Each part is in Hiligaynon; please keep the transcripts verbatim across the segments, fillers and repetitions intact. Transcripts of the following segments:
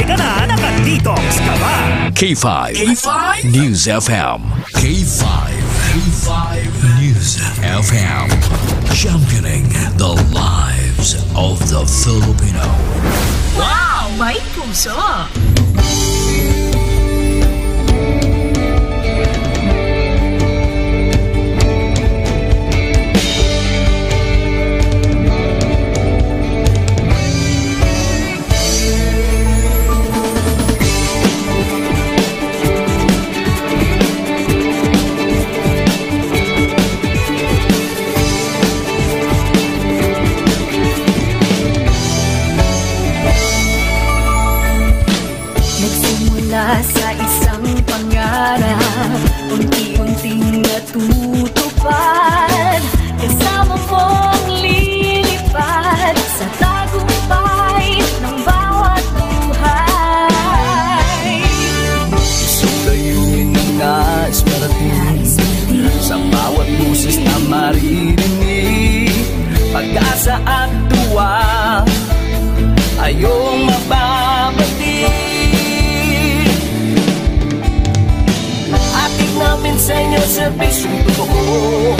Ka na, naka-detox ka ba? K five K five News F M. K five K five News F M. Championing the lives of the Filipino. Wow! May puso! Nagsimula sa isang pangarap, unti-unting natutupad. Kasama mong lilipad sa tagumpay ng bawat buhay. Isang layunin na nais marating, sa bawat boses na maririnig. Pag-asa at tuwa, ayong mababati. Hatid namin sa inyo serbisyong totoo,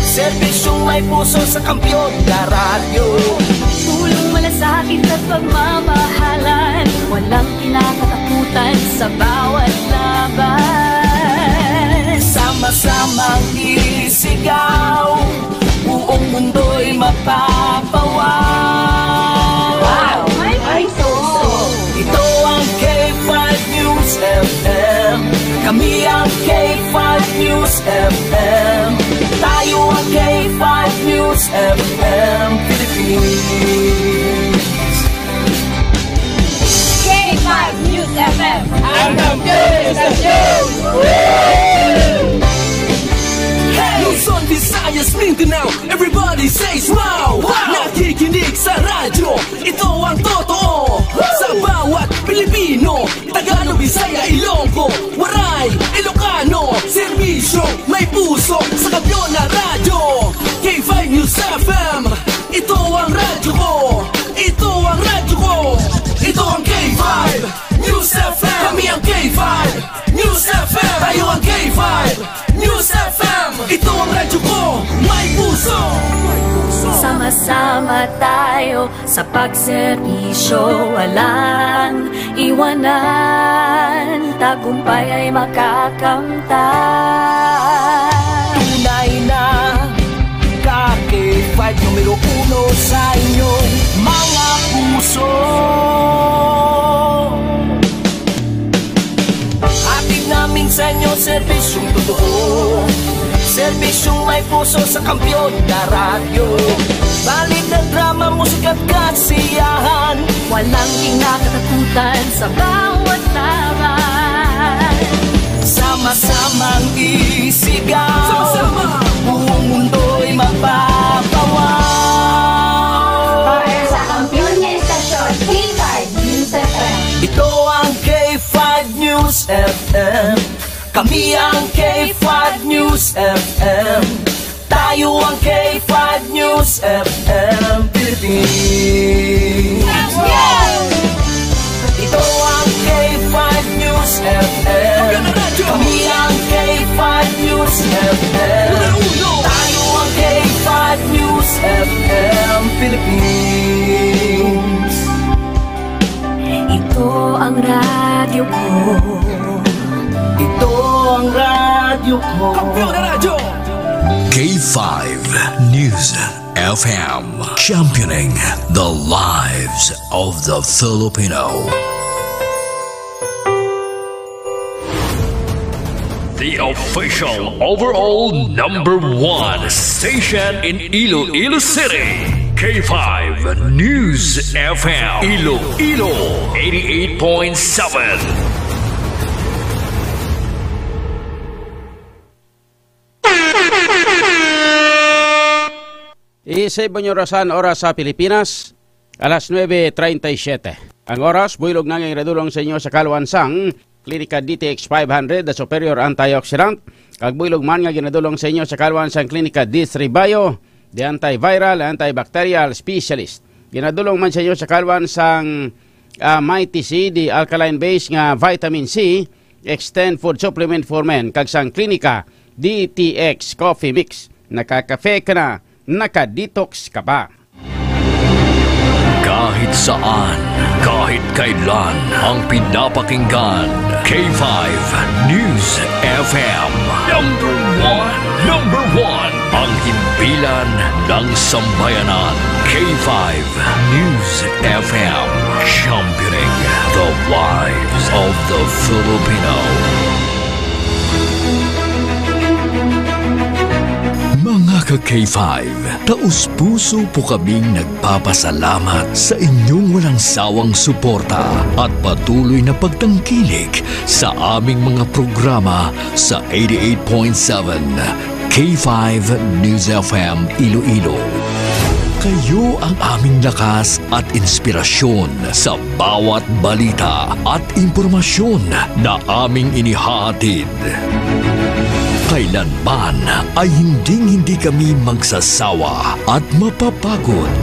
serbisyong may puso sa Kampiyon na Radyo. Tulong, malasakit at pagmamahalan, walang kinakatakutan sa bawat laban. Sama-samang isigaw, buong mundo'y mapapawaw. Wow! May puso! Ito ang K five News F M. Kami ang K five News F M. Tayo ang K five News F M Philippines. K five News F M. Ang kampiyon sa news! Luzon, Visayas, Mindanao, everybody says wow! Wow! Nakikinig sa radyo, ito ang totoo. Sa bawat Pilipino, Tagalog, Bisaya, Ilonggo, Waray, Ilocano, serbisyo, may puso, sa kampiyon na radyo. K five News F M, ito ang radyo ko. Ito ang radyo ko. Ito ang K five News F M. Kami ang K five News F M. Tayo ang K five News F M. Ito ang radyo ko. May puso. Sama-sama tayo sa pagserbisyo, walang iwanan. Tagumpay ay makakamtan. Tunay na ka K five numero uno sa inyong mga puso. Hatid namin sa inyo serbisyong totoo, serbisyong may puso sa kampiyon na radyo. Balita, drama, musika at kasiyahan, walang kinakatakutan sa bawat laban. Sama-samang isigaw, sama-sama, buong mundo'y mapapawaw. Para sa kampiyon nga estasyon, K five News F M. Ito ang K five News F M. Kami ang K five News F M. Tayo ang K five News F M Philippines. Ito ang K five News F M. Kami ang K five News F M. Tayo ang K five News F M Philippines. Ito ang radyo ko. Ito ang radyo ko. Kampiyon na radyo. K five News F M, championing the lives of the Filipino. The official overall number one station in Iloilo City. K five News F M Iloilo, eighty-eight point seven. Isip ang orasan, oras sa Pilipinas, alas nuebe treinta y siete. Ang oras, buylog na nga ginadulong sa inyo sa kaluan sang Klinika D T X five hundred, the superior antioxidant, kag buylog man nga ginadulong sa inyo sa kaluan sang Klinika D three Bio, the antiviral, antibacterial specialist. Ginadulong man sa inyo sa kaluan sang ah, Mighty C, the alkaline base nga vitamin C, Extend Food Supplement for Men, kag sang Klinika, D T X Coffee Mix. Nakakafe ka na, naka-detox ka pa. Kahit saan, kahit kailan, ang pinapakinggan, K five News F M. Number one, number one, ang himpilan ng sambayanan, K five News F M, championing the lives of the Filipino. Mga ka-K five, taos-puso po kaming nagpapasalamat sa inyong walang sawang suporta at patuloy na pagtangkilik sa aming mga programa sa eighty-eight point seven K five News F M Iloilo. Kayo ang aming lakas at inspirasyon sa bawat balita at impormasyon na aming inihahatid. Kailanman ay hinding-hindi kami magsasawa at mapapagod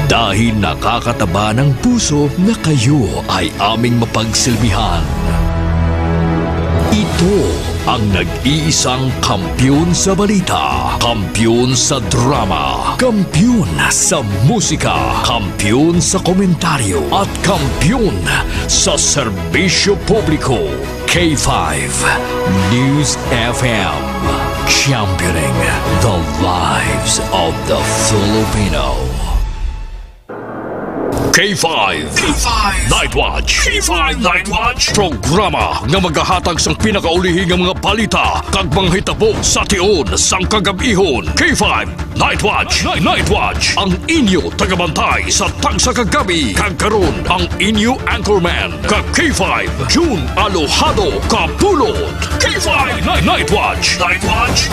dahil nakakataba ng puso na kayo ay aming mapagsilbihan. Ito ang nag-iisang kampiyon sa balita, kampiyon sa drama, kampiyon sa musika, kampiyon sa komentaryo, at kampiyon sa serbisyo publiko. K five News F M, championing the lives of the Filipino. K five. K five. Night Watch. K five Night Watch. Programa nga magahatag sang pinakaulihi nga mga balita kag mga hitabo sa tion sang kagab-ihon. K five Night Watch. Night, Night Watch. Ang inyo tagabantay sa tagsa ka gabi. Kag karon, ang inyo anchorman, ka K five, June Alojado Kapulot. K five Night, Night Watch. Night Watch.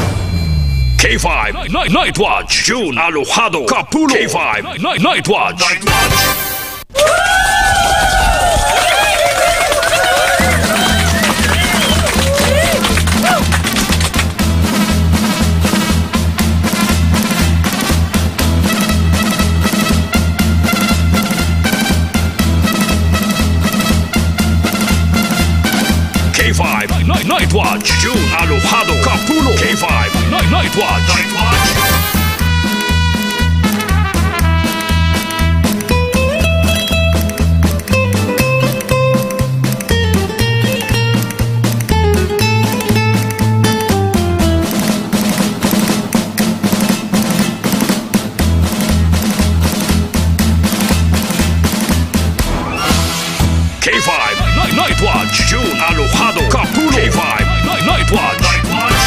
K five Night, Night Watch. June Alojado Kapulot. K five Night, Night Watch. Night Watch. K five Night, Night Watch. June Alojado Kapulot. K five Night, Night Watch. Night Watch. K five Night, Night Watch. June Alojado Kapulot. K five Night, Night Watch. Night Watch.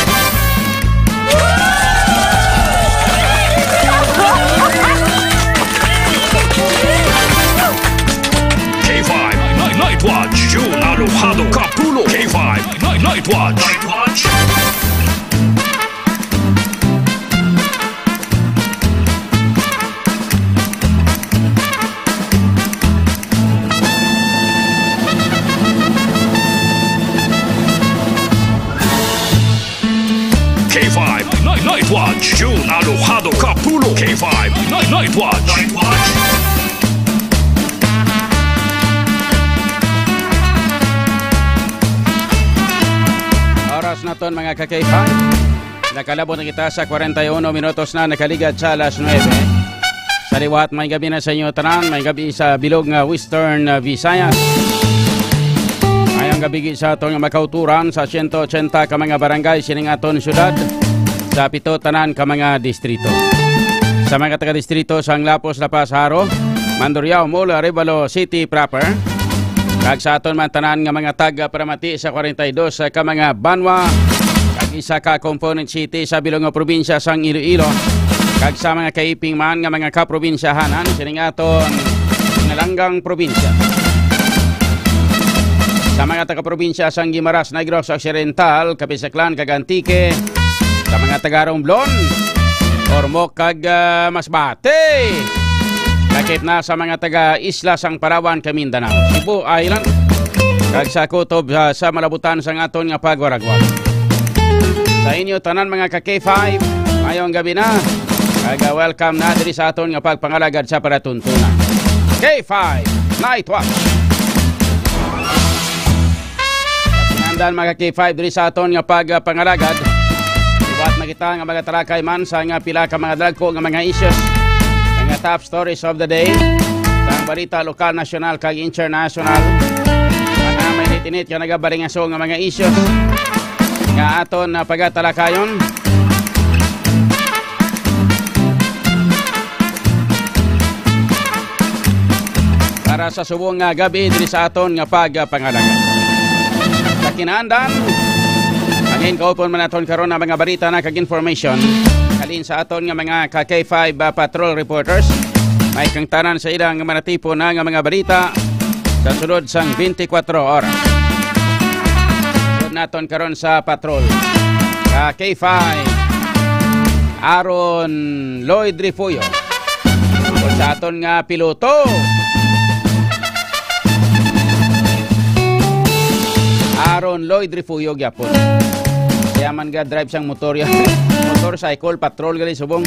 K five Night, Night Watch. June Alojado Kapulot. K five Night, Night Watch. Night Watch. K five Night, Night Watch. June Alojado Kapulot. K five Night, Night Watch. Night Watch. Oras naton, mga ka-K five. Nakalabot na kita sa kwarenta y uno minutos na nakaligad sa alas nuebe. Sa liwat, may gabi na sa inyo tanan, may gabi sa bilog nga Western, uh, Visayas. Mayong gabi sa aton nga makauturan sa siyento ochenta ka mga barangay sining aton syudad, sa pito tanan ka mga distrito. Sa mga taga-distrito sang Lapos, La Paz, Jaro, Mandurriao, Molo, Arevalo City proper, kag sa aton man tanan nga mga taga-paramati sa kwarenta y dos ka mga banwa, kag isa ka component city sa bilog nga probinsya sang Iloilo, kag sa mga kaiping man nga mga kaprobinsyahanan sining aton nga langgang probinsya. Sa mga taga-probinsya sang Guimaras, Negros Occidental, Capiz-Aclan, kag Antique, sa mga taga-Romblon, Ormoc, kag, ah, Masbate. Lakip na sa mga taga-isla sang Palawan kag Mindanao, Cebu Island, kag sa kutob, ah, sa malabutan sang aton nga pagwaragwag. Sa inyo tanan, mga ka-K five, mayong gabi na. Kag, ah, welcome na diri sa aton nga pagpangalagad sa palatuntunan. K five Night Watch. Dan mga K five diri sa aton nga pagpangalagad. Liwat na kita nga magatalakay man sa nga pila ka mga dagko nga mga issues, nga top stories of the day, sa balita lokal, nasyonal, kag international. Mga mainit-init nga nagabalingaso nga mga issues nga aton na pagatalakayon. Para sa subong nga gabi diri sa aton nga pagpangalagad. Sa kinaandan, angin kaupon man naton karon ang mga balita na kag information halin sa aton nga mga ka K five, ah, patrol reporters. May kangtanan sa ilang manatipon na nga mga balita sa sulod sang twenty-four oras. Sunod naton karon sa patrol. Ka K five, Aaron Lloyd Refugio. Tungkol sa aton nga piloto, Aaron Lloyd Refugio gyapon. Siya man ga drive sang motor ya. Motorcycle, patrol gali subong.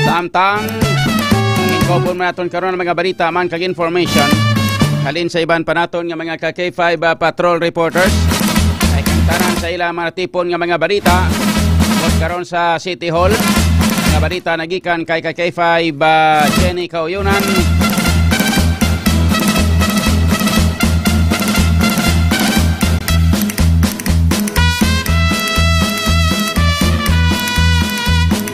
Samtang, inkopon man naton karon ang mga balita man kag information halin sa iban pa naton nga mga ka K five, ah, patrol reporters. Ay kangtanan sa ila mga tipon nga mga balita. Karon sa City Hall, mga balita nagikan kay ka K five, ah, Jenny Kauyunan.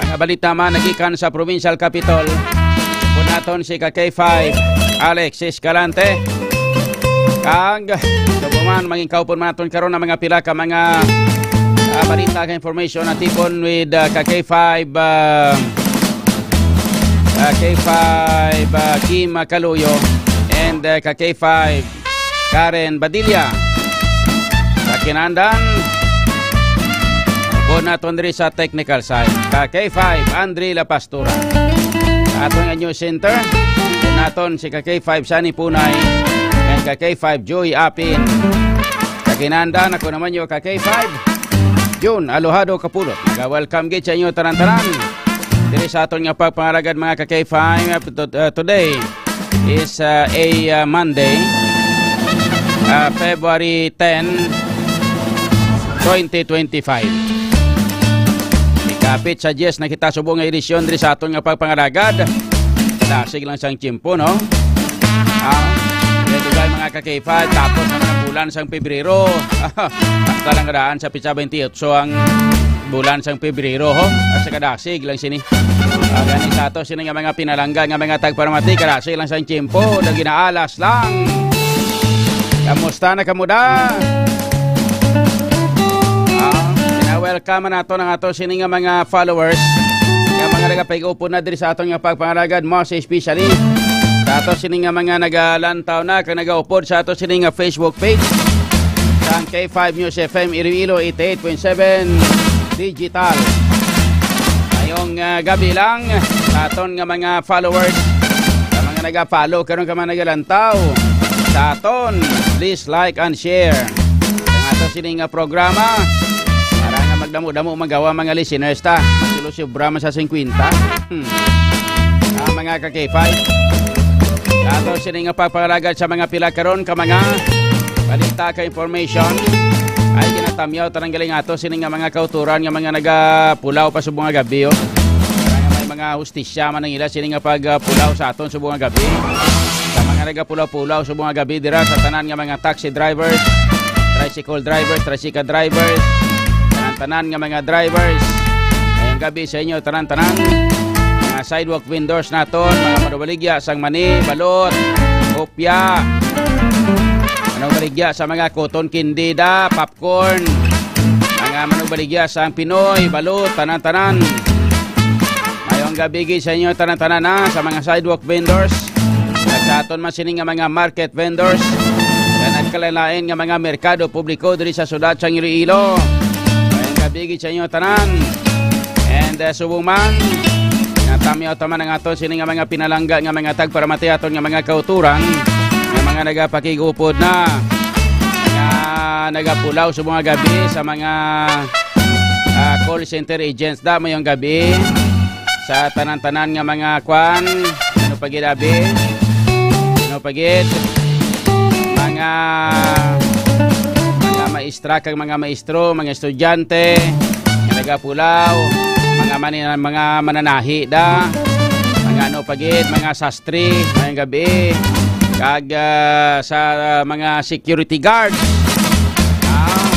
Mga balita man nagikan sa provincial capital. Punaton si ka K five, Alexis Galante. Kag, so, man, maging kaupon man naton karon ang mga pila ka mga, ah, balita ka information na tipon with, ah, ka K five, ah, ah, K five, ah, Kim Caluyo and, ah, ka K five Karen Badilla. Sa kinandan, po naton diri sa technical side. Ka K five, Andre La Pastura. Sa aton nga news center, po naton si ka K five Sunny Punay and ka K five Joy Apin. Sa kinandan, ako naman yung ka K five June Alojado Kapulot. Nag-welcome gid sa inyo tanan-tanan. Diri sa aton nga pagpangalagad, mga ka K five, uh, to-, uh, today is, uh, a, uh, Monday, uh, February ten, twenty twenty-five. Ikapit sa diyes na kita subong nga edisyon diri sa aton nga pagpangalagad. Kadasig lang sang tiyempo, no? Ah, dugay, mga ka K five, tapos naman ang bulan sang Pebrero. Hasta lang daan sa pitsa twenty-eight. So, ang bulan sang Pebrero, ho? Asa kadasig lang sini. Ah, gani sa ato, sini nga mga pinalangga, nga mga tagparamati, kadasig lang sang tiyempo, na ginaalas lang. Kamusta na kamo da? Ah, pina-welcome nato ang ato sini nga mga followers. Nga mga nagapag-upod na diri sa aton nga pagpangalagad, most especially sa ato sini nga mga nagalantaw na kag nagaupod sa ato sini nga Facebook page. Sang K five News F M Iloilo eighty-eight point seven Digital. Ngayong, ah, gabi lang sa aton nga mga followers, sa mga naga-follow karon ka mga nagalantaw sa aton, please like and share ang ato sini nga programa para nga magdamo-damo magawa mga listeners ta. Silo sobra man sa singkwenta. Hmm. Ah, mga ka K five. Sa ato sini nga pagpangalagad sa mga pila karon ka mga balita ka information. Ay ginatamyaw tanang galing ato sini nga mga kauturan nga mga nagapulaw pa subong nga gabi, oh. Para nga may mga hustisya man ang ila sini nga pagpulaw sa aton subong nga gabi. Sa mga nagapulaw-pulaw subong nga gabi dira sa tanan nga mga taxi drivers, tricycle drivers, tricycle drivers, tanan-tanan nga mga drivers. Ngayong gabi sa inyo, tanan-tanan. Mga sidewalk vendors naton, mga manubaligya sang mani, balot, hopya, manubaligya sa mga cotton candy da, popcorn, mga manubaligya sang Pinoy, balot, tanan-tanan. Mayong gabi gid sa inyo, tanan-tanan, ha, sa mga sidewalk vendors. At sa aton man sini nga mga market vendors, sa nagkalain-lain nga mga merkado publiko diri sa syudad sang Iloilo. Mayong gabi gid sa inyo tanan. And, uh, subong man, natamyaw ta man ang ato sini nga mga pinalangga nga mga tagparamati aton nga mga kauturan, nga mga nagapakigupod na, nga nagapulaw sa mga gabi sa mga, ah, call center agents da mayong gabi. Sa tanan-tanan nga mga kwan, ano pa gid, abi? Ano pa gid? Mga maestra kag mga maestro, mga estudyante, mga nagapulaw, mga mani-, mga mananahi da, mga ano pa gid, mga sastre, maayong gabi, kag, ah, sa mga security guard. Ah,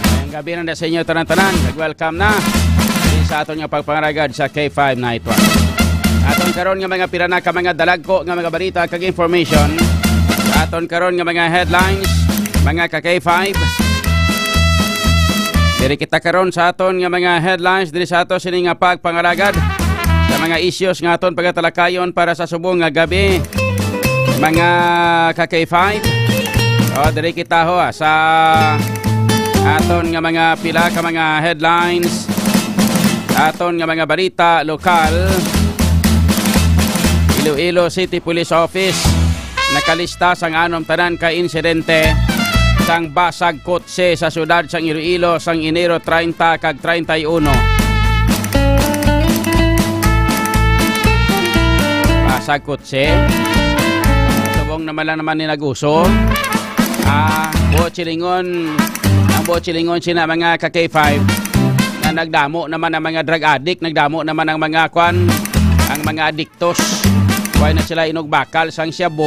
maayong gabi na sa inyo tanan-tanan. Kag welcome na sa aton nga pagpangaragad sa K five Night One. Aton karon nga mga pila na ka mga dalagko nga mga balita kag information. Sa aton karon nga mga headlines, mga ka K five. Diri kita karon sa aton nga mga headlines diri sa ato sini nga pagpangaragad sa mga issues nga aton pagatalakayon para sa subong nga gabi, mga ka K five. O, diri kita ho, ah, sa aton nga mga pila ka mga headlines, aton nga mga balita lokal. Iloilo City Police Office nakalista sang anom tanan ka insidente sang basag kotse sa siyudad sang Iloilo sang Enero treinta kag treinta y uno. Basag kotse. Subong naman lang naman ni nag-uso. Ah, buot silingon, ang buot silingon sina mga ka K five, na nagdamo naman ang mga drug addict, nagdamo naman ang mga kwan, ang mga adiktos. Why na sila inugbakal sang shabu?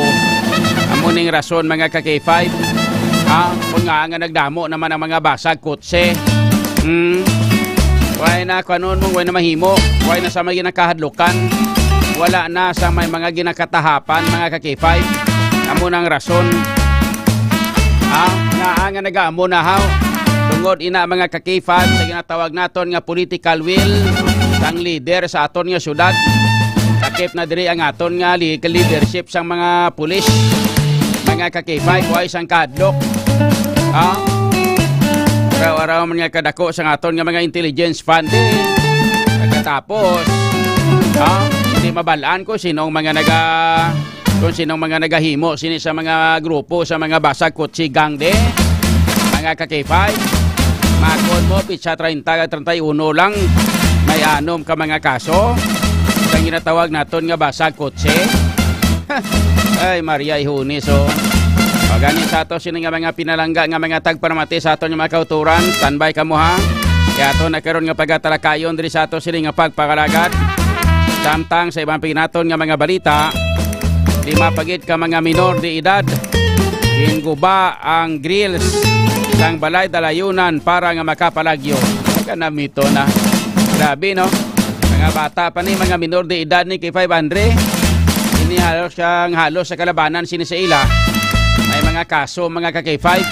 Amo ning rason, mga ka K five. Ha? Kung nga nga nagdamo naman ang mga basag kotse. Hmm? Why na, kwanon mo, why na mahimo? Why na sa may ginakahadlukan? Wala na sa may mga ginakatahapan, mga ka K five. Amo nang rason. Ha? Nga, nga nagaamo na, haw? Tungod ina, mga ka K five, sa ginatawag naton nga political will sang leader sa aton nga syudad. Takip na diri ang aton nga li-, leadership sang mga pulis, mga ka K five, why sang kahadlok. Ha? Araw-araw man nga kadako sang aton nga mga intelligence fund, eh. Pagkatapos, ha? Hindi mabalaan ko sinong mga naga-, kung sinong mga nagahimo sini sa mga grupo sa mga basag kotse gang de. Mga ka K five, makon mo, pitsa treinta, treinta y uno lang, may anom ka mga kaso. Ang ginatawag naton nga basag kotse. Ay, Maria Ihunis, oh. O, gani sa ato sini nga mga pinalangga nga mga tagparamati sa aton nga mga kauturan, standby kamo, ha. Kaya ato na karon nga pagatalakayon diri sa ato sini nga pagpangalagad. Samtang sa iban pa ginaton nga mga balita, lima pa gid ka mga minor de edad ginguba ang grills sang balay dalayunan para nga makapalagyo. Kanamito na. Grabe, no? Mga bata pa ni, mga minor de edad ni K five Andre. Ini halos siyang halos sa kalabanan sini sa ila. May mga kaso, mga ka K five.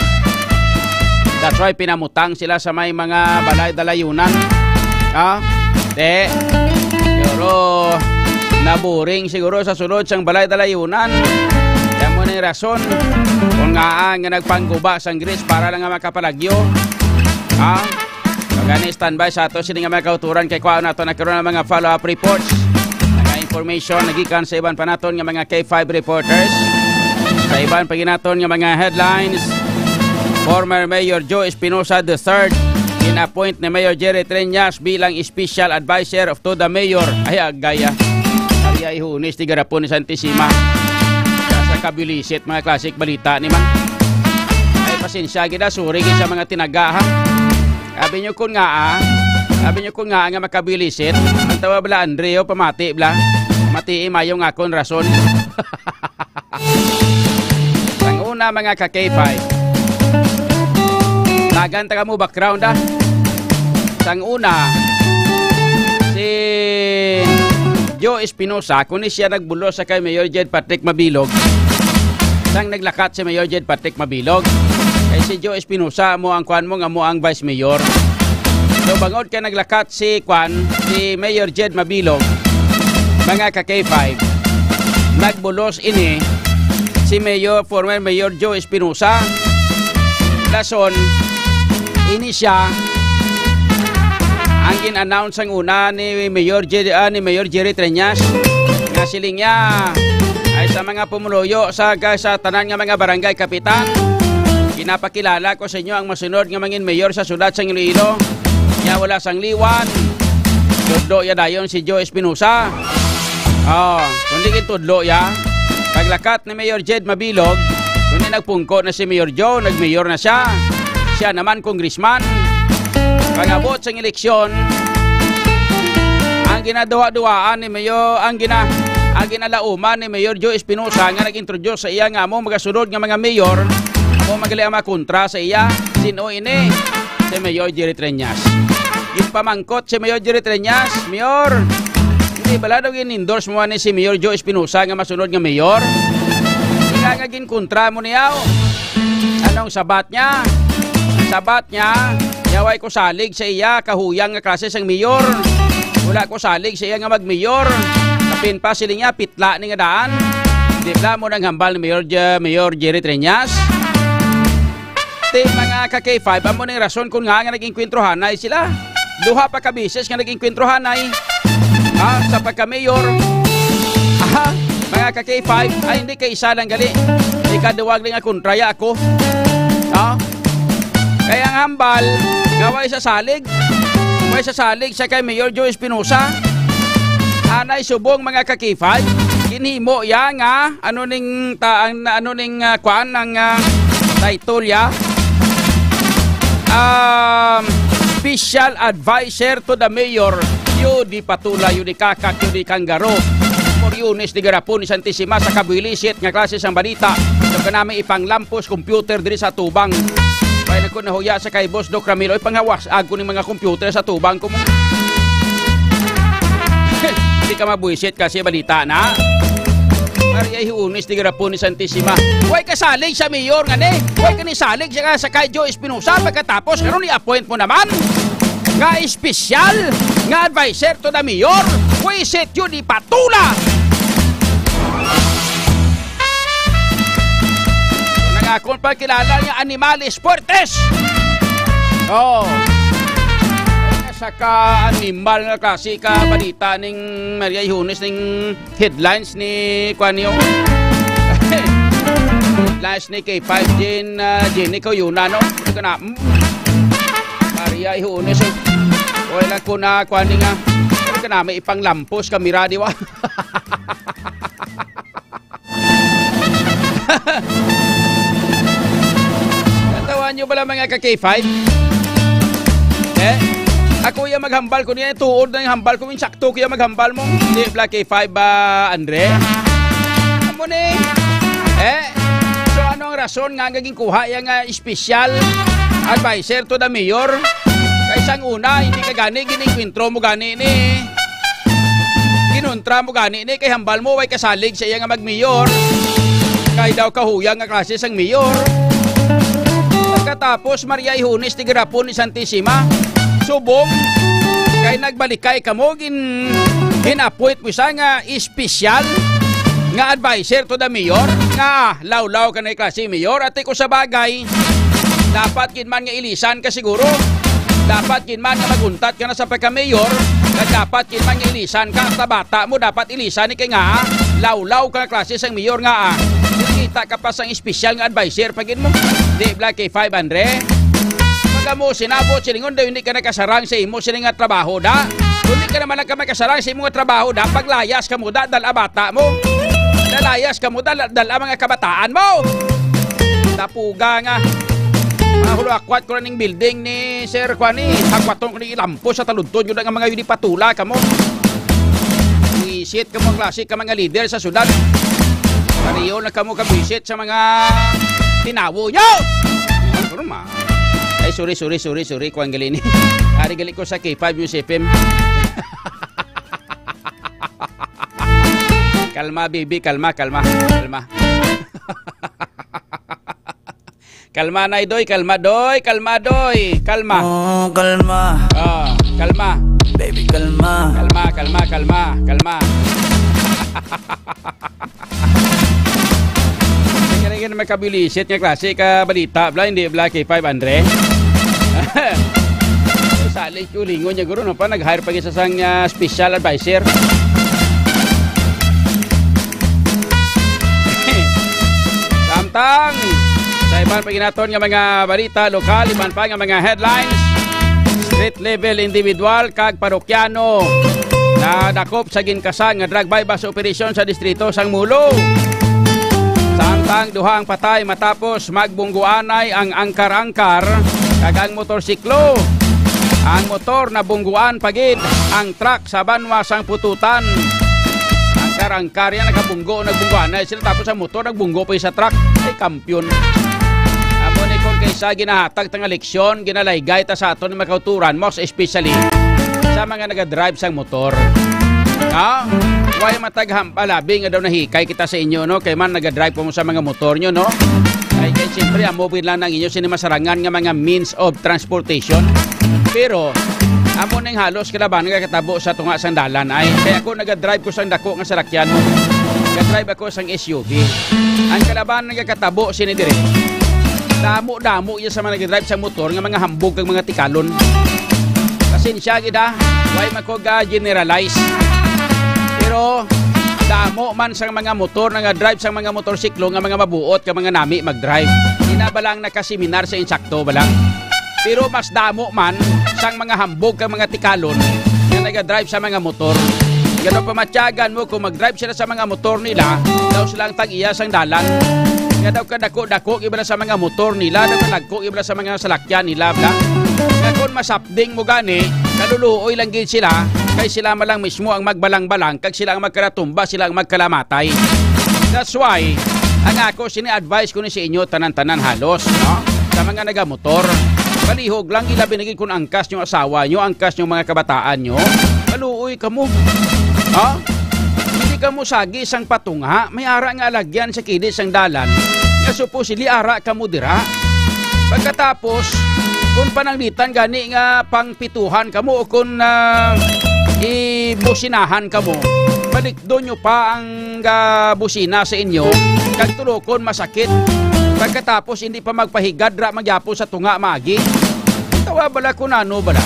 That's why pinamutang sila sa may mga balay dalayunan. Ha? Te, siguro, naboring siguro sa sulod sang balay dalayunan. Yan mo na yung rason kung ngaan nga nagpangguba sang grills para lang nga makapalagyo. Ha? Gani, standby sa ato sini nga mga kauturan kay kwaon nato na karon ang mga follow-up reports, mga information nagikan sa iban pa naton nga mga K five reporters. Sa iban pa ginaton nga mga headlines, former Mayor Joe Espinosa the third in-appoint ni Mayor Jerry Treñas bilang special advisor of to the mayor. Ay, agaya. Ari ay hunis ni garapon ni Santissima. Sa kabilisit, mga classic balita ni man. Ay, pasensya gid, ah, sorry gid sa mga tinaga, ha. Abi nyo kun nga, ah. Abi nyo kun nga, nga makabilisit. Ang tawa bala, Andre, oh, pamati bala. Matii mayo nga akon rason. Sang una, mga ka K five. Tagan taga mo background, ah. Sang una, si Joe Espinosa, kung ni siya nagbulos sa kay Mayor Jed Patrick Mabilog, sang naglakat si Mayor Jed Patrick Mabilog. Kay si Joe Espinosa mo ang kwan mo nga mo ang vice mayor. So, bangod kay naglakat si kwan, si Mayor Jed Mabilog, mga ka K five, nagbulos ini si Mayor, former Mayor Joe Espinosa. Dason, ini siya ang gin-announce sang una ni Mayor Jer-, ah, ni Mayor Jerry Treñas, nga siling niya ay sa mga pumuluyo sa, sa tanan nga mga barangay kapitan, ginapakilala ko sa inyo ang masunod nga mangin mayor sa syudad sang Iloilo. Niya wala sang liwan, tudlo ya dayon si Joe Espinosa. Oh, kundi gintudlo ya. Paglakat ni Mayor Jed Mabilog, kundi nagpungko na si Mayor Joe, nagmayor na siya. siya naman congressman. Pag-abot sang eleksyon, ang ginaduwa-duwaan ni Mayor, ang gina-, ang ginalauman ni Mayor Joe Espinosa nga nag-introduce sa iya nga amo magasunod nga mga mayor, amo magali ang makontra sa iya. Sino ini? Si Mayor Jerry Treñas. Ginpamangkot si Mayor Jerry Treñas, "Mayor, hindi bala daw gin-endorse mo ani si Mayor Joe Espinosa nga masunod nga mayor?" Ika nga ginkontra mo niya, oh. Anong sabat niya? Sabat niya, "Yaway ko salig sa iya kahuyang nga klase sang mayor. Wala ko salig sa iya nga magmayor." Kapin pa sila niya, pitla ni nga daan. Di bala mo nang hambal ni Mayor Je-, Mayor Jerry Treñas? Ti mga ka K five, amo ning rason kun nga nga nag-engkwentro hanay sila. Duha pa ka beses nga nag-engkwentro hanay. Ha, sa pagka-mayor. Aha, mga ka K five, ay hindi kay isa lang gali. Ikaduwag lang nga kontraya ako. Ha? Kaya ang hambal, nga way sa salig. Way sa salig sa kay Mayor Joe Espinosa. Anay subong mga ka K five, ginhimo ya nga ano ning ta-, ang, ano ning, ah, kuan, ang, ah, title ya? Um, special advisor to the mayor, Yudi Patula, Yudi Kakak, Yudi Kanggaro, Mayor Yunes Digarapon ni Santisima sa kabuilisit nga klase sang balita. So, kanami ipanglampos computer diri sa tubang. Kaya na ko nahuya sa kay Boss Doc Ramil, oy, panghawas ako ni mga computer sa tubang ko mo. Di ka mabuisit kasi balita na. Maria Hiunis, Digarapon ni Santisima. Way ka salig sa mayor nga ni. Way ka ni salig sa, sa kay Joe Espinosa. Pagkatapos, karon i-appoint mo naman nga espesyal nga adviser to the mayor. Way set yun, ipatula. Nang akong pagkilala niya, animales fuertes. Oh. Sa ka-animal nga klase ka balita ning Maria Ihunes ning headlines ni kuan niyo. Headlines ni K five Jin, ah, Jin, ikaw yun, ano? Ito ka na, mm. Maria Ihunes, oh. Wala ko na kuan ni nga. Ito ka na, may ipanglampos kamera, di ba? Natawan nyo pala, mga ka K five? Eh? Ako yung maghambal ko niya, tuod na yung hambal ko, yung sakto ko yung maghambal mo. Hindi, Black K five ba, Andre? Amo ni. Eh? So, ano ang rason nga naging kuha yung, ah, special advisor to the mayor? Kay sang una, hindi ka gani, ginikwentro mo gani ni. Ginuntra mo gani ni kay hambal mo way kasalig sa iya nga magmayor. Kay daw kahuyang nga klase sang mayor. Pagkatapos, Maria Ihunes, Tigarapon ni Santisima, subong kay nagbalikay kamo, gin-, gin-appoint mo siya nga espesyal nga adviser to the mayor, nga lawlaw ka na klase mayor. Ate ko sa bagay, dapat gid man nga ilisan ka siguro. Dapat gid man nga maguntat ka na sa pagka-mayor, nga dapat gid man nga ilisan ka. Sa bata mo, dapat ilisan ni kay nga, ah, lawlaw ka klase sang mayor nga, ah. Kita ka pa sang espesyal nga adviser pa gid mo. Di, Black K five, Andre? Pag amo, sinabot, silingon daw, hindi ka nakasarang sa imo, sini nga trabaho, da? Kung di ka naman nagkamakasarang sa imo nga trabaho, da, paglayas ka mo, da, dala bata mo. Lalayas ka mo, dala, dala mga kabataan mo. Tapuga nga. Mga hulakwat ko na ning building ni Sir Kwani. Hakwaton ko ni ilampo sa taludtod. Yun ang mga yun ipatula ka mo. Buwisit ka mo, klase ka mga leader sa syudad. Pariyo na ka mo kabuwisit sa mga tinawo nyo. Ano ma? Ay, sorry, sorry, sorry, sorry. Kuwan gali ni. Ari gali ko sa K five News F M. Kalma, baby. Kalma, kalma. Kalma. Kalma, Nay Doy. Kalma, Doy. Kalma, Doy. Kalma. Oh, kalma. Ah, kalma. Baby, kalma. Kalma, kalma, kalma. Kalma. Kaya na makabilisit nga klase ka balita, bla, hindi bla, K five Andre. Salig ko lingon niya, guro, no? Pa, nag-hire pa gid sa sang, ah, special advisor. Samtang, sa iban pa ginaton nga mga balita lokal, iban pa nga mga headlines, street level individual kag parokyano nadakop sa ginkasan nga drug buy-bust operation sa distrito sang Mulo. Samtang duha ang patay matapos magbungguanay ang angkar-angkar Kag ang motorsiklo, ang motor nabungguan pa gid, ang truck sa banwa sang pututan. Ang kar-, ang karya nagabunggo, nagbungguan na sila, tapos ang motor nagbunggo pa sa truck. Ay, kampiyon. Amo ni kon kaysa ginahatag ta nga leksyon, ginalaygay ta sa aton nga mga kauturan, most especially sa mga nagadrive sang motor. Ha? Way matag ham-, palabi nga daw nahikay kita sa inyo, no? Kay man nagadrive ko sa mga motor nyo, no? Ay, kay siyempre, amo gid lang ang inyo sini masarangan nga mga means of transportation. Pero, amo ning halos kalaban nga katabo sa tunga sang dalan. Ay, kay ako nagadrive ko sang dako nga salakyan. Nagadrive ako sang S U V. Ang kalaban nga katabo sini dire. Damo-damo iya sa mga nagadrive sa motor nga mga hambog kag mga tikalon. Pasensya gid, ha, way man ko ga-generalize. Pero damo man sang mga motor nga drive sang mga motorsiklo nga mga mabuot ka mga nami mag-drive. Ina ba lang nakaseminar sa insakto ba lang? Pero mas damo man sang mga hambog kag mga tikalon nga nagadrive sa mga motor. Nga daw pamatyagan mo kung mag-drive sila sa mga motor nila, daw sila ang tag-iya sang dalan. Nga daw kadako-dako gid bala sa mga motor nila, daw kadagko gid bala sa mga salakyan nila, bla. Nga kon masapding mo gani, kaluluoy lang gid sila, kay sila man lang mismo ang magbalang-balang, kag sila ang magkalatumba, sila ang magkalamatay. That's why, ang ako sini advice ko ni sa inyo, tanan-tanan halos, no? Sa mga nagamotor, palihog lang, ilabi na gid kung angkas nyo asawa nyo, angkas nyo mga kabataan nyo, kaluoy kamo. Ha? Hindi kamo sagi sang patunga, may ara nga alagyan sa kilid sang dalan, nga supposedly ara kamo dira. Pagkatapos, kung pananglitan gani nga pangpituhan kamo o kung, ah, ibusinahan kamo, balikdon nyo pa ang, ah, busina sa inyo, kag tulokon masakit. Pagkatapos, hindi pa magpahigad ra magyapon sa tunga maagi. Tawa bala kung ano bala.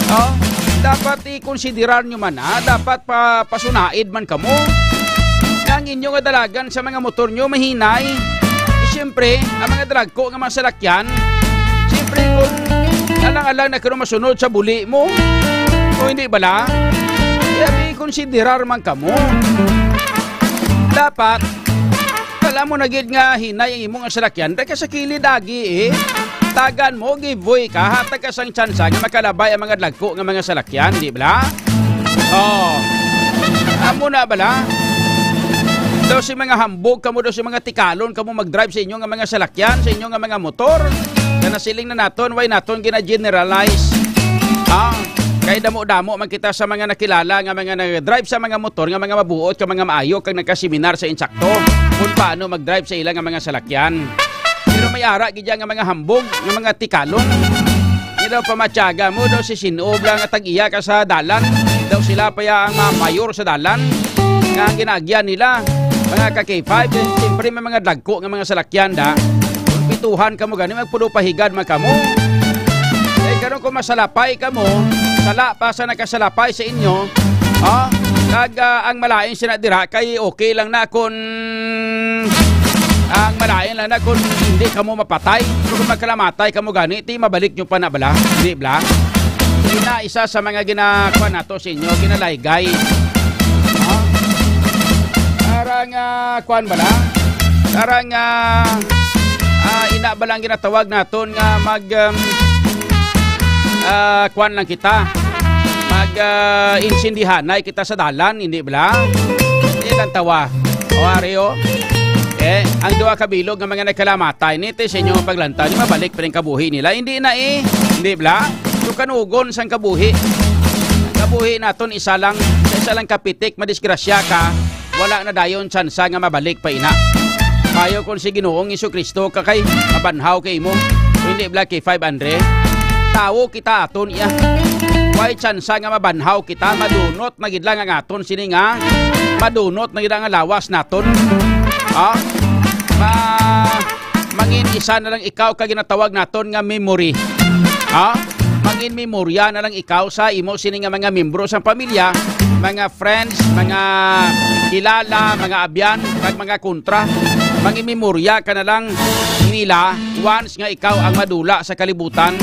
Oh, dapat ikonsiderar nyo man, ha? Dapat pa, pasunaid man kamo. Ang inyo nga dalagan sa mga motor nyo, mahinay. Eh, siyempre, ang mga dragko nga mga salakyan, siyempre, kung alang-alang na karon masunod sa buli mo, o hindi bala, kaya may konsiderar man kamo. Dapat, alam mo na gid nga hinay ang imong salakyan, taga sa kilid agi, eh. Tagan mo, give way ka, hatag ka sang tsansa nga makalabay ang mga dagko nga mga salakyan, di bala? Oh. Amo na bala? Daw si mga hambog kamo, daw si mga tikalon kamo mag-drive sa inyo nga mga salakyan, sa inyo nga mga motor. Kana siling na naton, why naton gina-generalize? Ah, kay damo-damo man kita sa mga nakilala nga mga nag-drive sa mga motor nga mga mabuot ka mga maayo kag nagkaseminar sa insakto kung paano mag-drive sa ila nga mga salakyan. Pero may ara gid nga mga hambog, nga mga tikalon. Di daw pamatyaga mo daw si Sinob lang nga tag-iya ka sa dalan. Daw sila pa ya ang mga mayor sa dalan. Nga ang ginaagyan nila, mga ka K five, eh, siyempre may mga dagko nga mga salakyan da. Pituhan kamo gani, magpudo pahigad man kamo. Kay karon kung masalapay kamo, sala pa sa nakasalapay sa inyo, ah, kag, ah, ang malain sila dira, kay okay lang na kung ang malain lang na kung hindi kamo mapatay. Pero kung magkalamatay kamo gani, ti mabalik nyo pa na bala? Di bala? Ina isa sa mga ginakuan nato sa inyo, ginalaygay. Ah? Para nga, kuan bala? Para nga, ah, ina ba lang ginatawag naton nga mag, um, ah, kuan lang kita? Mag, ah, insindihanay kita sa dalan, hindi bala? Hindi lang tawa. O, ari, o. Eh, ang duha ka bilog nga mga nagkalamatay, niti sa inyo nga paglantaw, di mabalik pa rin kabuhi nila. Hindi na eh. Hindi bala? So, kanugon sang kabuhi. Ang kabuhi naton isa lang, sa isa lang kapitik, madisgrasya ka, wala na dayon tsansa nga mabalik pa ina. Mayo kon si Ginoong Jesu-Cristo ka kay mabanhaw kay imo. Kung hindi bala kay five hundred. Tawo kita aton iya. Way tsansa nga mabanhaw kita, madunot na gid lang ang aton sini nga madunot na gid ang lawas naton. Ha? Ma-, mangin isa na lang ikaw ka ginatawag naton nga memory. Ha? Mangin memorya na lang ikaw sa imo sini nga mga membro sang pamilya, mga friends, mga kilala, mga abyan, kag mga kontra. Mangin memorya ka na lang nila once nga ikaw ang madula sa kalibutan,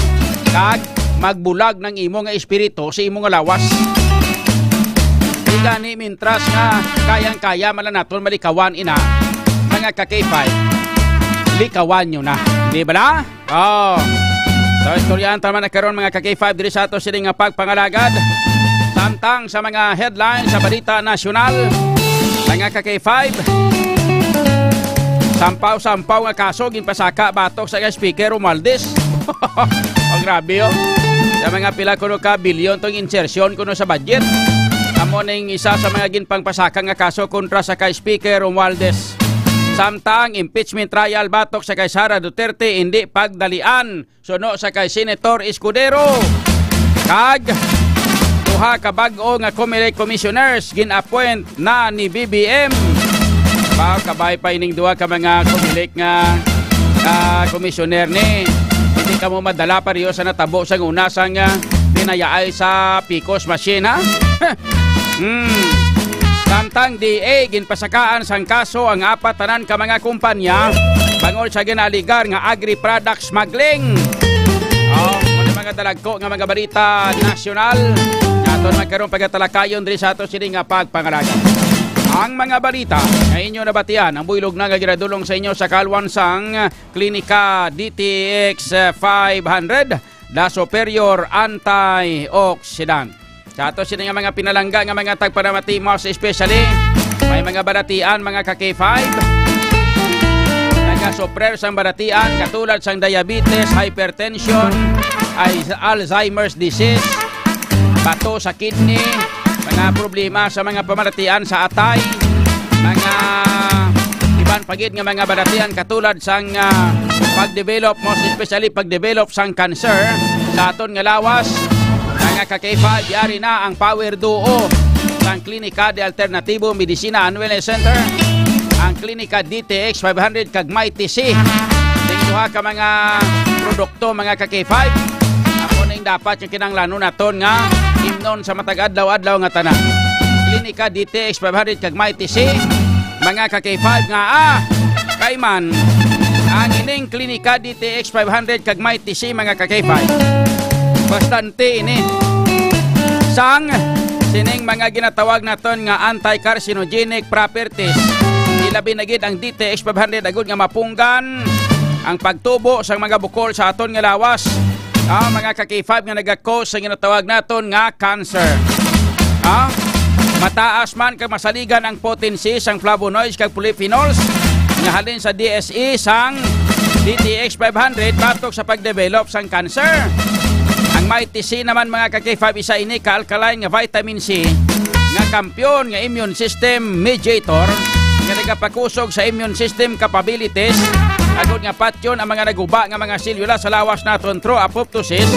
kag magbulag ng imo nga espiritu sa imo nga lawas. Di gani, mintras nga kayang-kaya man lang naton malikawan ina, mga ka-K five, likawan nyo na. Di ba la? Oh. So, istoryahan ta man na karon, mga ka-K five, diri sa ato sini nga pagpangalagad. Samtang sa mga headlines sa balita nasyonal, mga ka-K five, sampaw-sampaw nga kaso ginpasaka batok sa kay Speaker Romualdez. Ang grabe, oh. Sa mga pila kuno ka bilyon tong insertion kuno sa budget. Amo ning isa sa mga ginpangpasaka nga kaso kontra sa kay Speaker Romualdez. Samtang impeachment trial batok sa kay Sara Duterte hindi pagdalian. Suno sa kay Senator Escudero. Kag duha ka bag-o nga Comelec commissioners gin-appoint na ni B B M. Ba, kabay pa ining duha ka mga Comelec nga, ah, commissioner ni. Hindi kamo madala pareho sa natabo sa una sang, ah, pinayaay sa Picos machine, ha? Hmm. Samtang D A, ginpasakaan sang kaso ang apat tanan ka mga kumpanya bangod sa ginaaligar nga agri-product smuggling. Oh, mao na mga dalagko nga mga balita nasyonal. Aton man karon pagatalakayon diri sa ato sini nga pagpangalagad. Ang mga balita nga inyo nabatian, ang buylog na nga ginadulong sa inyo sa kalwan sang Klinika D T X five hundred, The Superior Antioxidant. Sa ato sini nga mga pinalangga nga mga tagpanamati, most especially, may mga balatian, mga ka-K five. Nagasuprer sang balatian, katulad sang diabetes, hypertension, ay Alzheimer's disease, bato sa kidney, mga problema sa mga pamalatian sa atay, mga iban pa gid nga mga balatian, katulad sang, ah, pag-develop, most especially pag-develop sang cancer sa aton nga lawas. Mga ka-K five, yari na ang power duo sang Klinika de Alternativo Medicina and Wellness Center, ang Klinika D T X five hundred kag Mighty C. Ning duha ka mga produkto, mga ka-K five, amo ning dapat nga kinahanglanon naton nga imnon sa matag adlaw-adlaw nga tanan. Klinika D T X five hundred kag Mighty C, mga ka-K five, nga, ah, kay man ang ining Klinika D T X five hundred kag Mighty C, mga ka-K five. Bastante ini sang sining mga ginatawag naton nga anti-carcinogenic properties. Ilabi na gid ang D T X five hundred agud nga mapunggan ang pagtubo sang mga bukol sa aton nga lawas. Ah, mga ka-K five, nga naga-cause sa ginatawag naton nga cancer. Ah, mataas man kag masaligan ang potency sang flavonoids kag polyphenols nga halin sa D S E sang D T X five hundred batok sa pag-develop sang cancer. Ang Mighty C naman, mga ka-K five, isa ini ka alkaline nga vitamin C nga kampiyon nga immune system mediator nga nagapakusog sa immune system capabilities agud nga patyon ang mga naguba nga mga selula sa lawas naton through apoptosis,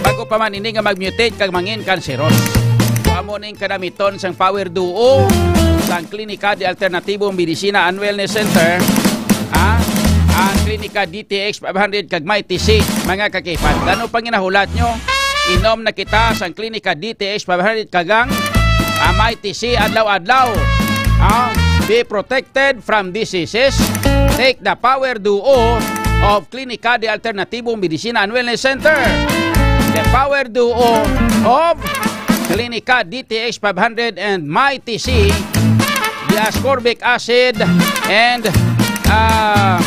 bago pa man ini nga mag-mutate kag mangin kanseros. So, amo ning kadamiton sang power duo sang Klinika de Alternativo Medicina and Wellness Center, ah, ang Klinika D T X five hundred kag Mighty C, mga ka-K five. Ano pang ginahulat nyo? Inom na kita sang Klinika D T X five hundred kag ang, ah, Mighty C adlaw-adlaw. Ah, be protected from diseases. Take the power duo of Klinika de Alternativo Medicina and Wellness Center. The power duo of Klinika D T X five hundred and Mighty C, the ascorbic acid and, ah,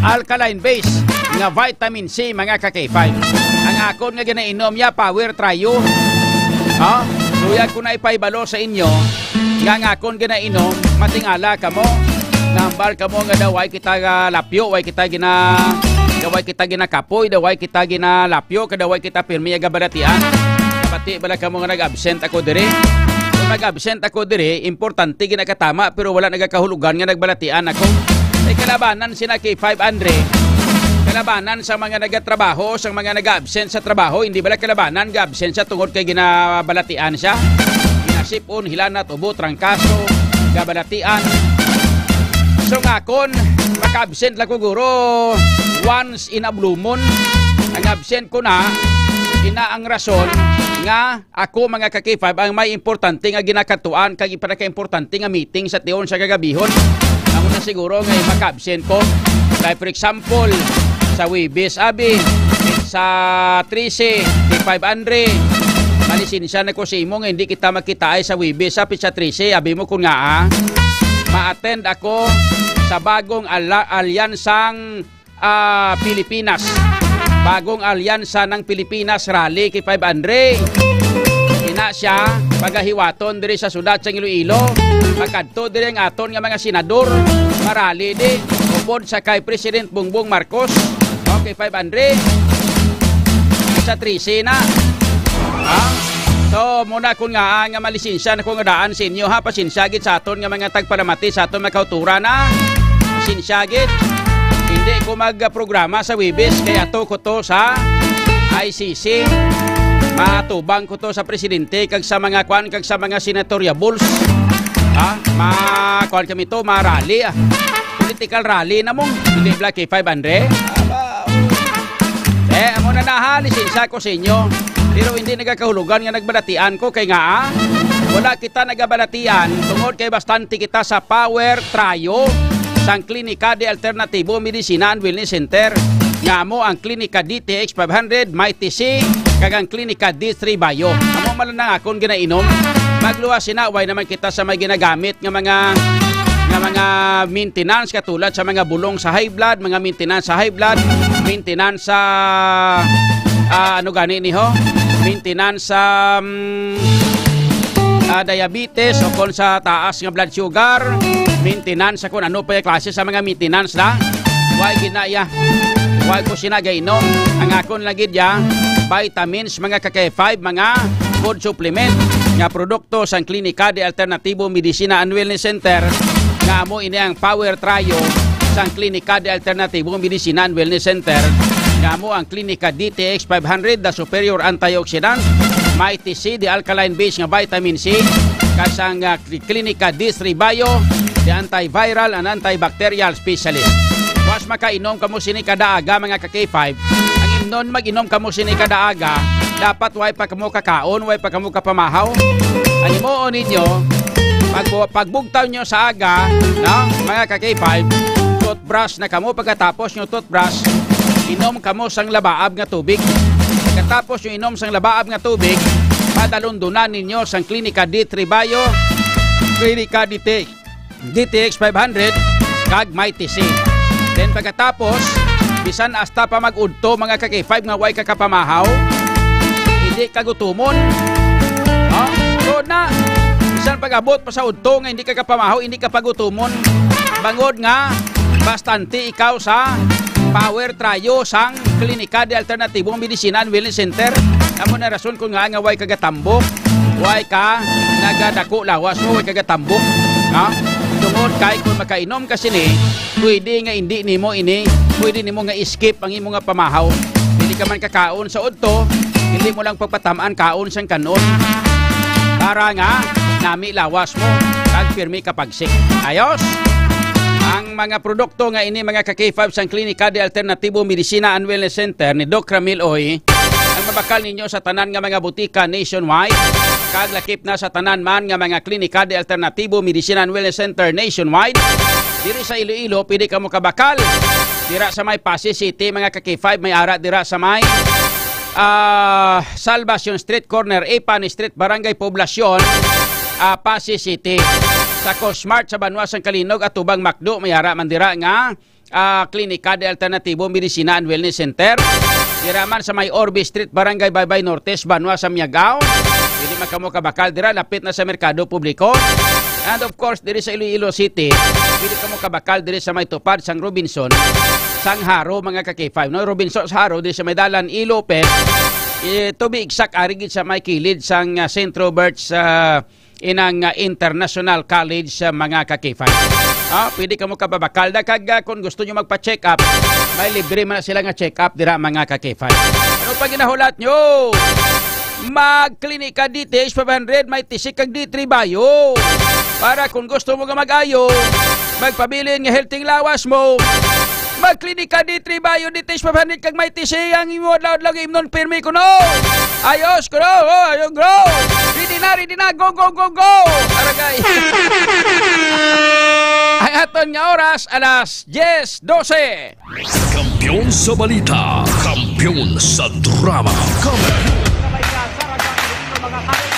alkaline base nga vitamin C, mga ka-K five. Ang akon nga ginainom ya, Power Trio. Ha? Luyag ko na ipahibalo sa inyo nga ang akon ginainom, matingala kamo. Nambal kamo nga daw way kita, ah, lapyo, way kita gina-, daw way kita ginakapoy, daw way kita ginalapyo, kadaw way kita pirmi agabalatian. Pati bala kamo nga nag-absent ako diri. Kung nag-absent ako diri, importante ginakatama, pero wala nagakahulugan nga nagbalatian ako. Ay, kalabanan sina K five Andre. Kalabanan sa mga nagatrabaho, sa mga nag-absent sa trabaho, hindi bala kalabanan ga-absent siya tungod kay ginabalatian siya. Ginasipon, hilanat, ubo, trangkaso, gabalatian. So, nga akon, maka-absent lang ko, guro, once in a blue moon. Ang absent ko na, ina ang rason nga ako, mga ka-K five, ang may importante nga ginakatuan kag pinakaimportante nga meeting sa tion sa kagabihon. Amo na siguro nga maka-absent ko. Like, for example, sa Webes, abi, sa trese, K five Andre, malisensya na ko sa imo nga hindi kita makitaay sa Webes, sa petsa trese, abi mo kun nga, ah, ma-attend ako sa bagong ala-, alyansang, ah, Pilipinas. Bagong Alyansa ng Pilipinas Rally, K five Andre. Ina siya, pagahiwaton diri sa sudad sang Iloilo. Magkadto diri ang aton nga mga senador, marali di, upod sa kay President Bongbong Marcos. Okay, five hundred. Sa trese na. Ha? So, muna kun nga, nga malisensya na ko nga daan sa inyo, ha? Pasensya gid sa aton nga mga tagpalamati sa aton mga kauturan, ha? Pasensya gid. Hindi ko magprograma sa Webes, kay ato ko to sa I C C. Matubang ko to sa presidente kag sa mga kwan kag sa mga senatoriables. Ha? Ma, kwan kami to, marali, ah. Political rally na mo. Hindi bala kay five hundred? Aba, oh. Eh, amo na na, ha, lisensya ko sa inyo. Pero hindi nagakahulugan nga nagbalatian ko kay nga, ah, wala kita nagabalatian tungod kay bastante kita sa power trio sang Klinika de Alternatibo Medicina and Wellness Center, nga amo ang Klinika D T X five hundred, Mighty C, kag ang Klinika D three Bio. Amo man lang ang akon ginainom. Magluwas sina, way naman kita sa may ginagamit nga mga, nga mga maintenance, katulad sa mga bulong sa high blood, mga maintenance sa high blood, maintenance sa, ah, ano gani ni ho? Maintenance sa, mm, ah, diabetes o kon sa taas nga blood sugar, maintenance sa kon ano pa yung klase sa mga maintenance na. Why ginaya? Why ko sina gainom? Ang akon lagi dya, vitamins, mga ka-K five, mga food supplement nga produkto sang Klinika de Alternativo Medicina and Wellness Center, nga amo ini ang power trio sang Klinika de Alternativo Medicina and Wellness Center, nga amo ang Klinika D T X five hundred, the superior antioxidant, Mighty C, the alkaline base nga vitamin C, kag sang, ah, Klinika D three Bio, the antiviral and antibacterial specialist. Was makainom kamo sini kada aga, mga ka-K five. Ang imnon, mag-inom kamo sini kada aga, dapat way pa kamo kakaon, way pa kamo kapamahaw. Ang himuon ninyo, pag, pagbugtaw nyo sa aga, no, mga ka-K five, toothbrush na kamo. Pagkatapos nyo toothbrush, inom kamo sang labaab nga tubig. Pagkatapos nyo inom sang labaab nga tubig, padalundunan ninyo sang Klinika D three Bio, Klinika D T, D T X five hundred, kag Mighty C. Then pagkatapos, bisan hasta pa mag-udto, mga ka-K five, nga way ka kapamahaw, hindi ka gutumon. No? Tuod na, bisan pag-abot pa sa udto nga hindi ka kapamahaw, hindi ka pagutumon. Bangod nga, bastante ikaw sa power trio sang Klinika de Alternatibo Medicina and Wellness Center. Amo na rason kung nga, nga way ka gatambok, way ka nagadako lawas mo, way ka gatambok. Ha? Tungod kay kung makainom ka sini, pwede nga hindi nimo ini, pwede nimo nga i-skip ang imo nga pamahaw. Hindi ka man kakaon sa udto, hindi mo lang pagpatamaan kaon sang kanon. Para nga nami lawas mo, kag pirmi ka pagsik. Ayos? Ang mga produkto nga ini, mga ka-K five, sang Klinika de Alternatibo Medicina and Wellness Center ni Doc Ramil Oy, ang mabakal ninyo sa tanan nga mga butika nationwide, kag lakip na sa tanan man nga mga Klinika de Alternatibo Medicina and Wellness Center nationwide. Diri sa Iloilo, pwede kamo kabakal. Dira sa may Passi City, mga ka-K five, may ara dira sa may, ah, Salvacion Street, corner Ipan Street, Barangay Poblacion, ah, Passi City. Sa Cosmart sa banwa sang Calinog, atubang McDo, may ara man dira nga, ah, Klinika de Alternatibo Medicina and Wellness Center. Dira man sa may Orbe Street, Barangay Baybay Norte, sa banwa sa Miagao. Pwede man kamo kabakal dira, lapit na sa merkado publiko. And of course, diri sa Iloilo City, pwede kamo kabakal diri sa may tupad sang Robinson, sang Jaro, mga ka-K five, no? Robinson sa Jaro, diri sa may dalan E. Lopez. Eh, to be exact, ari gid sa may kilid sang, ah, Centro Birch, ah, inang, ah, International College, ah, mga ka-K five. Ah, pwede kamo kababakal da kag, ah, kung gusto nyo magpa-check up, may libre man na sila nga check up dira, mga ka-K five. Ano pa ginahulat nyo? Mag-Klinika D T X five hundred, Mighty C kag D three Bio. Para kung gusto mo nga mag-ayo, magpabilin nga healthy lawas mo, mag-Klinika D three Bio, D T X five hundred kag Mighty C ang imo adlaw-adlaw nga imnon, pirmi kuno. Ayos kuno, oh, ayos, bro. Ready na, ready na. Go, go, go, go. Aragay. Ang aton nga oras, alas diyes dose. Kampiyon sa balita, kampiyon sa drama. Kampiyon sa balita, sa radyo, mga kare.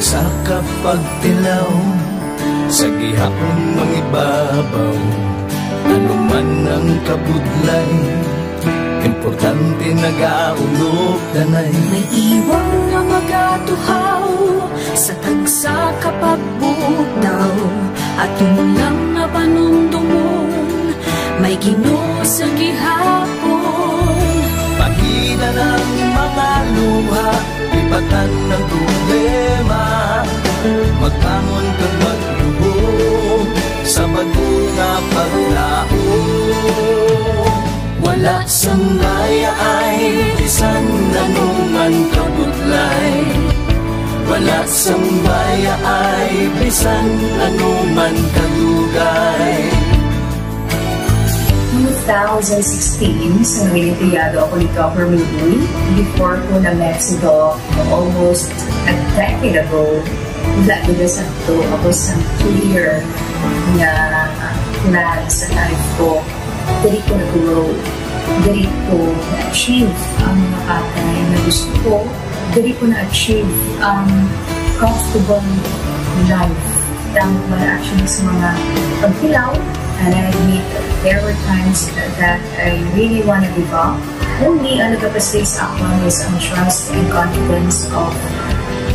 Sa kapagtilaw sa gihapon mangibabaw, ano man ang kabudlay, importante nagaulog danay. May iwang nga magatuhaw sa tagsa ka pagbugtaw, aton lang nga panumdumon, may Ginoo sa gihapon. Pahina ang mga luha, lipatan ang problema, magbangon kag magluhod sa bag-o nga paglaom. Wala sang bayaay bisan ano man kabudlay, wala sang bayaay bisan ano man kadugay. Two thousand sixteen, sa nangin empleyado ako ni Doc Hermie Uy, before ko na-met si Doc almost a decade ago, wala gid na sakto ako sa clear nga plan sa life ko. Diri ko na-grow, diri ko na-achieve ang mga bagay na gusto ko, diri ko na-achieve ang comfortable life. Tama ko na actually sa mga pagtilaw, and I admit there were times that I really wanna give up. Only ang nagapastig sa akon is ang trust and confidence of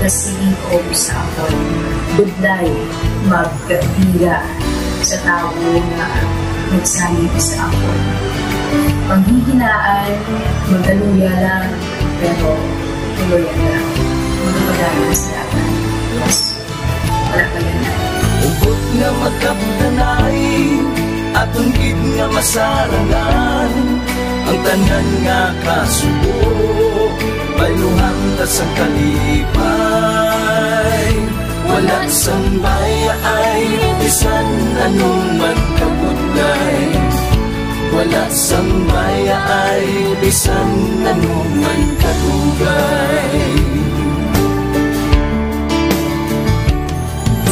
the C E O sa akon. Budlay magbira sa tawo nga nagsalig sa akon. Panghihinaan, magaluya lang, pero tuloyan lang. Magpadayon sa dagan. Yes. Wala pa yan. Hugot nga magkapdanay, aton gid nga masarangan ang tanan nga kasubo, bayluhan ta sang kalipay. Wala sang bayaay, bisan ano man kabudlay. Wala sang bayaay, bisan ano man kadugay.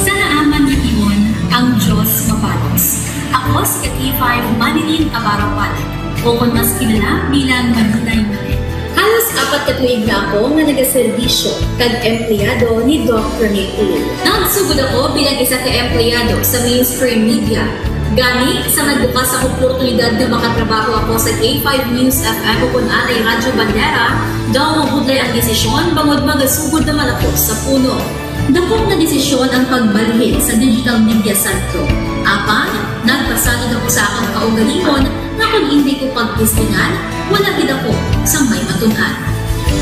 Sa naaman nga timon, ang Dios mapalos. Ako si ka K five Manilyn Abarapan, o kon mas kilala bilang Maninay Mane. Halos apat ka tuig na ako nga nagaserbisyo kag empleyado ni Doc Rene Uy. Nagsugod ako bilang isa ka empleyado sa mainstream media. Gani, sa nagbukas ang oportunidad nga makatrabaho ako sa K five News F M o kon anay Radyo Bandera, daw mabudlay ang desisyon bangod magasugod naman ako sa puno. Dakop nga desisyon ang pagbalhin sa Digital Media Centro. Apan, nagpasalig ako sa akon kaugalingon nga kon indi ko pagtistingan, wala gid ako sang may matun-an.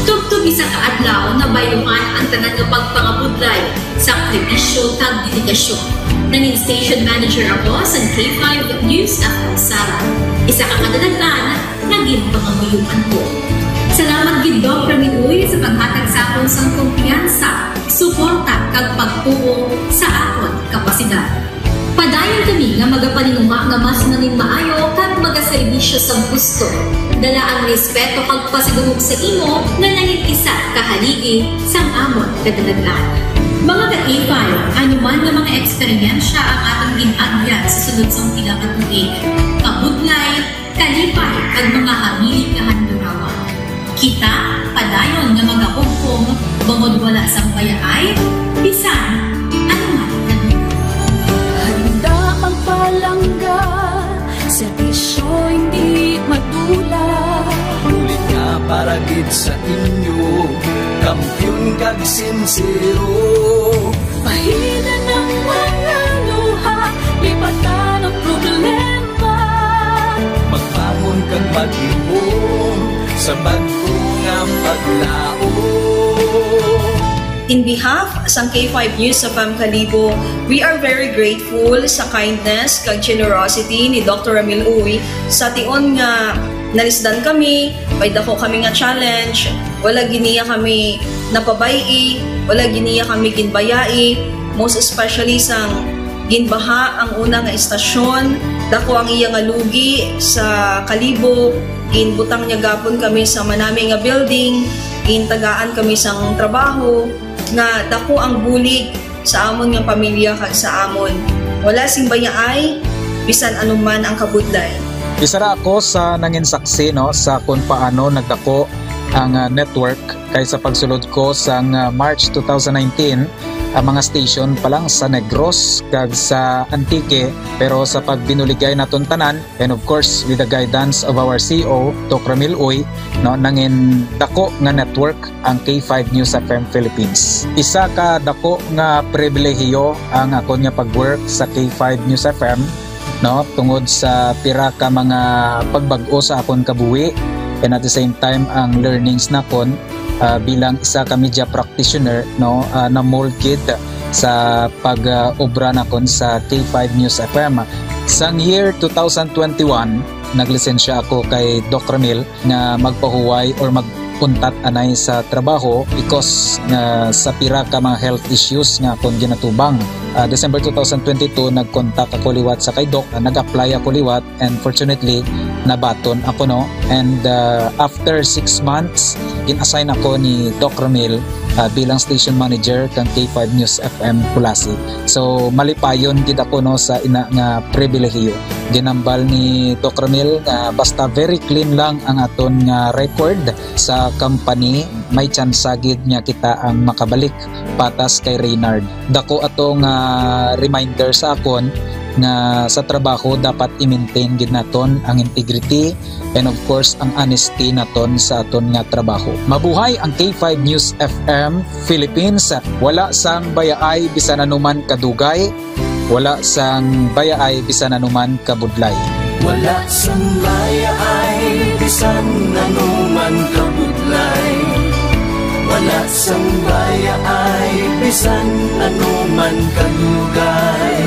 Tubtob isa ka adlaw, nabayluhan ang tanan nga pagpangabudlay, sakripisyo, kag dedikasyon. Nangin station manager ako sa K five News F M Sara, isa ka kadalagan nga ginpangamuyoan ko. Salamat gid, Doc Rene Uy, sa paghatag sa akon sang kumpiyansa, suporta, kag pagtuo sa akon kapasidad. Padayon kami nga magapaninguha nga mas nangin maayo kag magaserbisyo sa gusto, dala ang respeto kag pasidungog sa imo nga nangin isa ka haligi sang amon kadalagan. Mga ka-K five, ano man nga mga eksperyensya ang atong gin-agyan sa sulod sang pila ka tuig, kabudlay, kalipay, kag mga hamili kahandurawan. Kita padayon nga magahugpong bangod wala sang bayaay bisan ano man. Handa magpalangga, serbisyo hindi madula. Bulig nga para gid sa inyo, kampiyon kag sinsero. Pahina ang mga luha, lipatan ang problema. Magbangon kag maglihom sa bag-o nga paglaom. In behalf sang K five News F M Kalibo, we are very grateful sa kindness kag generosity ni Doctor Ramil Uy. Sa tion nga nalisdan kami, may dako kami nga challenge, wala gid niya kami napabay-i, wala gid niya kami ginbayai, most especially sang ginbaha ang una nga istasyon, dako ang iya nga lugi sa Kalibo, ginbutang niya gapon kami sa manami nga building, gintagaan kami sang trabaho, nga dako ang bulig sa amon nga pamilya kag sa amon. Wala sing bayaay, bisan ano man ang kabudlay. Isa ra ako sa nangin saksi, no, sa kung paano nagdako ang, ah, network, kay sa pagsulod ko sang, ah, March two thousand nineteen, ang mga station pa lang sa Negros kag sa Antique, pero sa pagbinuligay naton tanan, and of course, with the guidance of our C E O, Doc Ramil Uy, no, nangin dako nga network ang K five News F M Philippines. Isa ka dako nga pribilehiyo ang akon nga pag-work sa K five News F M, no, tungod sa pira ka mga pagbag-o sa akon kabuhi, and at the same time, ang learnings nakon, ah, bilang isa ka media practitioner, no, ah, na-mold gid sa pag, ah, obra nakon sa K five News F M. Sang year two thousand twenty-one, naglisensya ako kay Doc Ramil nga magpahuway or mag-untat anay sa trabaho because nga sa pira ka mga health issues nga akon ginatubang. Ah, December two thousand twenty-two, nag-contact ako liwat sa kay Doc, ah, nag-apply ako liwat, and fortunately, nabaton ako, no? And, ah, after six months, gin-assign ako ni Doc Ramil, ah, bilang station manager kang K five News F M Culasi. So, malipayon gid ako, no, sa ina nga pribilehiyo. Ginambal ni Doc Ramil nga basta very clean lang ang aton nga record sa company, may tsansa gid nga kita ang makabalik patas kay Reynard. Dako ato nga reminder sa akon nga sa trabaho dapat i-maintain gid naton ang integrity and of course ang honesty naton sa aton nga trabaho. Mabuhay ang K five News F M Philippines. Wala sang bayaay bisan anuman kadugay, wala sang bayaay bisan anuman kabudlay. Wala sang bayaay bisan anuman kabudlay. Wala sang bayaay bisan anuman kadugay.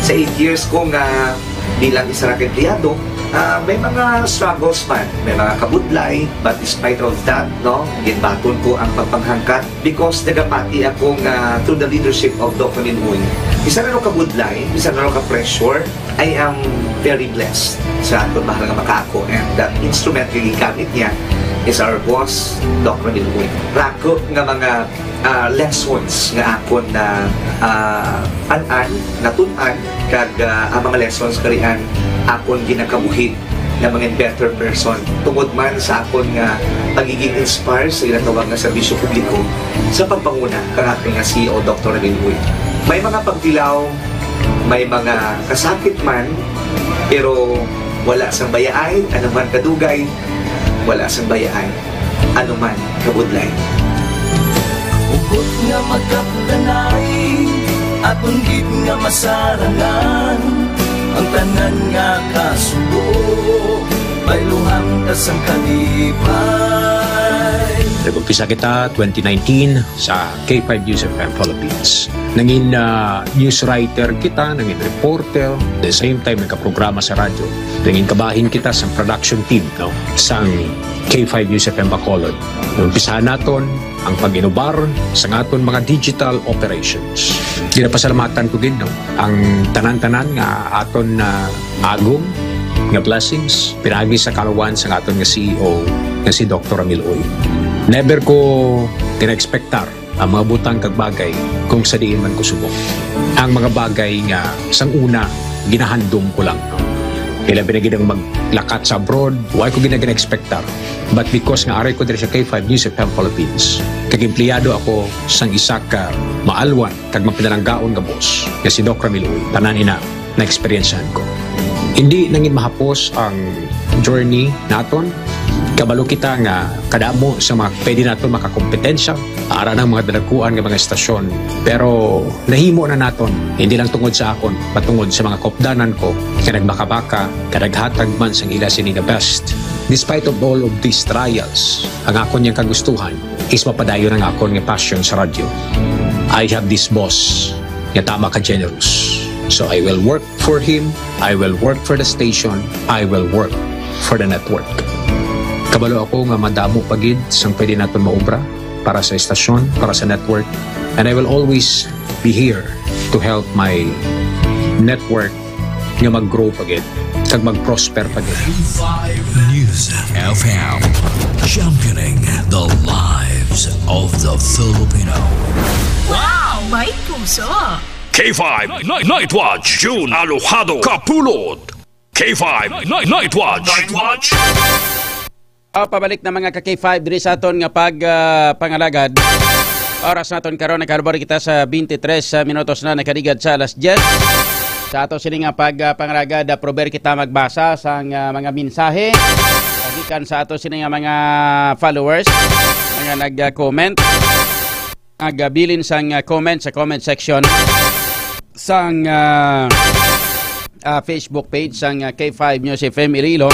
Sa eight years ko nga bilang isa ka empleyado, ah, may mga struggles man, may mga kabudlay, but despite of that, no, ginbaton ko ang pagpanghangkat because nagapati ako nga through the leadership of Doc Ramil Uy, bisan ano ka budlay, bisan ano ka pressure, I am very blessed sa aton mahal nga makaako, and that instrument nga gigamit niya is our boss, Doc Ramil Uy. Rako nga mga, ah, lessons nga akon na, ah, an-an, natun-an, kag, ah, ang mga lessons karian akon ginakabuhi nga mangin better person tungod man sa akon nga pagiging inspire sa ginatawag nga serbisyo publiko sa pagpanguna kang akon nga C E O, Doctor Ramil Uy. May mga pagtilaw, may mga kasakit man, pero wala sang bayaay, ano man kadugay, wala sang bayaay, ano man kabudlay. Hugot nga magkapdanay, aton gid nga masarangan, ang tanan nga kasubo, bayluhan ta sang kalipay. Nag-umpisa kita twenty nineteen sa K five News F M Philippines. Nangin, ah, news writer kita, nangin reporter, the same time nagkaprograma sa radyo. Nangin kabahin kita sa production team, no, sang K five News F M Bacolod. Umpisahan naton ang pag-inubar sa aton mga digital operations. Ginapasalamatan ko gid, no, ang tanan-tanan nga aton na agom nga blessings pinaagi sa kalawan sa aton nga C E O nga si Doctor Ramil Uy. Never ko gina-expectar ang mga butang kag bagay kung sa diin man ko subong. Ang mga bagay nga sang una ginahandom ko lang. Ilabi na gid ang maglakat sa abroad, wala ko gina-expectar. But because nga aray ko diri sa K five News F M Philippines, kag empleyado ako sang isa ka maalwan kag mapinalanggaon nga boss nga si Doc Ramil Uy, tanan ina na-eksperyensyahan ko. Hindi nangin mahapos ang journey naton. Kabalo kita nga kadamo sa mga pwede naton makakompetensya, ara ng mga dalaguan nga mga estasyon. Pero nahimo na naton, hindi lang tungod sa akon, patungod sa mga kopdanan ko nga nagbakabaka, nga naghatag man sang ila sini nga best. Despite of all of these trials, ang akon yang kagustuhan is mapadayon ang akon nga passion sa radyo. I have this boss nga tama ka generous. So I will work for him, I will work for the station, I will work for the network. Kabalo ako nga madamo pa gid sang pwede naton maobra para sa estasyon, para sa network, and I will always be here to help my network nga mag-grow pa gid kag mag-prosper pa gid. News F M, championing the lives of the Filipino. Wow! May puso! K five Night, Night Watch, June Alojado Kapulot. K five Night, Night Watch. Night Watch. Ah, pabalik na, mga ka-K five, diri sa aton nga pag, ah, pangalagad. Oras naton karon, nagkalabor kita sa twenty-three minutos na nakaligad sa alas diyes. Sa ato sini nga pag, ah, pangalagad, ah, prober kita magbasa sang, ah, mga mensahe gikan sa ato sini nga mga followers, mga nag-comment, nagabilin sang, ah, comment sa comment section sang, ah, ah, Facebook page sang, ah, K five News F M Iloilo,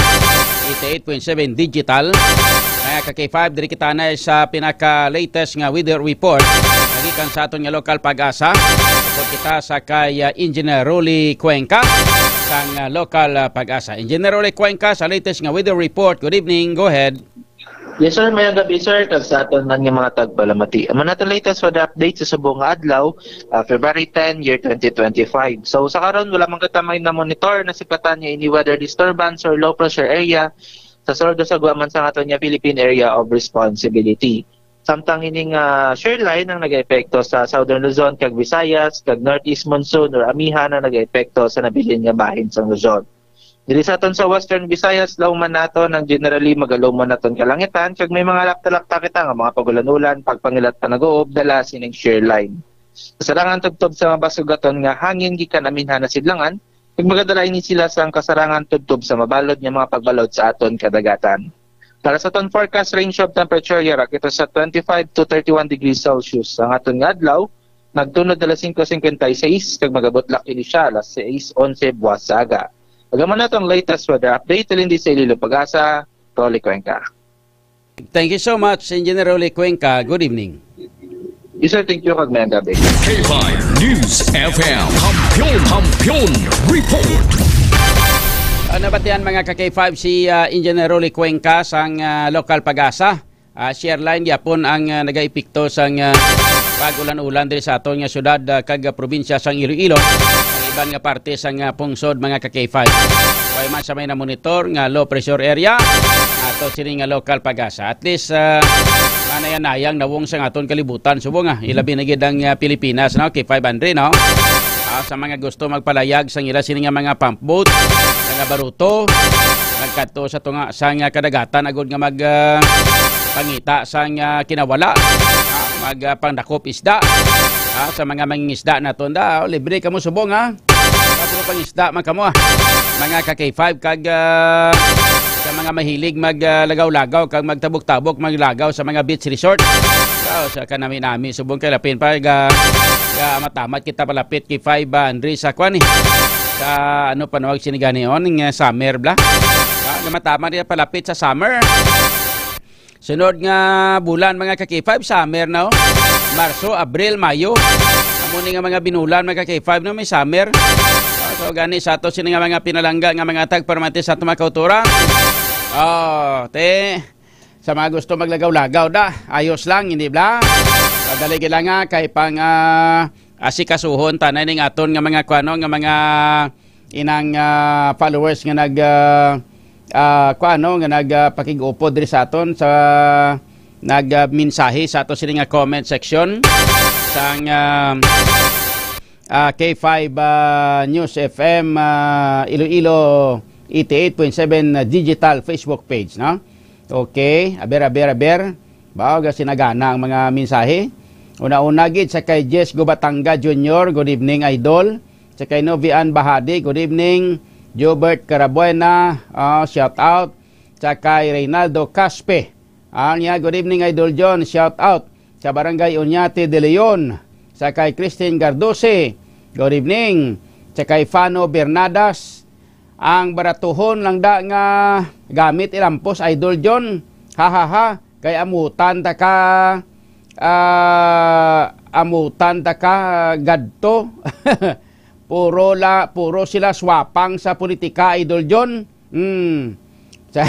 eighty-eight point seven Digital. Mga ka-K five, diri kita na sa pinaka-latest nga weather report. Nagikan sa aton nga lokal Pag-asa. Upod kita sa kay, ah, Engineer Rolly Cuenca sang, ah, lokal, ah, Pag-asa. Engineer Rolly Cuenca sa latest nga weather report. Good evening. Go ahead. Yes, sir. Mayong gabi, sir. Kag sa aton man nga mga tagpalamati. Amo na to latest weather update sa subong nga adlaw, ah, February ten, year twenty twenty-five. So, sa karon, wala man kita may na-monitor na sipatan nga any weather disturbance or low pressure area sa sulod sa gwa man sa aton nga Philippine Area of Responsibility. Samtang ining, ah, shear line ang nagaepekto sa Southern Luzon kag Visayas, kag Northeast Monsoon or amihan ang nagaepekto sa nabilin nga bahin sang Luzon. Diri sa aton sa Western Visayas, lawman naton ang generally magalumon naton kalangitan, kag may mga lapta-lapta kita nga mga pagulan-ulan, pagpangilat panag-uob, dala sining shear line. Kasarangan tubtob sa mabasugaton nga hangin gikan aminhan na sidlangan, kag magadala ini sila sang kasarangan tubtob sa mabalod nga mga pagbalod sa aton kadagatan. Para sa aton forecast range of temperature, yara kita sa twenty-five to thirty-one degrees Celsius. Ang aton nga adlaw, nagtunod alas singko cincuenta y seis, kag magabutlak ini siya alas sais onse buwas sa aga. Amo na tong latest weather update, halin di sa Iloilo Pag-asa, Rolly Cuenca. Thank you so much, Engineer Rolly Cuenca. Good evening. Yes, sir. Thank you, kag mayong gabi. K five News F M. Kampiyon, Kampiyon Report. Ah, nabatian, mga ka-K five, si, ah, Engineer Rolly Cuenca sang, ah, lokal Pag-asa. Ah, shear line gyapon ang, ah, nagaepekto sang, ah, pag-ulan-ulan diri sa aton nga syudad, ah, kag, ah, probinsya sang Iloilo, ang iban nga parte sang, ah, pungsod, mga ka-K five. Way man sa may namonitor nga low pressure area, ato sini nga lokal Pag-asa. At least, ah, manayang-nayang nawong sang aton kalibutan subong, ah, ilabi na gid ang, ah, Pilipinas, no? K five Andre, no? Ah, sa mga gusto magpalayag sang ila sini nga mga pump boat, mga baruto, nagkadto sa tunga sang, ah, kadagatan agud nga mag, ah, pangita sang, ah, kinawala, ah, mag, ah, pangdakop isda. Ah, sa mga mangingisda naton da, oh, libre kamo subong, ha? Kamo pangisda man kamo, ah. Mga ka-K five kag, ah, sa mga mahilig mag, ah, lagaw-lagaw kag magtabok-tabok, maglagaw sa mga beach resort. Oh, sa kanami-nami subong kay lapin pa ga, ga matamat kita palapit kay five, ah, Andre, sa kwan, eh. Sa ano pa nawag siniganion nga summer bla. Ah, gamataman niya palapit sa summer. Sunod nga bulan, mga ka-K five, summer na, oh. Marso, Abril, Mayo. Amo ni nga mga binulan, mga ka-K five, no, may summer. Ah, so gani sa ato sini nga mga pinalangga nga mga tagpalamati sa ato mga kautoran. Oh, te, sa mga gusto maglagaw-lagaw da, ayos lang, hindi bla? Padali gila nga kay pang, ah, asikasuhon tanay ning aton nga mga kuano, nga mga inang, ah, followers nga nag, ah, ah, kuano, nga nag, ah, pakig-upod diri sa aton sa nag, ah, mensahe sa ato sini nga comment section sang, ah, ah, K five, ah, News F M, ah, Iloilo eighty-eight point seven, ah, digital Facebook page, no? Okay, aber, aber, aber. Bao ga sinagana ang mga mensahe. Una-una gid sa kay Jess Gubatanga Junior, good evening, idol. Sa kay Novian Bahadi, good evening. Jobert Carabuena, ah, shout out. Sa kay Reynaldo Caspe, ang niya, good evening, Idol John, shout out. Sa Barangay Oñate de Leon, sa kay Christine Gardose, good evening. Sa kay Fano Bernadas, ang baratuhon lang da nga gamit ilampos, Idol John. Ha, ha, ha. Kay amutan ta ka, ah, amutan ta ka gadto. Puro la, puro sila swapang sa politika, Idol John. Hmm. Sa,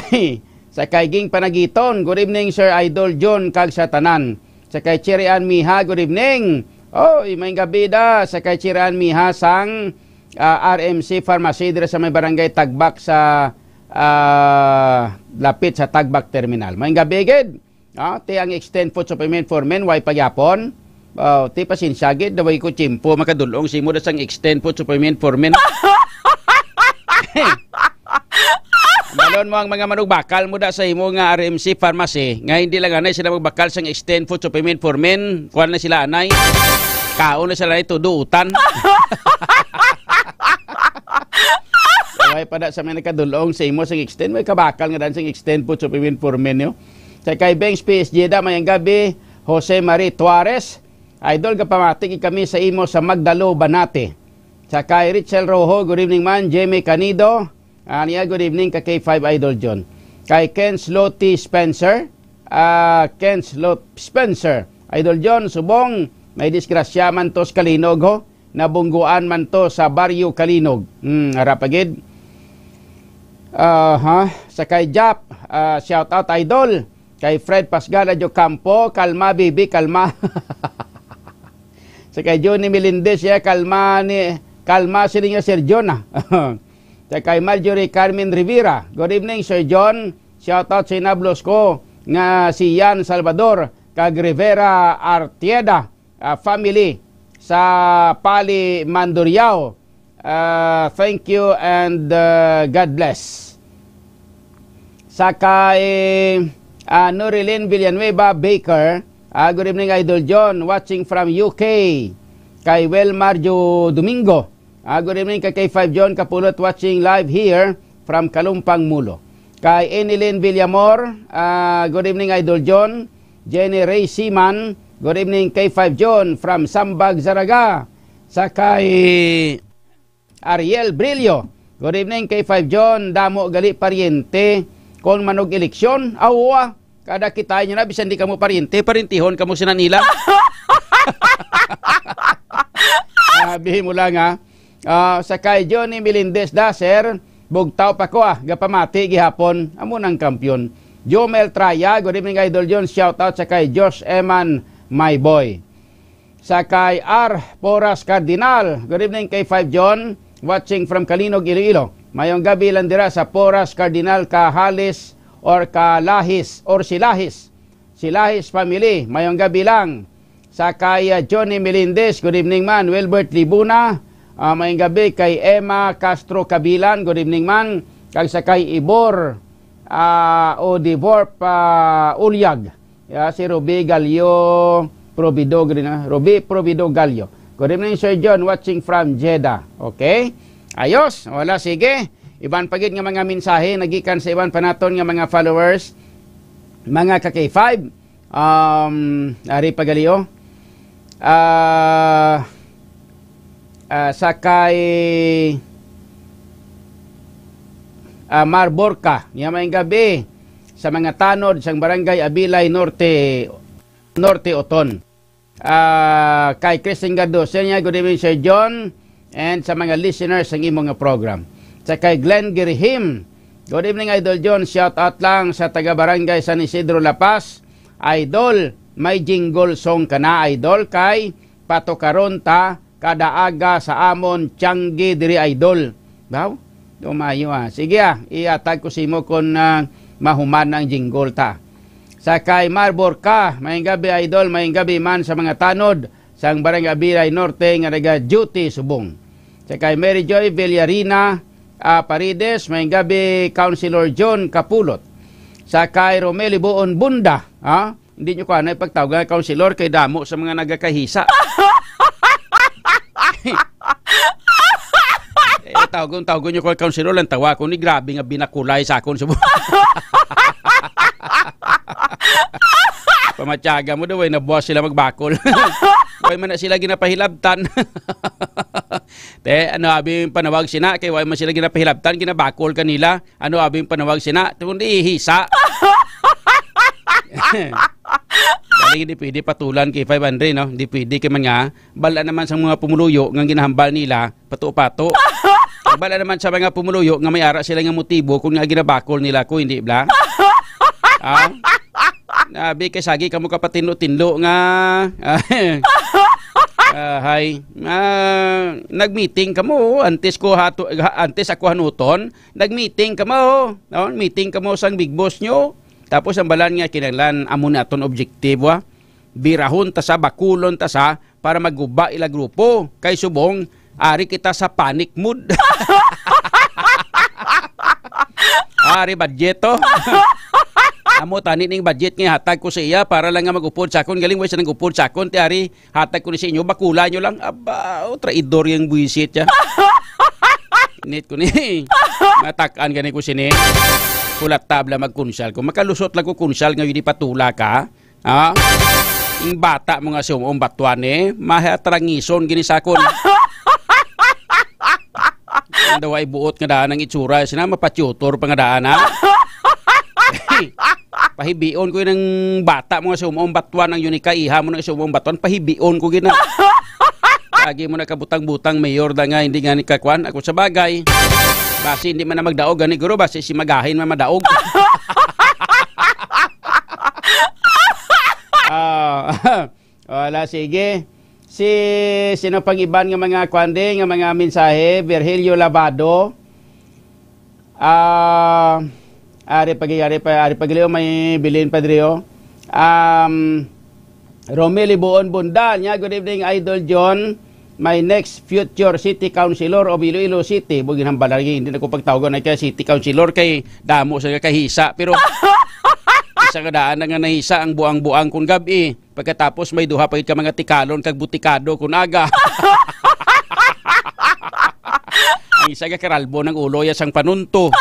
sa kay Ging Panagiton, good evening, Sir Idol John, kag sa tanan. Sa kay Chirian Miha, good evening. Oy, may gabi da. Sa kay Chirian Miha sang, ah, R M C Pharmacy diri sa may barangay Tagbak sa, ah, lapit sa Tagbak Terminal. May gabi gid. Ah, ti ang extend food supplement for men, way pagyapon. Oh, ti pasensya gid, way ko tiyempo makadulong simo da sang extend food supplement for men. Balon mo ang mga manugbakal mo da sa imo nga R M C pharmacy, nga hindi lang anay sila magbakal sang extend food supplement for men, kuwan na sila anay. Kaon na sila anay, tuduutan. Way pa da sa may nakadulong sa imo sang extend, may kabakal nga dan sang extend food supplement for men, yo. Sa kay Bengs P S G da, mayang gabi, Jose Marie Tuarez. Idol, gapamati gid kami sa imo sa Magdalo, Banate. Sa kay Richel Rojo, good evening man, Jemmy Canido. Ah, niya, good evening ka K five Idol John. Kay Ken Sloty Spencer, ah, Ken Slot Spencer. Idol John, subong, may disgrasya man to sa Kalinog, ho. Nabungguan man to sa Baryo Kalinog. Hmm, ara pa gid. Aha, sa kay Jap, ah, shout out, Idol. Kay Fred Pasgala Jocampo, kalma, bibi, kalma. Sa kay Johnny Melendez, ya, kalma ni, kalma sila nga Sir John, ah. Sa kay Marjorie Carmen Rivera, good evening, Sir John. Shout out sa inablos ko nga si Yan Salvador kag Rivera Artieda, ah, family sa Pali, Mandurriao. Ah, thank you and, ah, God bless. Sa kay, ah, Norilyn Villanueva Baker, ah, good evening, Idol John, watching from U K. Kay Welmar Jo Domingo, ah, good evening, kay K five John Kapulot, watching live here from Kalumpang, Mulo. Kay Enilyn Villamor, ah, good evening, Idol John. Jenny Ray Siman, good evening, K five John from Sambag, Zaraga. Sa kay Ariel Brillo, good evening, K five John, damo gali paryente kon manog-eleksyon. Awa, kada kita nyo na, bisan di kamo paryente, paryentihon kamo sina nila. Sabi mo lang, ha. Ah, sa kay Johnny Melendez da, sir, bugtaw pa ko, ah, gapamati gihapon, amo nang kampiyon. Jomel Traya, good evening, Idol John, shout out sa kay Josh Eman, my boy. Sa kay R Poras Cardinal, good evening, K five John, watching from Kalinog, Iloilo. Mayong gabi lang dira sa Poras Cardinal, Kahales or Kalahis or Silahis. Silahis family, mayong gabi lang. Sa kay, ah, Johnny Melendez, good evening man. Wilbert Libuna, ah, mayong gabi. Kay Emma Castro Cabilan, good evening man. Kag sa kay Ibor, ah, o Divor pa Ulyag. Ya, si Ruby Gallo Provido, gani na. Ruby Provido Gallo. Good evening, Sir John, watching from Jeddah. Okay? Ayos. Wala, sige. Iban pa gid nga mga mensahe nagikan sa iban pa naton nga mga followers, mga ka K five. Um, ari pa gali, oh. Ah, ah, sa kay, ah, Mar Borca, niya, mayong gabi sa mga tanod sang Barangay Abilay Norte, Norte Oton. Ah, kay Christine Garduce niya, good evening, Sir John, and sa mga listeners sang imo nga program. Sa kay Glenn Girhim, good evening, Idol John. Shout out lang sa taga Barangay San Isidro, La Paz. Idol, may jingle song ka na, Idol, kay patukaron ta kada aga sa amon tiyanggi diri, Idol. Daw? Dumayo, ah. Sige, ah. Iatag ko simo kon, ah, mahuman ang jingle ta. Sa kay Mar Borca, mayong gabi, Idol, mayong gabi man sa mga tanod sang Barangay Abilay Norte nga naga-duty subong. Sa kay Mary Joy Villarina, ah, Paredes, mayong gabi, Councilor John Kapulot. Sa kay Romel Ibuon Bunda, ha? Hindi nyo kuha na ipagtawag nga councilor kay damo sa mga nagakahisa. Eh, tawgon, tawgon nyo ko councilor lang tawa ko ni grabe nga binakulay sa akon sa bu-, pamatyaga mo daw, eh, nabuwas sila magbakol. Way man na sila ginapahilabtan. Te, ano abi yung panawag sina? Kay way man sila ginapahilabtan, ginabakol kanila. Ano abi yung panawag sina? Kundi hisa. Dali, hindi pwede patulan kay five hundred, no? Hindi pwede kay man nga, bala naman sa mga pumuluyo nga ginahambal nila, pato-pato. Bala naman sa mga pumuluyo nga may ara sila nga motibo kung nga ginabakol nila ko, hindi bla? Ah? Abi kay sagi kamo kapatinlo-tinlo nga. Ah, hay. Ah, nag-meeting kamo antes ko hato, ha-, antes ako hanuton, nag-meeting kamo, no? Meeting kamo sang big boss nyo. Tapos ang balan nga kinahanglan amo na aton objective, wa? Birahon ta sa, bakulon ta sa para maguba ila grupo. Kay subong, ari kita sa panic mode. Ari budget to. Amo tani ning budget nga hatag ko sa iya para lang nga mag-upod sa akon. Galing, way siya nag-upod sa akon, ti ari, hatag ko ni sa inyo, bakula nyo lang. Aba, oh, traidor yung buwisit siya. Init ko ni. Matak-an gani ko sini. Kulat tabla magkunsal ko. Makalusot lang ko kunsal nga yun ipatula ka. Ha? Ing bata mo nga si Umong Batuan eh, mahatrangison gini sakon. Ang daw ay buot nga daan ang itsura, sina mapatutor pa nga daan, ha? Pahibion ko yun ang bata mo nga si Umong Batuan, ang yun ikaiha mo na si Umong Batuan, pahibion ko gina. Lagi mo na kabutang-butang, mayor da nga, hindi nga ni kakwan. Ako sa bagay, basi hindi man na magdaog, gani guro, basi si Magahin man madaog. Ah, wala, sige. Si, sino pang iban nga mga kwande, nga mga mensahe? Virgilio Labado. Ah, ari pagi, ari pa, ari pagi, may bilin, Padre, oh. Um, Romel Ibuon Bundal, niya, "Good evening, Idol John. My next future city councilor of Iloilo City." Buginhambal lagi, hindi na ko pagtawagan na kay city councilor kay damo sa kahisa. Pero isa ka daan na nga nahisa ang buang-buang kung gabi. Pagkatapos may duha pa gid ka mga tikalon kag butikado kun aga. Ang isa ka karalbo ng ulo ya sang panunto.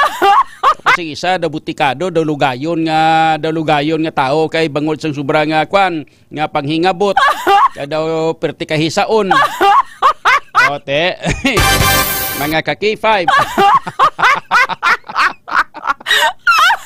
Tapos ang isa daw butikado, daw lugayon nga, daw lugayon nga tao kay bangod sang sobra nga kwan, nga panghingabot. Kaya daw perti kahisaon. Ote. Mga ka K five.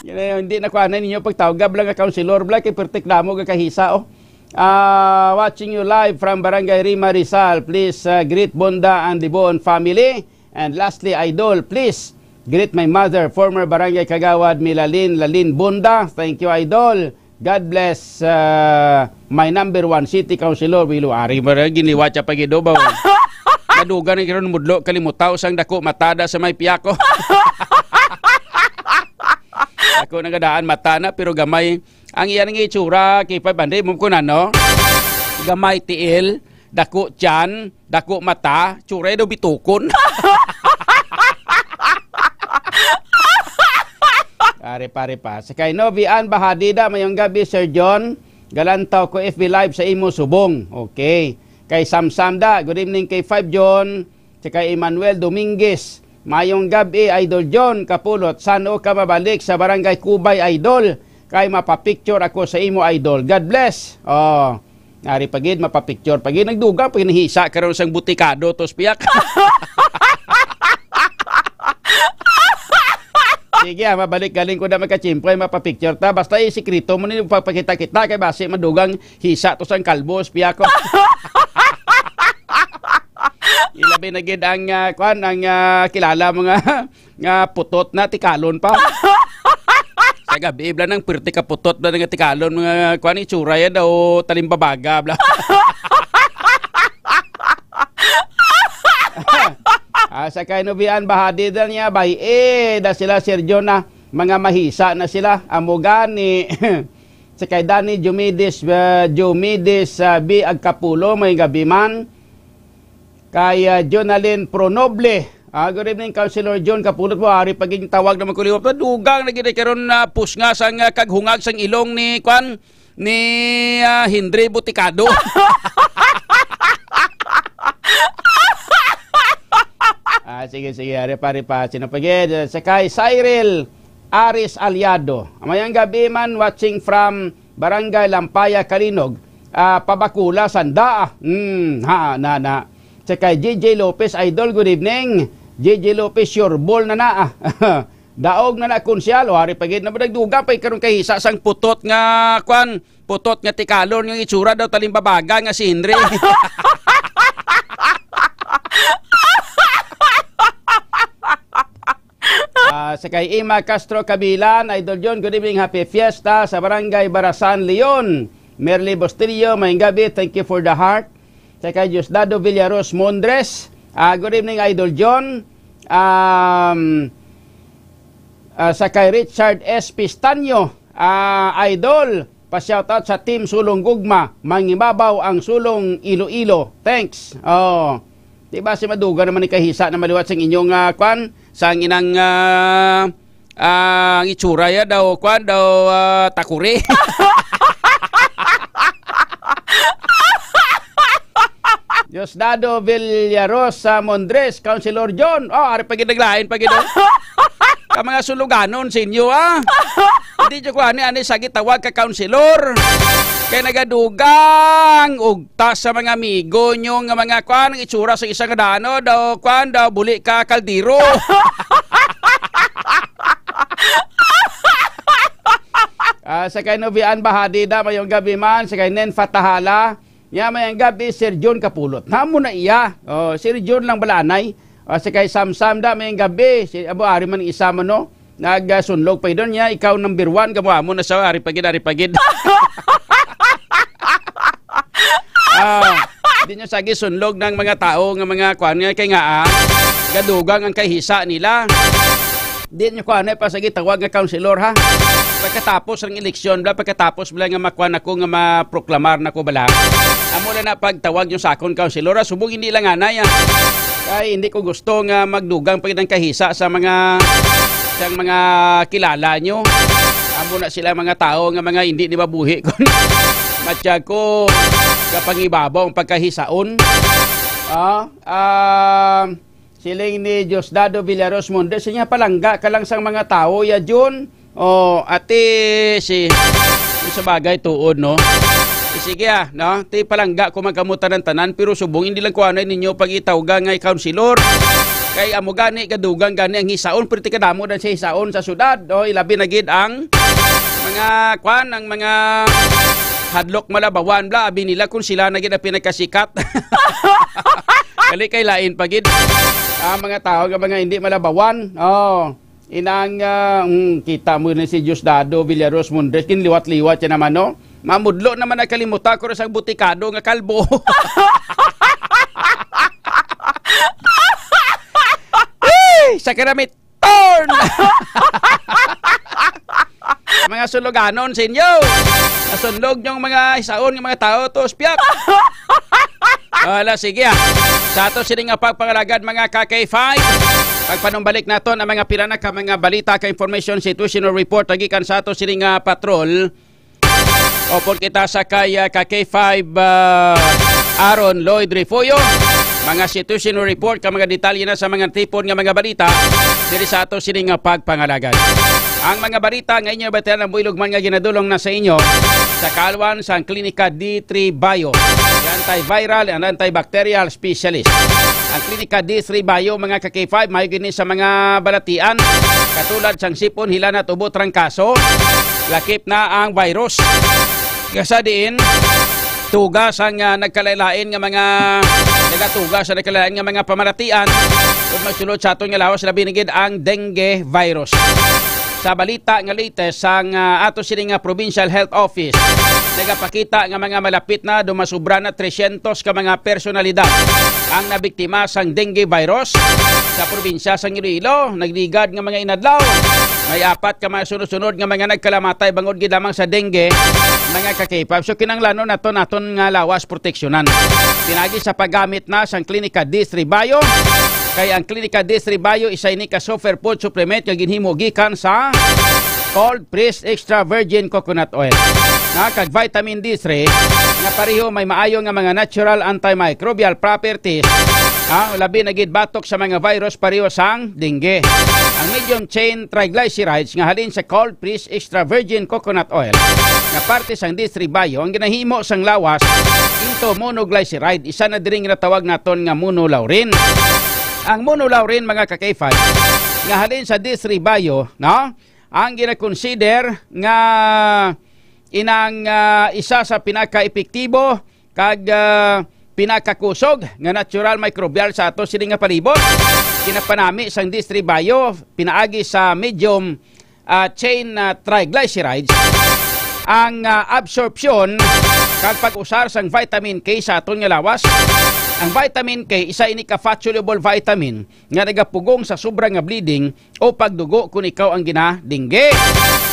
Yun na yun, hindi na kuha na ninyo pagtawag. Gabla nga counselor, bla, kay pertik damo nga kahisa, oh. Ah, watching you live from Barangay Rima, Rizal. Please, ah, greet Bonda and the Boon family. And lastly, Idol, please greet my mother, former Barangay Kagawad Milalin Lalin Bonda. Thank you, Idol. God bless, ah, my number one city councilor, Willow Ari. Mara, giniwa siya pag ido ba? Naduga na karon mudlo, kalimutaw sang dako matada sa may piyako. Ako nagadaan mata na, pero gamay. Ang iya nga itsura, kay pabandi mo ko na, no? Gamay tiil, dako tiyan, dako mata, tsuray daw bitukon. Pare, pare pa. Sa kay Novi Ann Bahadida, mayong gabi, Sir John. Galantaw ko F B Live sa imo subong. Okay. Kay Samsam da, good evening kay Five John. Sa kay Emmanuel Dominguez, mayong gabi, Idol John Kapulot. San-o ka mabalik sa Barangay Kubay, Idol? Kay mapapicture ako sa imo, Idol. God bless. Oh, nari pa gid, mapapicture pa gid. Nagdugang pa gid, nahisa karon sang butikado, tos piyak. Sige, ah, mabalik galing ko na magkachimpo, ay mapapicture ta. Basta, eh, sikreto mo ni, papakita kita, kay basi madugang hisa to sang kalbos, piyak ko. Ilabi na gid ang, ah, kwan, ang, ah, kilala mo nga, nga putot na, tikalon pa. Sa gabi, ibla nang pirti ka putot na nga tikalon, mga kwan, itsura yan daw, talimbabaga, bla. Ah, sa kay Novian, bahadi da niya, bay, eh, da sila, Sir John, na, mga mahisa na sila, amo gani. Sa kay Danny Jumidis, ah, Jumidis, ah, B. Agkapulo, may gabi man. Kay, ah, Jonalyn Pronoble. Ah, good evening, Councilor John Kapulot mo. Ari paging tawag naman ko liwat. Dugang na gid karon na pusnga sang, ah, kaghungag sang ilong ni, kwan, ni, ah, Henry Butikado. Ah, sige, sige. Ari pa, ari pa. Sino pa gid? Sa kay Cyril Aris Aliado. Mayang gabi man, watching from Barangay Lampaya, Calinog. Ah, pabakula, sanda, ah. Hmm, ha, na, na. Sa kay J J Lopez, Idol, good evening. J J Lopez, sure ball na na, ah. Daog na na, Konsyal. O, ari pa gid na, nagdugang pa karon kay isa sang putot nga, kwan, putot nga tikalon nga itsura daw, talimbabaga nga si Henry. Ah, sa kay Ima Castro Kabilan, Idol John, good evening, happy fiesta sa Barangay Barasan, Leon. Merly Bustillo, mayong gabi, thank you for the heart. Sa kay Diosdado Villaros Mondres, ah, good evening, Idol John. Um, ah, sa kay Richard S. Pistanyo, ah, Idol, pa-shoutout sa Team Sulong Gugma, mangibabaw ang Sulong Iloilo. Thanks. Oh. Di ba si madugang naman ni kahisa na maliwat sang inyong, ah, kwan? Sang inang, ah, Ah, ang itsura ya daw, kwan daw, ah, takuri. Diosdado Villarosa Mondres, Councilor John. Oh, ari pa gid naglain pa gid, oh. Ka mga suluganon sa inyo, ah. Hindi nyo ko ani, ani sa gitawag ka councilor. Kay nagadugang ugta sa mga amigo nyo nga mga kwan, ang itsura sa isang dano, daw kwan, daw buli ka kaldero. Ah, sa kay Novian Bahadi da, mayong gabi man, sa kay Nen Fatahala, nya mayong gabi, Sir John Kapulot. Namo na iya. Oh, Sir John lang balanay. Ah, sa kay Samsam da, mayong gabi. Si Abu Ari man isa man, no? Nagasunlog pa doon niya, ikaw number one, kamo amo na sa ari pagid, ari pagid. Ah, di nyo sagi sunlog ng mga tao nga mga kwan nga kay nga, ah, gadugang ang kahisa nila. Di nyo kwan pa sa gitawag nga councilor, ha? Pagkatapos ng eleksyon, bla, pagkatapos bla nga makwan ako nga maproklamar na ko bala. Amo na na pagtawag nyo sa akon councilor, ha? Subong hindi lang anay, ah. Kay hindi ko gusto nga magdugang pa gid ang kahisa sa mga, sa mga kilala nyo. Amo na sila mga tao nga mga hindi ni mabuhi kon matya ko kapangibabaw ang pagkahisaon. Ah, ah, siling ni Diosdado Villaros Mondes, siya palangga ka lang sang mga tao, ya Jun. Oh, ati si, sa bagay tuod, no? Eh, sige, ah, no? Ti palangga ko magkamutanan tanan, pero subong hindi lang ko anay ninyo pag-itawga nga councilor. Kay amo gani, gadugang gani ang hisaon, pero ti kadamo dan sa hisaon sa syudad, oh, ilabi na gid ang mga, kwan, ang mga hadlok malabawan, bla, abi nila kung sila na gid ang pinagkasikat. Kali kay lain pa gid. Ang mga tao nga mga hindi malabawan, oh. Inang, ah, mm, kita mo na si Diosdado Villaros Mundres, kinliwat-liwat siya naman, no? Mamudlo naman ang kalimutan ko sa butikado nga kalbo. Hey! Sa karamiton! Mga suluganon sa inyo. Nasunlog yung mga isaon ng mga tao, to, spiak. Wala, sige, ah. Sa ato sini nga pagpangalagad, mga ka K five, pagpanumbalik naton ang mga pila na ka mga balita, ka information, situational report, gikan sa ato sini nga patrol. Upod kita sa kay, ah, ka K five, ah, Aaron Lloyd Refugio. Mga situational report, ka mga detalye na sa mga tipon nga mga balita diri sa ato sini nga pagpangalagad. Ang mga balita nga inyo batian ang builog man nga ginadulong na sa inyo sa kalwan sang Klinika D three Bio, the antiviral and antibacterial specialist. Ang Klinika D three Bio, mga ka K five, may gini sa mga balatian, katulad sang sipon, hilanat, ubo, trangkaso, lakip na ang virus. Kasa diin, tuga sang, ah, nagkalain-lain nga mga, nagatuga sa nagkalain nga mga pamalatian, kung magsulod sa aton nga lawas, labi na gid ang dengue virus. Sa balita nga latest sang, ah, ato sini nga Provincial Health Office, nagapakita nga mga malapit na dumasubra na tresyentos ka mga personalidad ang nabiktima sang dengue virus sa probinsya sang Iloilo. Nagligad nga mga inadlaw, may apat ka mga sunod-sunod nga mga nagkalamatay bangod gid lamang sa dengue, mga ka K five. So, kinahanglanon naton, naton nga lawas proteksyonan. Pinagi sa paggamit na sang Klinika D three Bio, kay ang Klinika D three Bio isa ini ka superfood supplement nga ginhimo gikan sa cold pressed extra virgin coconut oil, na kag vitamin D three, nga pareho may maayo nga mga natural antimicrobial properties, ha, labi na gid batok sa mga virus pareho sang dengue. Ang medium chain triglycerides nga halin sa cold pressed extra virgin coconut oil nga parte sang D three Bio ang ginahimo sang lawas into monoglyceride, isa na diri nga natawag naton nga monolaurin. Ang monolaurin, mga ka K five, nga halin sa D three Bio, no? Ang ginakonsider nga inang, ah, isa sa pinaka-epektibo kag, ah, pinakakusog nga natural microbial sa ato sini nga palibot. Ginapanami sang D three Bio pinaagi sa medium, ah, chain, ah, triglycerides ang, ah, absorpsyon kag pag-usar sang vitamin K sa aton nga lawas. Ang vitamin K, isa ini ka fat-soluble vitamin nga nagapugong sa sobra nga bleeding o pagdugo kon ikaw ang ginadingge.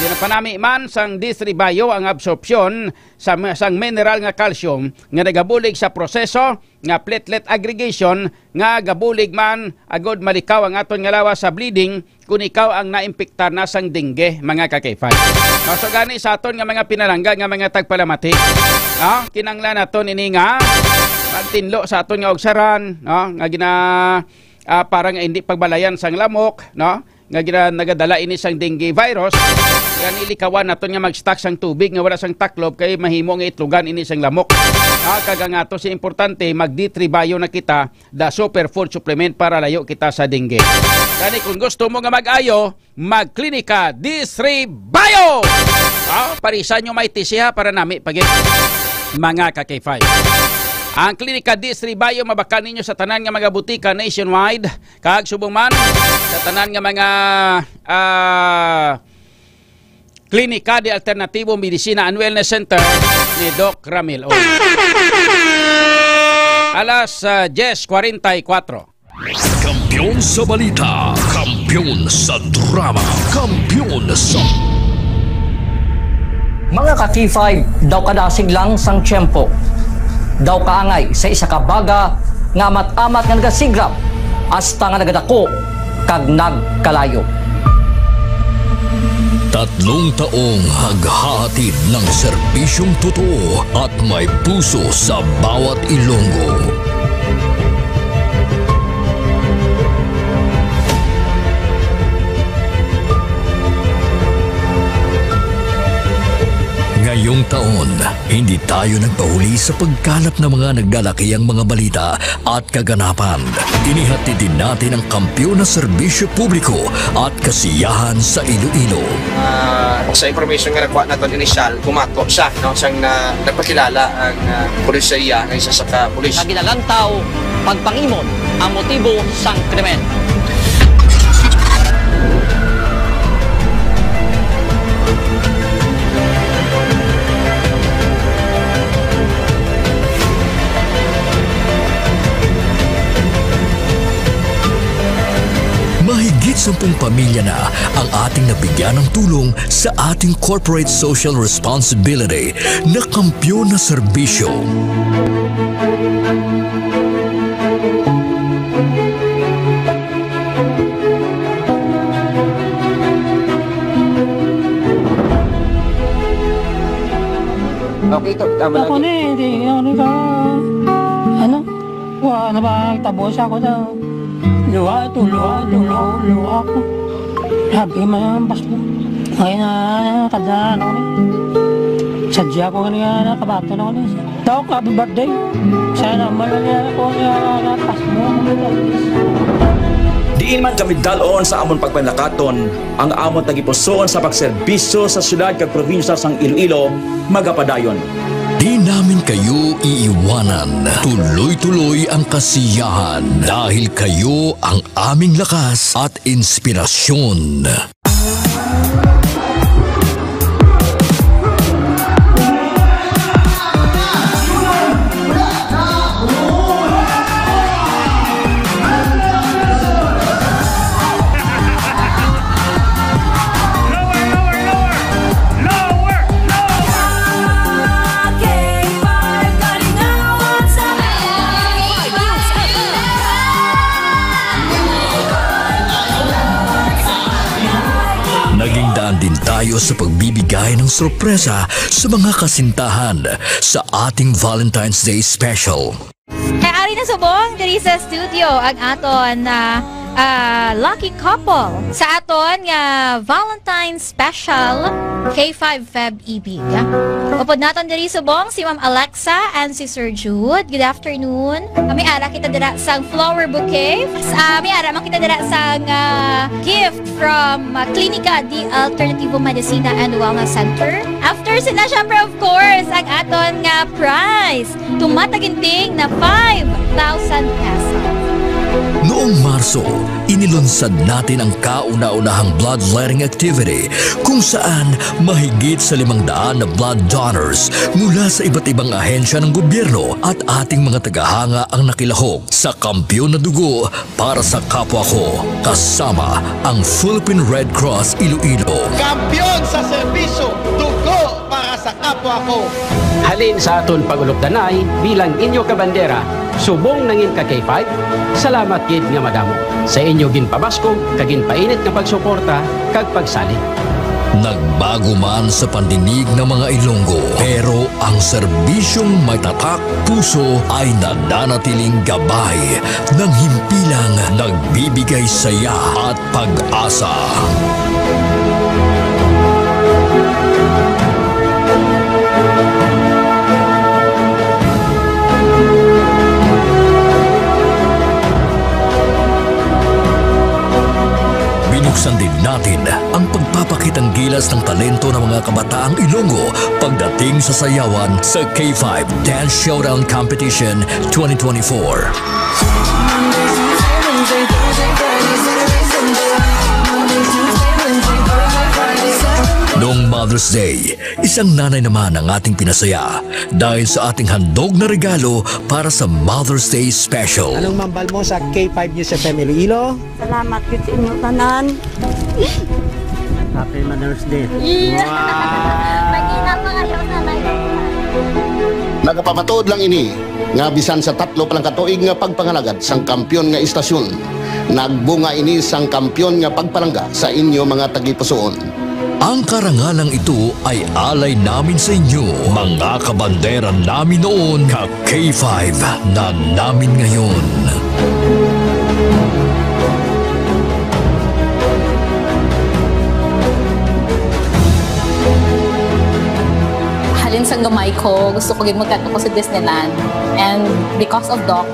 Ginapanami man sang D three Bio ang absorpsyon sa, sang mineral nga calcium nga nagabulig sa proseso nga platelet aggregation nga gabulig man agud malikaw ang aton nga lawas sa bleeding kon ikaw ang naimpiktar na sang dengue, mga ka-K five. Maso gani sa aton nga mga pinalangga nga mga tagpalamati, ah, kinanglan naton ini nga magtinlo sa aton nga ugsaran, no, nga gina-, ah, para nga hindi pagbalayan sang lamok, no, nga gina-, nagadala ini sang dengue virus. Gani likawan naton nga mag-stock sang tubig nga wala sang taklob kay mahimo nga itlogan ini sang lamok. Ah, kag ang ato si importante, mag D three Bio na kita, the superfood supplement para layo kita sa dengue. Gani kung gusto mo nga mag-ayo, mag-Klinika D three Bio! Ah, parisan nyo may tisiha para nami pagit, mga ka-K five. Ang Klinika D three Bio mabakal ninyo sa tanan nga mga butika nationwide, kag subong man sa tanan nga mga, ah, Klinika de Alternativo Medicina and Wellness Center ni Doc Ramil. Oy. Alas, ah, diyes kwarenta y kuwatro. Kampiyon sa balita, kampiyon sa drama, kampiyon sa Mga ka-K five, daw kadasig lang sang tiyempo. Daw kaangay sa isa ka baga nga amat-amat nga nagasigrap hasta nga nagadako kag nagkalayo. Tatlong taong naghahatid ng serbisyong totoo at may puso sa bawat Ilonggo. Ngayong taon, hindi tayo nagpahuli sa pagkalap ng mga nagdalakihang mga balita at kaganapan. Inihatid din natin ang kampiyon na serbisyo publiko at kasiyahan sa Iloilo. Ah, sa information nga nakuha naton initial, bumato siya, no, siyang na, nagpakilala ang, ah, pulis sa iya nga isa sa ka pulis. Nga ginalantaw pagpangimon ang motibo sang krimen. Mahigit sampung pamilya na ang ating nabigyan ng tulong sa ating corporate social responsibility na kampiyon na serbisyo. Okay, to. Tama lang. Ako ni, hindi, ano ka, ano? Wa na ba, tabo siya ko daw. Luha to, luha, luha, luha ko. Sabi man ang basto. Ngayon na, kada ano ni. Sadya ko nga nakabato na ko ni. Dok, happy birthday. Sana man lang yan ako nga napas mo. Diin man kami dalon sa amon pagpanakaton, ang amon tagipusoon sa pagserbisyo sa siyudad kag probinsya sang Iloilo magapadayon. Di namin kayo iiwanan. Tuloy-tuloy ang kasiyahan dahil kayo ang aming lakas at inspirasyon. Lower, lower, lower! Lower, lower! Naging daan din tayo sa pagbibigay ng sorpresa sa mga kasintahan sa ating Valentine's Day Special. Kay ari na subong diri sa studio ang aton, ah, ah, lucky couple sa aton nga Valentine's Special K five Feb Ibig. Upod naton diri subong si Ma'am Alexa and si Sir Jude. Good afternoon. Ah, may ara kita dira sang flower bouquet. Ah, may ara man kita dira sang, ah, gift from, ah, Klinika de Alternativo Medicina and Wellness Center. After sila, syempre, of course, ang aton nga prize. Tumataginting na five thousand pesos. Noong Marso, inilunsad natin ang kauna-unahang bloodletting activity, kung saan mahigit sa limang daan na blood donors mula sa iba't ibang ahensya ng gobyerno at ating mga tagahanga ang nakilahok sa Kampiyon na Dugo para sa Kapwa Ko, kasama ang Philippine Red Cross Iloilo. Kampiyon sa serbisyo, dugo para sa kapwa ko. Halin sa aton pag-ulupdanay bilang inyo kabandera, subong nangin ka K five, salamat gid nga madamo sa inyo ginpabaskog kag ginpainit nga pagsuporta kag pagsalig. Nagbago man sa pandinig ng mga Ilonggo, pero ang serbisyong may tatak puso ay nananatiling gabay ng himpilang nagbibigay saya at pag-asa. Binuksan din natin ang pagpapakitang gilas ng talento ng mga kabataang Ilonggo pagdating sa sayawan sa K five Dance Showdown Competition twenty twenty-four. Noong Mother's Day, isang nanay naman ang ating pinasaya dahil sa ating handog na regalo para sa Mother's Day Special. Anong mambal mo sa K five News F M Iloilo? Salamat gid sa inyo tanan. Happy Mother's Day. Iya. Wow! Mag-ina pa kayo sa live. Nagapamatuod lang ini nga bisan sa tatlo pa lang ka tuig nga pagpangalagad sang kampiyon nga istasyon, nagbunga ini sang kampiyon nga pagpalangga sa inyo mga tagipusoon. Ang karangalang ito ay alay namin sa inyo, mga kabandera namin noon, ka K five na namin ngayon. Halin sang gamay ko, gusto ko gid magkadto ko sa Disneyland. And because of Doc,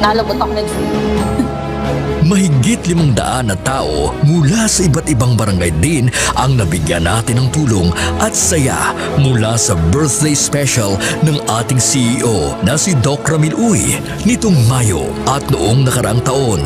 nalabot ako na Disney. Mahigit limang daan na tawo mula sa iba't ibang barangay din ang nabigyan natin ng tulong at saya mula sa birthday special ng ating C E O na si Doc Ramil Uy nitong Mayo at noong nakaraang taon.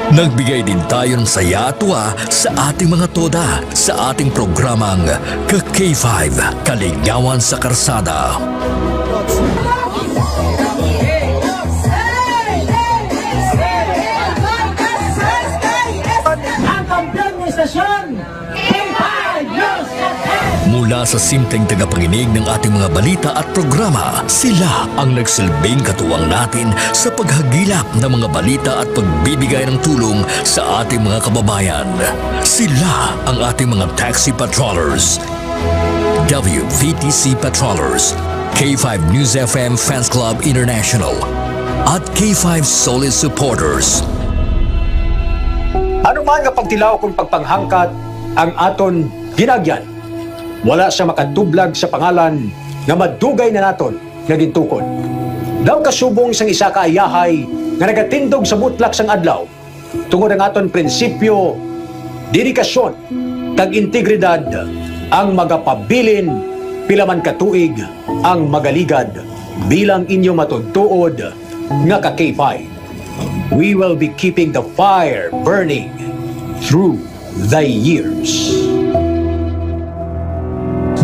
Nagbigay din tayo ng saya at tuwa sa ating mga toda sa ating programang Ka K five, Kaligawan sa Karsada. Ang kampiyon ng istasyon, K five News F M. Mula sa simpleng tagapanginig ng ating mga balita at programa, sila ang nagsilbing katuwang natin sa paghagilap ng mga balita at pagbibigay ng tulong sa ating mga kababayan. Sila ang ating mga taxi patrollers, W V T C patrollers, K five News F M Fans Club International, at K five Solid Supporters. Ano man nga pagtilaw kung pagpanghangkat ang aton ginagyan, wala sa makatublag sa pangalan nga madugay na naton nga gintukod. Daw kasubong sang isa ka ayahay nga nagatindog sa butlak sang adlaw, tungod ang aton prinsipyo, dedikasyon, kag integridad ang magapabilin pila man ka tuig ang magaligad bilang inyo matuod-tuod nga ka K five. We will be keeping the fire burning through the years.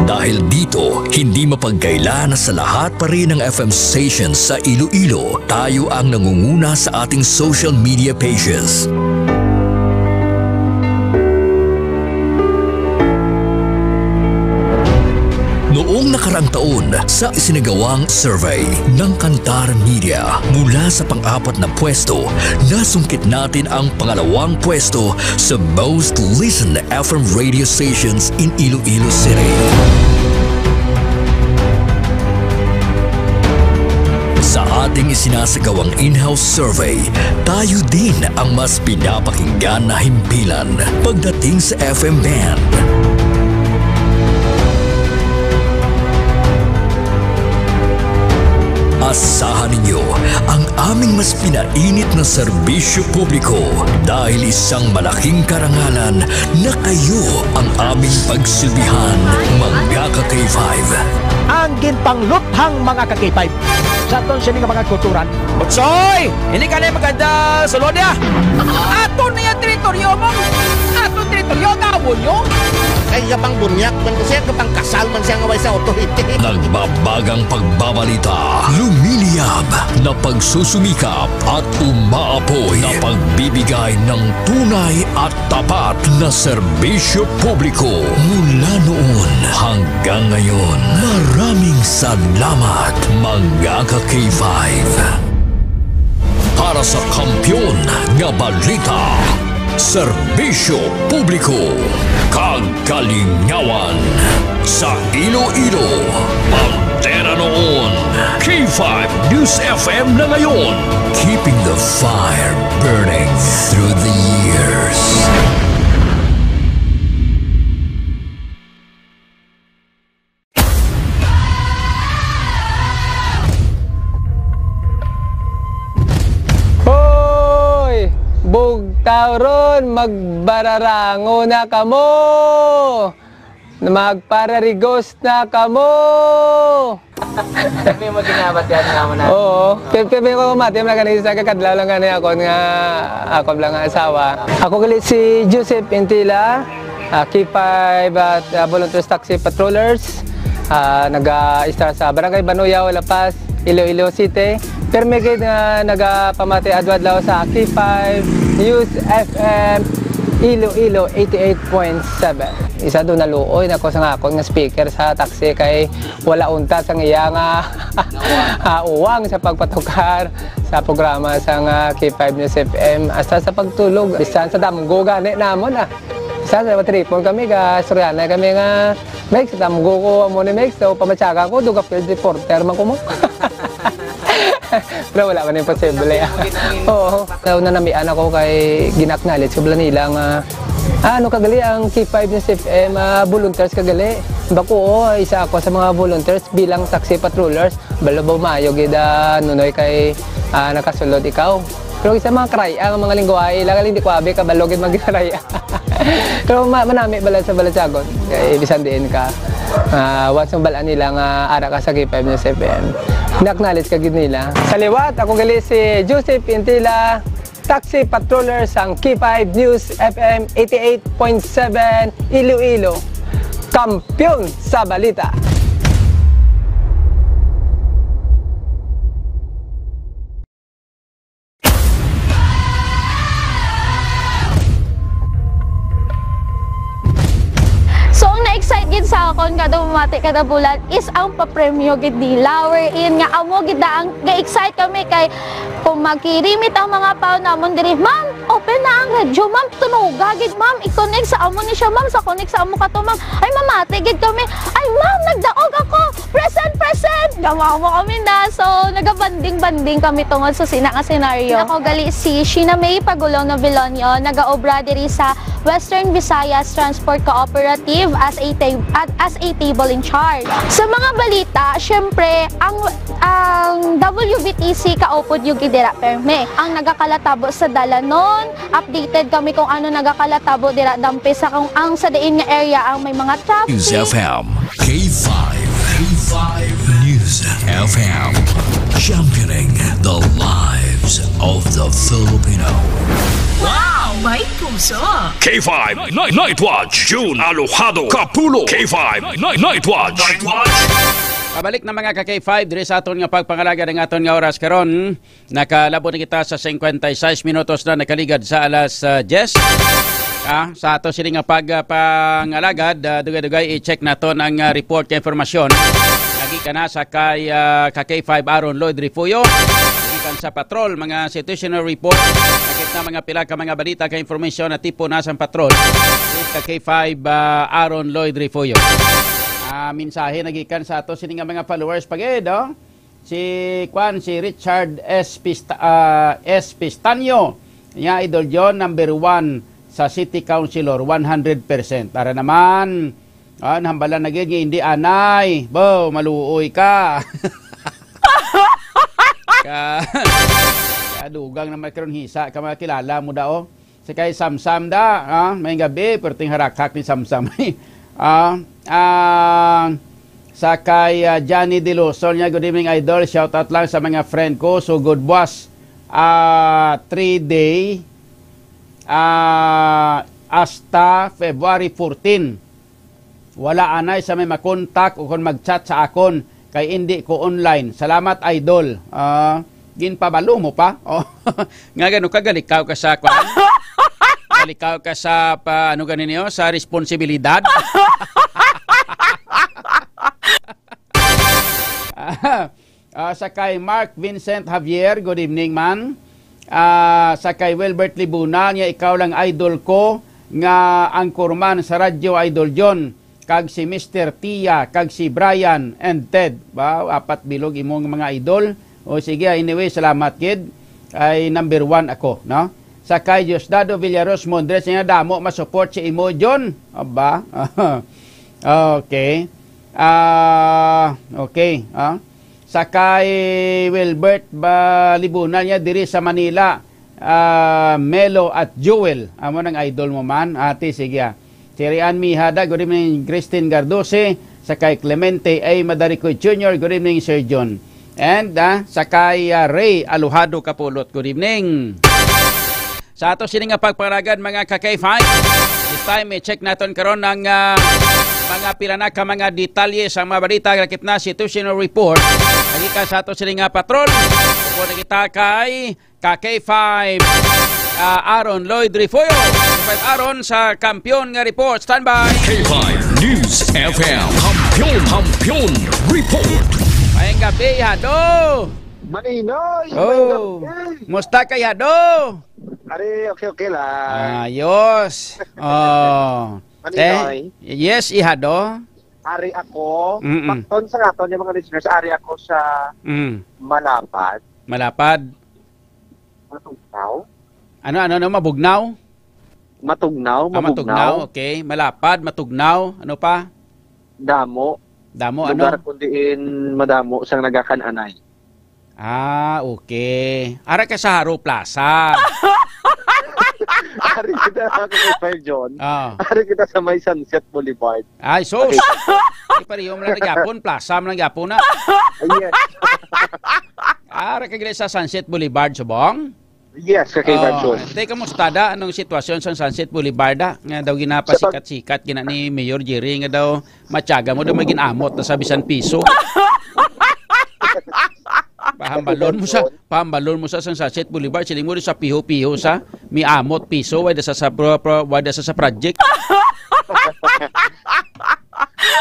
Dahil dito, hindi mapagkaila na sa lahat pa rin ng F M stations sa Iloilo, tayo ang nangunguna sa ating social media pages. Noong nakaraang taon, sa isinagawang survey ng Kantar Media, mula sa pang-apat na pwesto, nasungkit natin ang pangalawang pwesto sa most listened F M radio stations in Iloilo City. Sa ating isinasagawang in-house survey, tayo din ang mas pinapakinggan na himpilan pagdating sa F M band. Asahan ninyo ang aming mas pinainit na serbisyo publiko dahil isang malaking karangalan na kayo ang aming pagsilbihan, mga ka-K five. Ang ginpangluthang, mga ka-K five. Sa aton sini nga mga kulturan. Butsoy! Hindi ka na maganda, Solonia! Aton na yung teritoryo mo! Aton teritoryo, gawon nyo! Ay, kapang bunyak man ko siya, kapang kasal man siya nga way sa authority. Nagbabagang pagbabalita, lumiliyab na pagsusumikap at umaapoy na pagbibigay ng tunay at tapat na serbisyo publiko. Mula noon hanggang ngayon, maraming salamat, mga ka-K five. Para sa kampiyon nga balita, serbisyo publiko, kag kalingawan sa Iloilo, bandera noon, K five News F M na ngayon, keeping the fire burning through the years. Hoy! Bugtaw ron, magbararango na kamo! Magpararigos na kamo! Kami mo ginabat yan nga mo na. Oo. Pero, pero ko mati, wala ka na isa, kakadlaw lang gani ako nga, ako lang nga asawa. Ako gali si Joseph Intila, ah, K five at, ah, Volunteers Taxi Patrollers. Ah, naga-istar sa Barangay Banuyaw, La Paz, Iloilo City. Pero may gid nga nagapamati adlaw-adlaw sa K five News F M Iloilo eighty-eight point seven. Isa doon naluoy na ko sa akon nga speaker sa taxi kay wala unta sang iya nga, ah, uwang sa pagpatukar sa programa sang, ah, K five News F M. Hasta sa pagtulog, bisan sa damgo gani namon, ah. Bisan sa matripon kami, ga istoryahanay kami nga, "Mex, sa damgo ko amo ni Mex, so pamatyaga ko, duga field reporter man ko mo." Pero wala man imposible, ah. Oo. Daw nanamian ako kay gin-acknowledge ko bala nila nga, "Ah, ano ka gali ang K five News F M, ah, volunteers ka gali?" Bako, oo, isa ako sa mga volunteers bilang taxi patrollers. Balo ba maayo gid, ah, Nunoy, kay, ah, nakasulod ikaw. Pero sa mga karaya, ang mga lingwahe, ila galing di ko abi kabalo gid magkaraya. Pero ma-, manami bala sa balatyagon. Kay bisan diin ka, ah, once ang balaan nila nga ara ka sa K five News F M, na-acknowledge ka gid nila. Sa liwat, ako gali si Joseph Intila, taxi patroller sang K five News F M eighty-eight point seven Iloilo. Kampiyon sa balita. So, ang na-excite gid sa akon kada bumati kada bulan is ang papremyo gid nila, wherein nga amo gid na ang ga-excite kami kay kung magkirimit ang mga pao namon diri, "Ma'am, open na ang radyo, ma'am, tunoga gid, ma'am, i-connect sa amo ni siya, ma'am, sa connect sa amo ka to, ma'am." Ay, mamati gid kami, "Ay, ma'am, nagdaog ako, present, present!" Gamawa mo kami na. So, nagabanding-banding kami tungod sa sina nga senaryo. Ako gali si Sheena May Pagulong Novilonio, nagaobra diri sa Western Visayas Transport Cooperative as a ta-, at as a table in charge. Sa mga balita, syempre, ang, ang W V T C kaupod yung gidira perme. Ang nagakalatabo sa dalanon, updated kami kung ano nagakalatabo dira dampe sa kung ang sa diin nga area ang may mga traffic. News F M, K five, K five News F M, championing the lives of the Filipino. Wow, may puso! K five Night, Night Watch, June Alojado, Kapulo. K five Night, Night Watch. Night Watch. Pabalik na, mga ka K five, diri sa aton nga pagpangalaga ng aton nga oras karon. Nakalabot na kita sa cincuenta y seis minutos na nakaligad sa alas, ah, diyes. Ah, sa ato sini nga pag, ah, pangalagad, ah, dugay-dugay i-check naton ang, ah, report nga impormasyon. Lagi ka na sa kay, ah, ka K five Aaron Lloyd Refugio. Gikan sa patrol, mga situational report. Nakit na mga pila ka mga balita ka informasyon na tipo na sa patrol. Ka K five, ah, Aaron Lloyd Refugio. Ah, mensahe nagikan sa ato sini nga mga followers pagid, oh. Si, kwan, si Richard S. Pista-, ah, S. Pistaño. Niya, Idol John, number one sa City Councilor, one hundred percent. Tara naman. Ah, nahambalan na gid nga hindi anay. Bo, maluoy ka. Ka, kadugang naman karon hisa ka mga kilala mo da, oh. Sa kay Samsam da, ah, may gabi, perting harakhak ni Samsam. Ah, ah, sa kay, ah, Johnny Deloso niya, "Good evening, idol. Shout out lang sa mga friend ko. So good, boss. Ah, three day, ah, hasta February fourteen. Wala anay sa may makontak o kon mag-chat sa akon kay indi ko online. Salamat, idol." Ah, ginpabalo mo pa? Oh. Nga gano ka, galikaw ka sa kwan? Galikaw ka sa pa, ano gani niyo, sa responsibilidad? Ah, ah, sa kay Mark Vincent Javier, "Good evening, man." Ah, sa kay Wilbert Libuna, niya, "Ikaw lang idol ko nga anchorman sa radyo, Idol John, kag si Mister Tia, kag si Brian and Ted." Wow, apat bilog imong mga idol. O sige, anyway, salamat gid. Ay number one ako, no? Sa kay Diosdado Villaros Mondres, niya, "Damo masupport si imo, John." Aba. Okay. Ah, okay, ah. Sa kay Wilbert ba Libuna niya diri sa Manila, ah, Melo at Jewel. Amo nang idol mo man, ate, sige, ah. Si Rian Mihada, "Good evening, Christine Gardose." Sa kay Clemente A. Madaricoy Junior, "Good evening, Sir John." And, ah, sa kay, ah, Ray Alojado Kapulot, "Good evening." Sa ato sini nga pagpangalagan, mga ka-K five, this time, i-check naton karon ang, ah, mga pila na ka mga detalye sa mga balita, lakip na situational report. Lagi ka sa ato sini nga patrol. Upo na kita kay ka-K five, ah, Aaron Lloyd Refollo. K five Aaron sa Kampiyon nga Report. Standby. K five News F M. Kampiyon, Kampiyon Report. Mayang gabi, Hado. Maninoy, Oh. Mayang gabi. Musta kay Hado? Ari, okay, okay lang. Ayos. Oh. Maninoy. Eh, yes, Ihado. Ari ako, Mm-mm. Pakton sa aton yung mga listeners, ari ako sa Mm. Malapad. Malapad. Matugnaw? Ano, ano, ano, mabugnaw? Matugnaw, Ah, mabugnaw. Matugnaw, okay. Malapad, matugnaw. Ano pa? Damo. Damo, ano? Lugar kung diin madamo sang nagakan-anay. Ah, okay. Ara ka sa Haro Plaza. Ari kita, Uncle Fire John. Ah. Ari kita sa may Sunset Boulevard. Ay, sus! Okay. Di pareho man lang gyapon, plaza man lang gyapon na. Yes. Ara ka gila sa Sunset Boulevard, subong? Yes, ka-K five John. Te, kamusta da? Anong sitwasyon sa Sunset Boulevard, da? Nga daw ginapasikat-sikat, gina ni Mayor Jerry, nga daw matyaga mo daw maging amot na sa bisan piso. Pahambalon mo sa, pahambalon mo sa sang Sunset Boulevard, siling mo rin sa piho-piho sa, may amot piso, wala sa, sa, pro-, pro-, wala sa, sa project.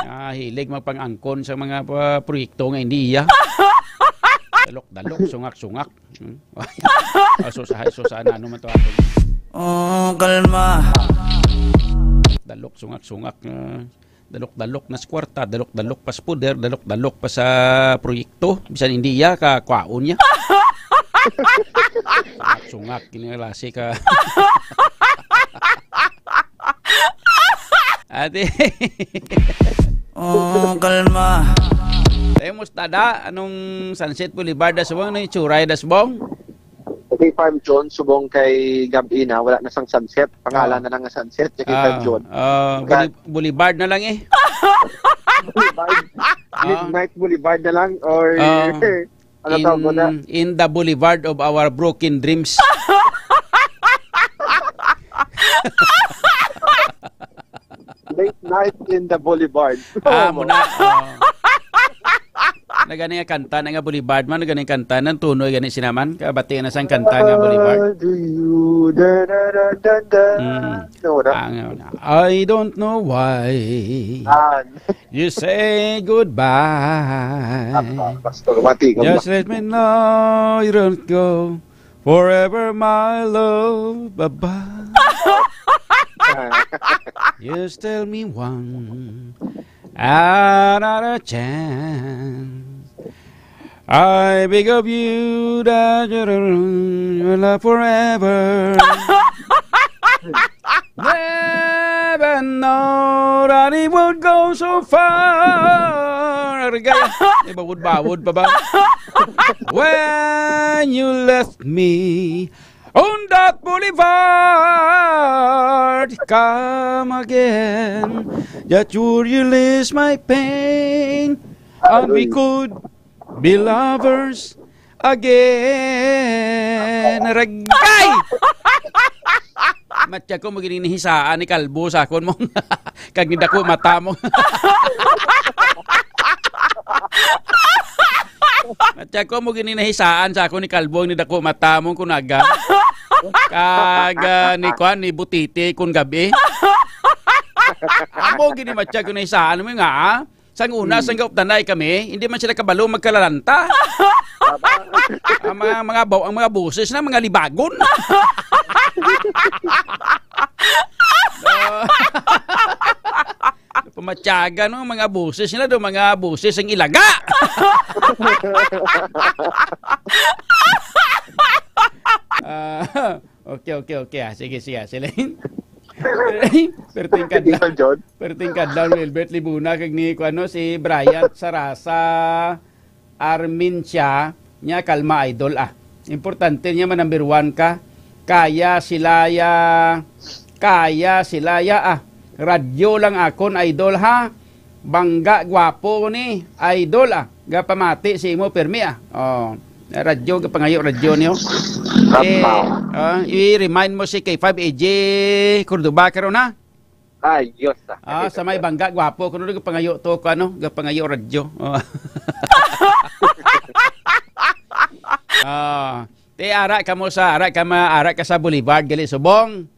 Ah, hilig magpang-angkon sa mga, ah, proyekto nga hindi iya. Dalok-dalok, sungak-sungak. Hmm? Ah, susa, ay, susa, na, ano man to ato? Oh, kalma. Dalok, sungak-sungak, ah, dalok-dalok na sa kwarta, dalok-dalok pa sa puder, dalok-dalok pa sa proyekto. Bisan hindi iya, kakwaon niya. Sungak-sungak, kini nga klase ka. Ate. Oh, kalma. Tayo, musta da? Anong Sunset Boulevard da subong? Anong itsura da subong? Okay, Farm John, subong kay gab-i na, wala na sang sunset. Pangalan Ah. na lang nga sunset, kay Ah, Farm John. Ah, Boulevard na lang eh. Boulevard. Ah. Midnight Boulevard na lang, or Ah. Ano tawag mo na? In, in the boulevard of our broken dreams. Late night in the boulevard. Ah, Oh, muna. Oh. Nagani nga kanta na nga boulevard man, nagani kanta nang tunoy gani sinaman. Kabati na sang kanta nga boulevard. Do you da, da, da, da, da? Mm. No, wala. Ah, nga, wala. I don't know why. Ah, You say goodbye. Ah, ah, Pastor, mati ko Just ba? Let me know you don't go forever, my love. Bye-bye. Ah. Just tell me one another chance. I beg of you that you will love forever. Never know that it would go so far. Arigay, may bawod-bawod pa ba? When you left me on that boulevard, come again, that you release my pain, and we could be lovers again. Aragay! Matya ko mo gini nahisaan ni Kalbo sa akon mo. Kag ni dako mata mo. Matya ko mo gini nahisaan sa akon ni Kalbo ni dako mata mo kunaga. Kag ah, ni kwan ni Butiti kun gabi. Amo gini matya ko nahisaan mo nga ah. Sang una, Hmm. sang gaupdanay kami, hindi man sila kabalo magkalalanta. Ang mga, mga baw-, ang mga boses na mga libagon. Ah, pamatyaga, no, mga boses nila do, mga boses ang ilaga. Ah, okay, okay, okay. Ah, sige, sige, ah, Celine. Perting kadlaw. Ethan John. Perting kadlaw, Wilbert Libuna, kag ni, kuano, si Bryant Sarasa Armin siya, niya kalma, idol, ah. Importante niya man number one ka. Kaya sila ya, kaya sila ya, ah. Radyo lang akon, idol, ha. Bangga, gwapo ni, idol, ah. Gapamati si imo, permi, ah. Oh, radyo, gapangayo, radyo niyo. Eh, Tama. Ah, i-remind mo si K five A J Cordova karon, ha? Ay, Diyos, ah. Ah, sa may bangga, gwapo. Kuno gapangayo to, ko ano, gapangayo radyo. Oh. Ah, te, ara ka mo sa, ara ka ma, ara ka sa Boulevard, gali subong.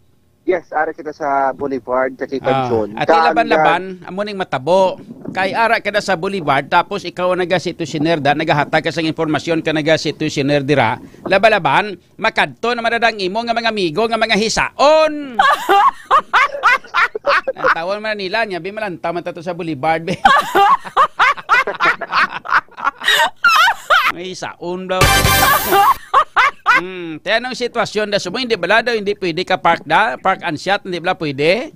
Yes, ara kita sa Boulevard, sa Kikan Ah, Zone. ati Kag, laban-laban, amo ning matabo. Kay ara ka na sa Boulevard, tapos ikaw ang naga-situationer da, nagahatag ka sang impormasyon ka naga-situationer dira. Laban-laban, makadto naman na ang imo nga mga amigo nga mga hisaon. Ang tawon man nila niya, bi malantaw man tato sa Boulevard, be. May hisaon daw. Hmm, te, anong sitwasyon da sumo? Hindi bala daw, hindi pwede ka park da? Park and shot, hindi bala pwede?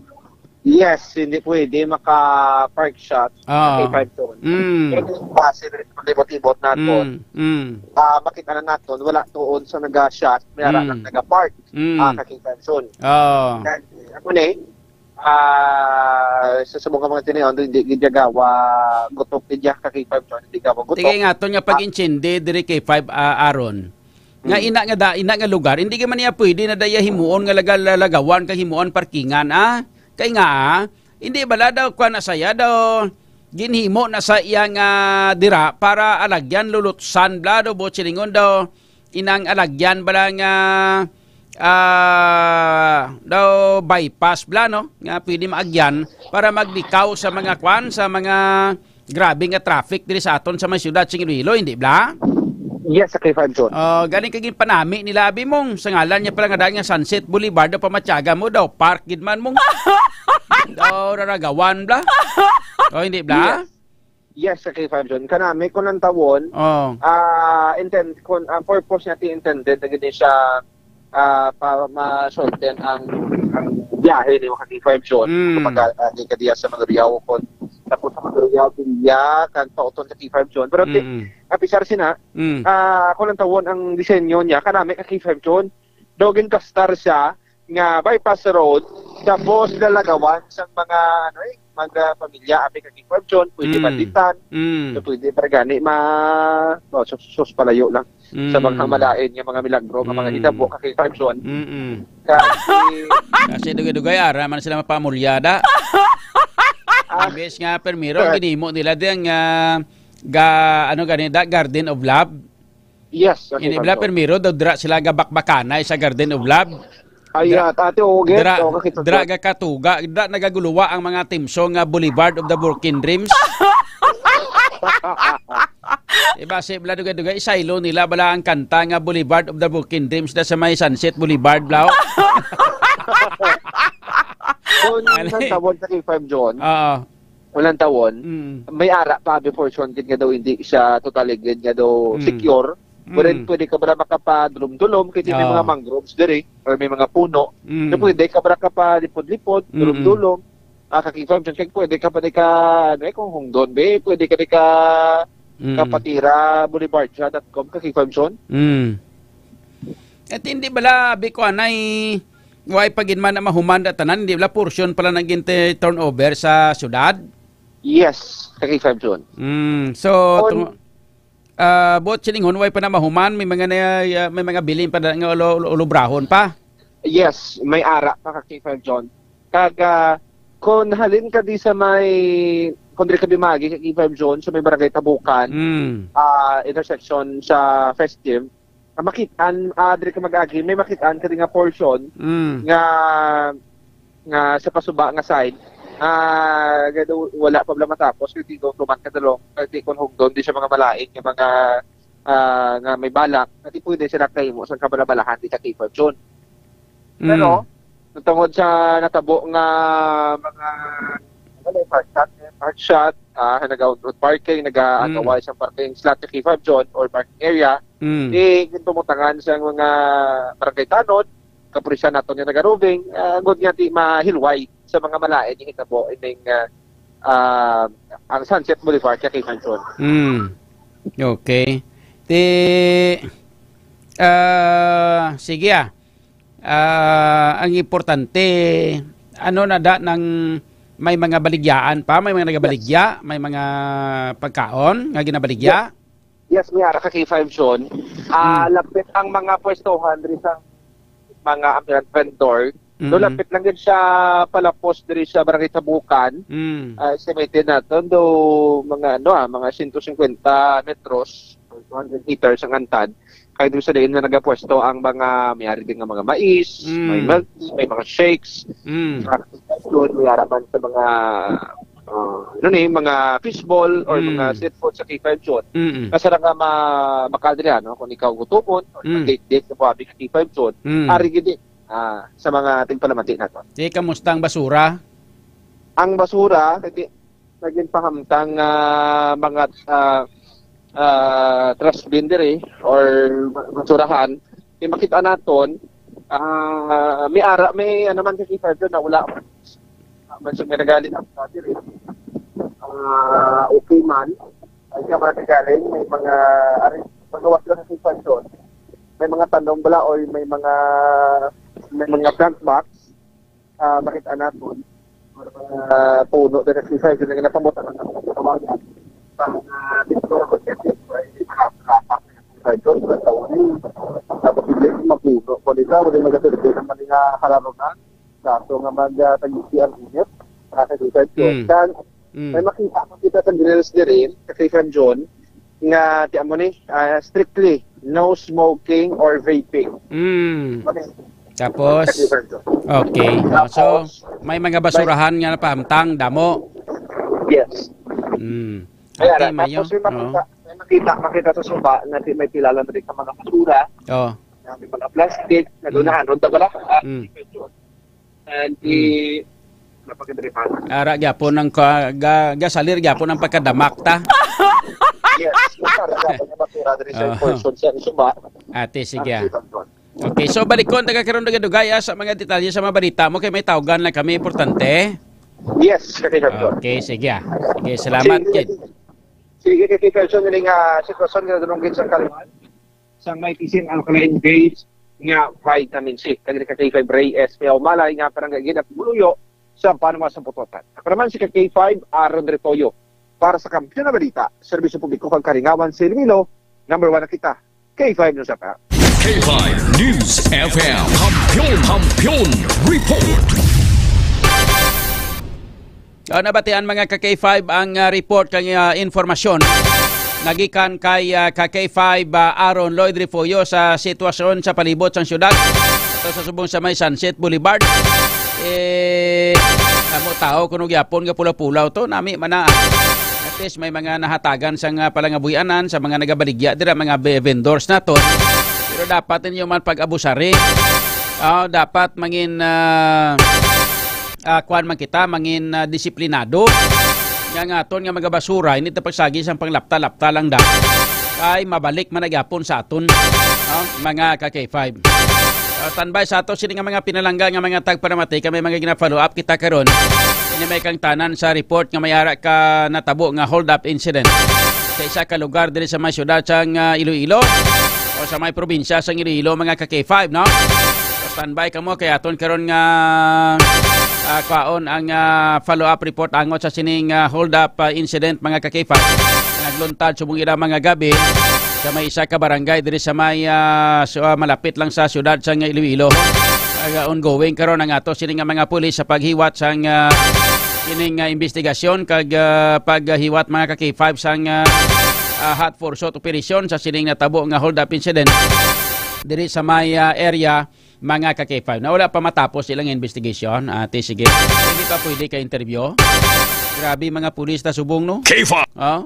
Yes, hindi pwede maka-park shot sa Oo. K five Zone. Mm. Pwede yung base rin, libot-libot naton. Mm, mm. Ah, makita na naton, wala tuon sa naga-shot, may ara Mm. lang naga-park, Mm. ah, ka K five Zone. Oo. Kaya, ako ni, ah, sa subong ka mga tiniyon, hindi gid gawa gutok gid ka K five Zone, hindi gawa gutok. Tigay nga to nga Ah. pag-intindi diri K five, ah, Aaron. Nga Hmm. ina nga da, ina nga lugar, hindi ka man niya pwede na daya himuon nga laga-, lalagawan kag himuon parkingan, ah. Kay nga, ah, hindi bala daw kuwan na saya daw ginhimo na sa iya nga dira para alagyan lulutsan bala daw buot silingon daw inang alagyan bala nga, ah, daw bypass bala, no? Nga pwede maagyan para maglikaw sa mga kwan, sa mga grabe nga traffic diri sa aton sa may siyudad sing Iloilo, hindi bala? Yes, sa K five Zone. Oh, galing kag ginpanami nila abi mong sa ngalan niya pala nga daan nga Sunset Boulevard daw pamatyaga mo daw park gid man mong daw raragawan bala. Oh, hindi bala? Yes. Yes, sa K five Zone. Kanami kung ang tawon, Oh. ah, intend, kung ang purpose niya ti intended na gid siya ah, para ma-shorten ang, ang biyahe ni mga K five Zone. Mm. Kapag, ah, di ka diya sa Mandurriao, kung tapos sa Mandurriao, diya, kag pauton sa K five Zone. Pero ti-, Mm. apisar sina, Mm. ah, ako lang tawon ang disenyo niya, kanami ka K five Zone. Daw ginkastar siya nga bypass road, tapos lalagawan sa mga, ano eh, mga pamilya, abi ka K five Zone, pwede Mm. banditan. Mm. So, pwede para gani ma-, oh, sus, sus, palayo lang. sa Mm. mga malain nga mga milagro nga mga Mm. hitabo ka K five Zone. Mm-mm. Kasi Kasi dugay-dugay, ara man sila mapamulyada. Ah. Imbes nga, primero, ang ginimo nila di ang, ah, ga-, ano gani, da, Garden of Love. Yes, okay, Ini bala, Pablo. Primero, daw dira sila gabakbakanay sa Garden of Love. Ay, Dra-, ah, ate, okay. dra-, Okay, dra-, Pablo. gakatuga, dra-, nagaguluwa ang mga team song nga Boulevard of the Broken Dreams. Iba si bala dugay-dugay, isaylo nila bala ang kanta nga Boulevard of the Broken Dreams na sa may Sunset Boulevard, bla. Kung Ano? ang tawag sa K five Zone, Oo. Walang tawon, Mm. may ara pa before Sean gid nga daw hindi siya totally gid nga daw Mm. secure. Pero Mm. pwede ka bala makapadulom-dulom kay may Oo. mga mangroves diri or may mga puno. Mm. So, pwede ka bala kapadulom-dulom, Mm. dulom-dulom. Ah, ka-confirm Sean, kay pwede ka pa di ka, ano eh, kung hungdon, be, pwede ka di ka Mm. Kapatira Boulevard siya dot com, ka K five John. Mm. At hindi bala, abi ko, anay, way pa gid man na mahuman da tanan, hindi bala portion pala nang ginte turnover sa syudad? Yes, ka K five John. Mm. So, On tung-, ah, buot silingon, way pa na mahuman, may mga na, ah, may mga bilin pa na nga ulo-, ulo-, ulobrahon pa? Yes, may ara pa ka K five John. Kag, ah, kung halin ka di sa may, kung diri ka bimagi ka K five John, sa may Barangay Tabukan, Mm. ah, intersection sa Festive, ah, makitaan, ah, diri ka mag-agi, may makitaan ka di nga portion Mm. nga, nga sa pasuba nga side, ah, nga daw wala pa bala matapos, kay di daw tuman ka dalong, kay di kon hugdon di siya mga malain nga mga, ah, nga may balak, nga di pwede sila kahimo sa kabalabalahan di ka K five John. Mm. Pero, tungod sa natabo nga mga, ano, park shot, park shot, ah, nag-out road parking, nag-aagawa Mm. sa parking slot sa K five John or parking area, Mm. di gintumutangan sa mga barangay tanod, kapulisan nato nga nag-roving, ah, agud nga di mahilway sa mga malain nga hitabo ining, ah, ah, ang Sunset Boulevard sa K five John. Mm. Okay. Ti, ah, sige, ah. Ah, ang importante, ano na da nang may mga baligyaan pa, may mga nagabaligya, Yes. may mga pagkaon nga ginabaligya. Yes. Yes, may ara ka K five John. Ah, Mm. lapit ang mga pwestohan diri sa mga ambulance vendor. No, Mm. lapit lang gid siya palapos diri sa Barangay Tabukan. Mm. Ah, estimated naton do mga, ano, ah, mga sento singkwenta metros, two hundred meters ang antad. Kay doon sa diin na nagapwesto ang mga, may ari din nga mga mais, Mm. may milk tea, may mga shakes. Mm. Sa doon, may ara man sa mga, ah, ano ni, mga fishball or Mm. mga street food sa K five John. Mm-mm. Kasi ra nga ma-, makadri, ano, kung ikaw gutumon, or Mm. date-date sa buhabi ka K five John, Mm. ari gid, ah, sa mga tigpalamati nato. Di, kamusta ang basura? Ang basura, kay naging pahamtang nga mga, ah, ah, trash bin diri or basurahan, kay makita naton, ah, may ara, may ano man, kakita dyan na wala man. Ah, man siya nagalit ang diri. Ah, okay man. Ay, siya, mga nagaling, may mga, ari, paggawas lang sa suspension. May mga tanong bala o may mga, may mga plant box. Ah, makita naton, ah, puno din ang exercise, yun ang napamot ang tawagan. Pag, ah, dito, ay, nakakatapak ang exercise, sa taon, tapos hindi mapuno ko nila, wala magaserbi ng mga halarunan, kaso nga mag, ah, tag-isi ang init, ah, sa exercise. Mm. Kan, Mm. may makita, makita sa grills diri, sa Christian John, nga, ti amo ni, ah, strictly, no smoking or vaping. Mm. Tapos, okay. Oh, so, may mga basurahan nga napahamtang, damo. Yes. Mm. Kaya Okay, na, mayo. Tapos may makita, Oo. may makita, makita sa suba na di-, may pila lang diri ka mga basura. Oh. May mga plastic, na Mm. dunahan, ron ta bala. Ah, Mm. And di, Mm. napakadripan. Ara gyapon ang ka-, ga-, gasalir gyapon ang pagkadamak ta. Yes. Para sa mga basura diri sa Oo. portion sa suba. Ate, sige, ah. Ang sitwasyon. Okay, so balikon ta ka karon dugay-dugay, ah, sa mga detalye sa mga balita mo kay may tawgan lang kami importante. Yes, kay Sir John. Okay, sige, ah. Sige, salamat, Sige, Kid. sige, kay Sir John, ini nga sitwasyon nga dunungkit sa Kaliwan. Sang may Tisin Alkaline Base nga vitamin C. Kag ni ka K five Rey S P Aumalay nga parang gagina pumuluyo sa Banwa sa Butotan. Ako naman si ka K five Aaron Retoyo para sa Kampiyon na Balita, Serbisyo Publiko kag Kalingawan sa Iloilo, number one na kita. K five News F M. K five News F M. Kampiyon, Kampiyon Report. Ah, nabatian, mga ka K five, ang, ah, report kag, ah, informasyon nagikan kay, ah, ka K five, ah, Aaron Lloyd Refugio sa sitwasyon sa palibot sang syudad. Ato sa subong sa may Sunset Boulevard. Eh, amo tao kuno gyapon nga pulaw-pulaw to, nami man na. At least may mga nahatagan sang, ah, palangabuy-anan sa mga nagabaligya dira, mga ve-, vendors nato. Pero dapat ninyo man pag-abusari. Ah, dapat mangin, ah, ah, kuwan man kita, mangin, ah, disiplinado. Nga nga aton nga mga basura, hindi ta pagsagi sang panglapta-lapta lang da. Kay mabalik man na gyapon sa aton, no? Mga ka K five. Ah, standby sa ato sini nga mga pinalangga nga mga tagparamati, kami mga gina-follow up kita karon. Ini may kangtanan sa report nga may ara ka natabo nga hold up incident. sa isa ka lugar diri sa may siyudad sang, ah, Iloilo o sa may probinsya sang Iloilo, mga ka K five, no? So, standby kamo kay aton karon nga, ah, kwaon ang, ah, follow-up report angot sa sining, ah, hold-up, ah, incident, mga ka K five. Nagluntad subong ila mga gabi sa may isa ka barangay diri sa may, ah, so, ah, malapit lang sa siyudad sang Iloilo. Nag, ah, ongoing karon ang ato sini nga mga pulis sa paghiwat sang, ah, kining, ah, investigasyon kag, ah, paghiwat, mga ka K five, sang, ah, ah, hot pursuit operation sa sining natabo nga hold-up incident diri sa may, ah, area, mga ka K five. Na wala pa matapos ilang investigation, ate, sige. Hindi pa pwede ka interview. Grabe, mga pulis ta subong, no? K five. Oh.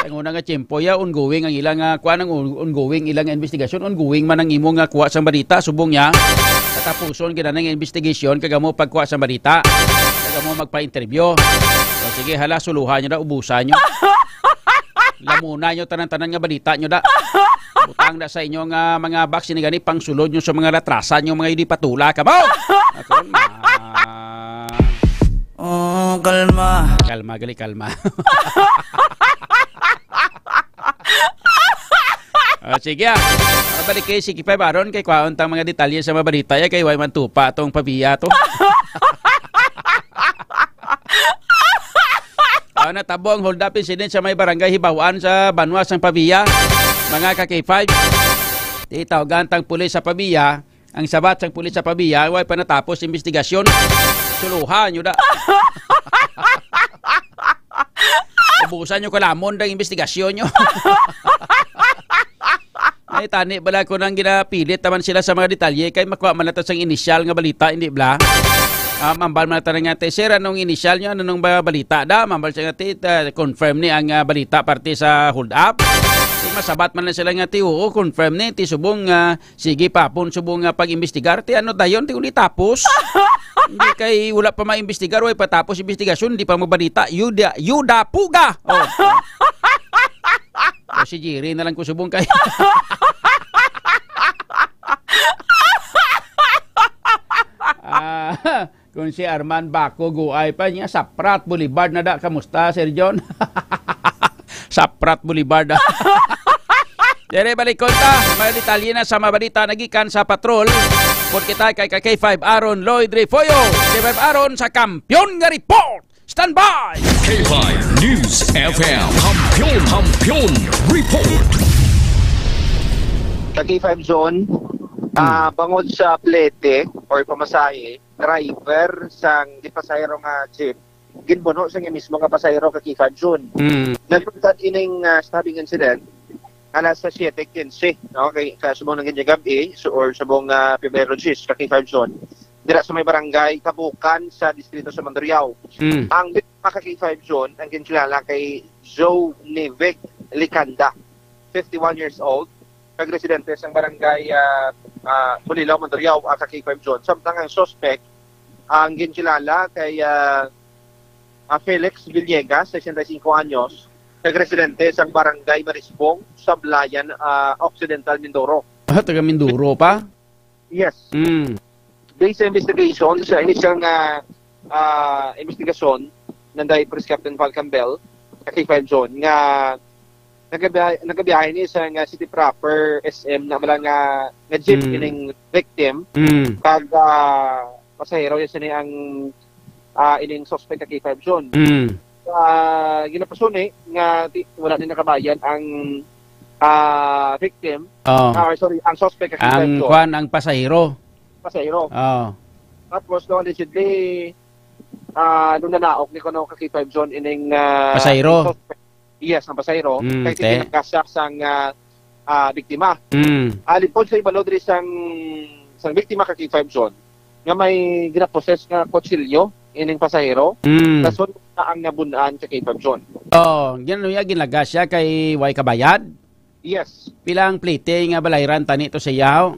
Ang una nga tiyempo, ya, ongoing ang ilang, ah, kuan, ang on-, ongoing ilang investigasyon, ongoing man ang imo nga kuha sang balita, subong niya. Katapuson gid ang investigasyon, kag amo pagkuha sang balita, kag amo magpa-interview. O sige, hala, suluhan nyo na, ubusan nyo. Lamuna nyo tanan-tanan nga balita nyo da. Butang na sa inyo nga mga box ini gani, pangsulod nyo sa mga latrasan nyo, mga hindi patula ka mo. Karon, ah. Oh, kalma. Kalma, gali, kalma. Ah, sige, ah. Ah, balik kay sige pa, Baron, kay kwaon tang mga detalye sa mga balita, ya, kay way man tupa tong pabiya to. Ah, natabo ang hold-up incident sa may barangay Hibaw-an sa banwa sang Pavia. Mga ka K five, titawgan tang pulis sa Pavia. Ang sabat sang pulis sa Pavia, way pa natapos investigasyon. Suluhan nyo da. Ubusan nyo kalamon ang investigasyon nyo. Ay, tani bala ko nang ginapilit naman sila sa mga detalye kay makuha man nato sang inisyal nga balita, hindi bala? Ah, mambal man nato nga, "Te, sir, anong inisyal nyo? Ano nung ba balita da?" Mambal siya nga, "Te, ah, confirm ni ang, ah, balita parte sa hold up." Di masabat man na sila nga, "Te, oo, confirm ni. Te, subong, ah, sige pa pon, subong nga pag-imbestigar. Te, ano dayon? Te, uli tapos." Hindi kay wala pa maimbestigar, way pa tapos investigasyon, hindi pa mabalita. Yuda, yuda, puga! Oh. O, si Jerry na lang ko subong kay. Ah, kung si Arman Baco, guay pa niya, Saprat Boulevard na da. Kamusta, Sir John? Saprat Boulevard, ah. Dere, balikon ta. May detalye na sa mabalita nagikan sa patrol. Put kita kay ka K five Aaron Lloyd Refollo. K five Aaron sa Kampiyon nga Report. Standby! K five News F M. Kampiyon, Kampiyon Report. Ka K five John, Hmm. ah, bangod sa plete or pamasahe, driver sang gipasahero nga jeep, ginbuno sa iya mismo nga pasahero ka K five John. Hmm. Nagtungtad ining, ah, stabbing incident alas sa siete quince, no? Kay, kasubong ng ganyang gabi, so, or subong, ah, Pebrero diyes, ka K five John. Dira sa may barangay Kabukan sa distrito sa Mandurriao. Mm. Ang biktima ka K five John, ang ginkilala kay Joe Nivig Licanda, fifty-one years old, kag residente sa barangay, ah, ah, Bulilao, Mandurriao, ah, ka K five John. Samtang ang suspect, ang ginkilala kay, ah, ah, Felix Villegas, sesenta y cinco anyos, kag residente sa barangay Marisbong, Sablayan, ah, Occidental, Mindoro. Ah, taga Mindoro pa? Yes. Mm. Based sa investigation, sa initial nga, ah, investigasyon, nanday Police Captain Val Campbell, ka K five John, nga nagabiyahe, nagabiyahe ni sa nga city proper, S M, na bala nga, nga jeep Mm. ining victim. Mm. Kag, ah, pasahero, yan sini ang, ah, ining suspect ka K five John. Mm. Ah, ginapasuni nga ti-, wala ni nakabayad ang, ah, victim. Oh. Ah, sorry, ang suspect ka K five Ang John. Kwan, ang pasahero. Pasahero. Oh. Tapos, no, allegedly, ah, nung nanaok ni kuno ka K five John ining, ah, Pasahero. Suspect. Yes, ang pasahero. Mm, Kay te. Tinangkas siya sang, ah, ah, biktima. Mm. Ah, lipod sa ibalo diri sang, sang biktima ka K five John, nga may ginapossess nga kutsilyo ining pasahero. Mm. Rason na ang nabun-an ka K five John. Oh, gin-, ano ya, ginlagas siya kay way kabayad? Yes. Pila ang plete nga balayran tani to sa iya?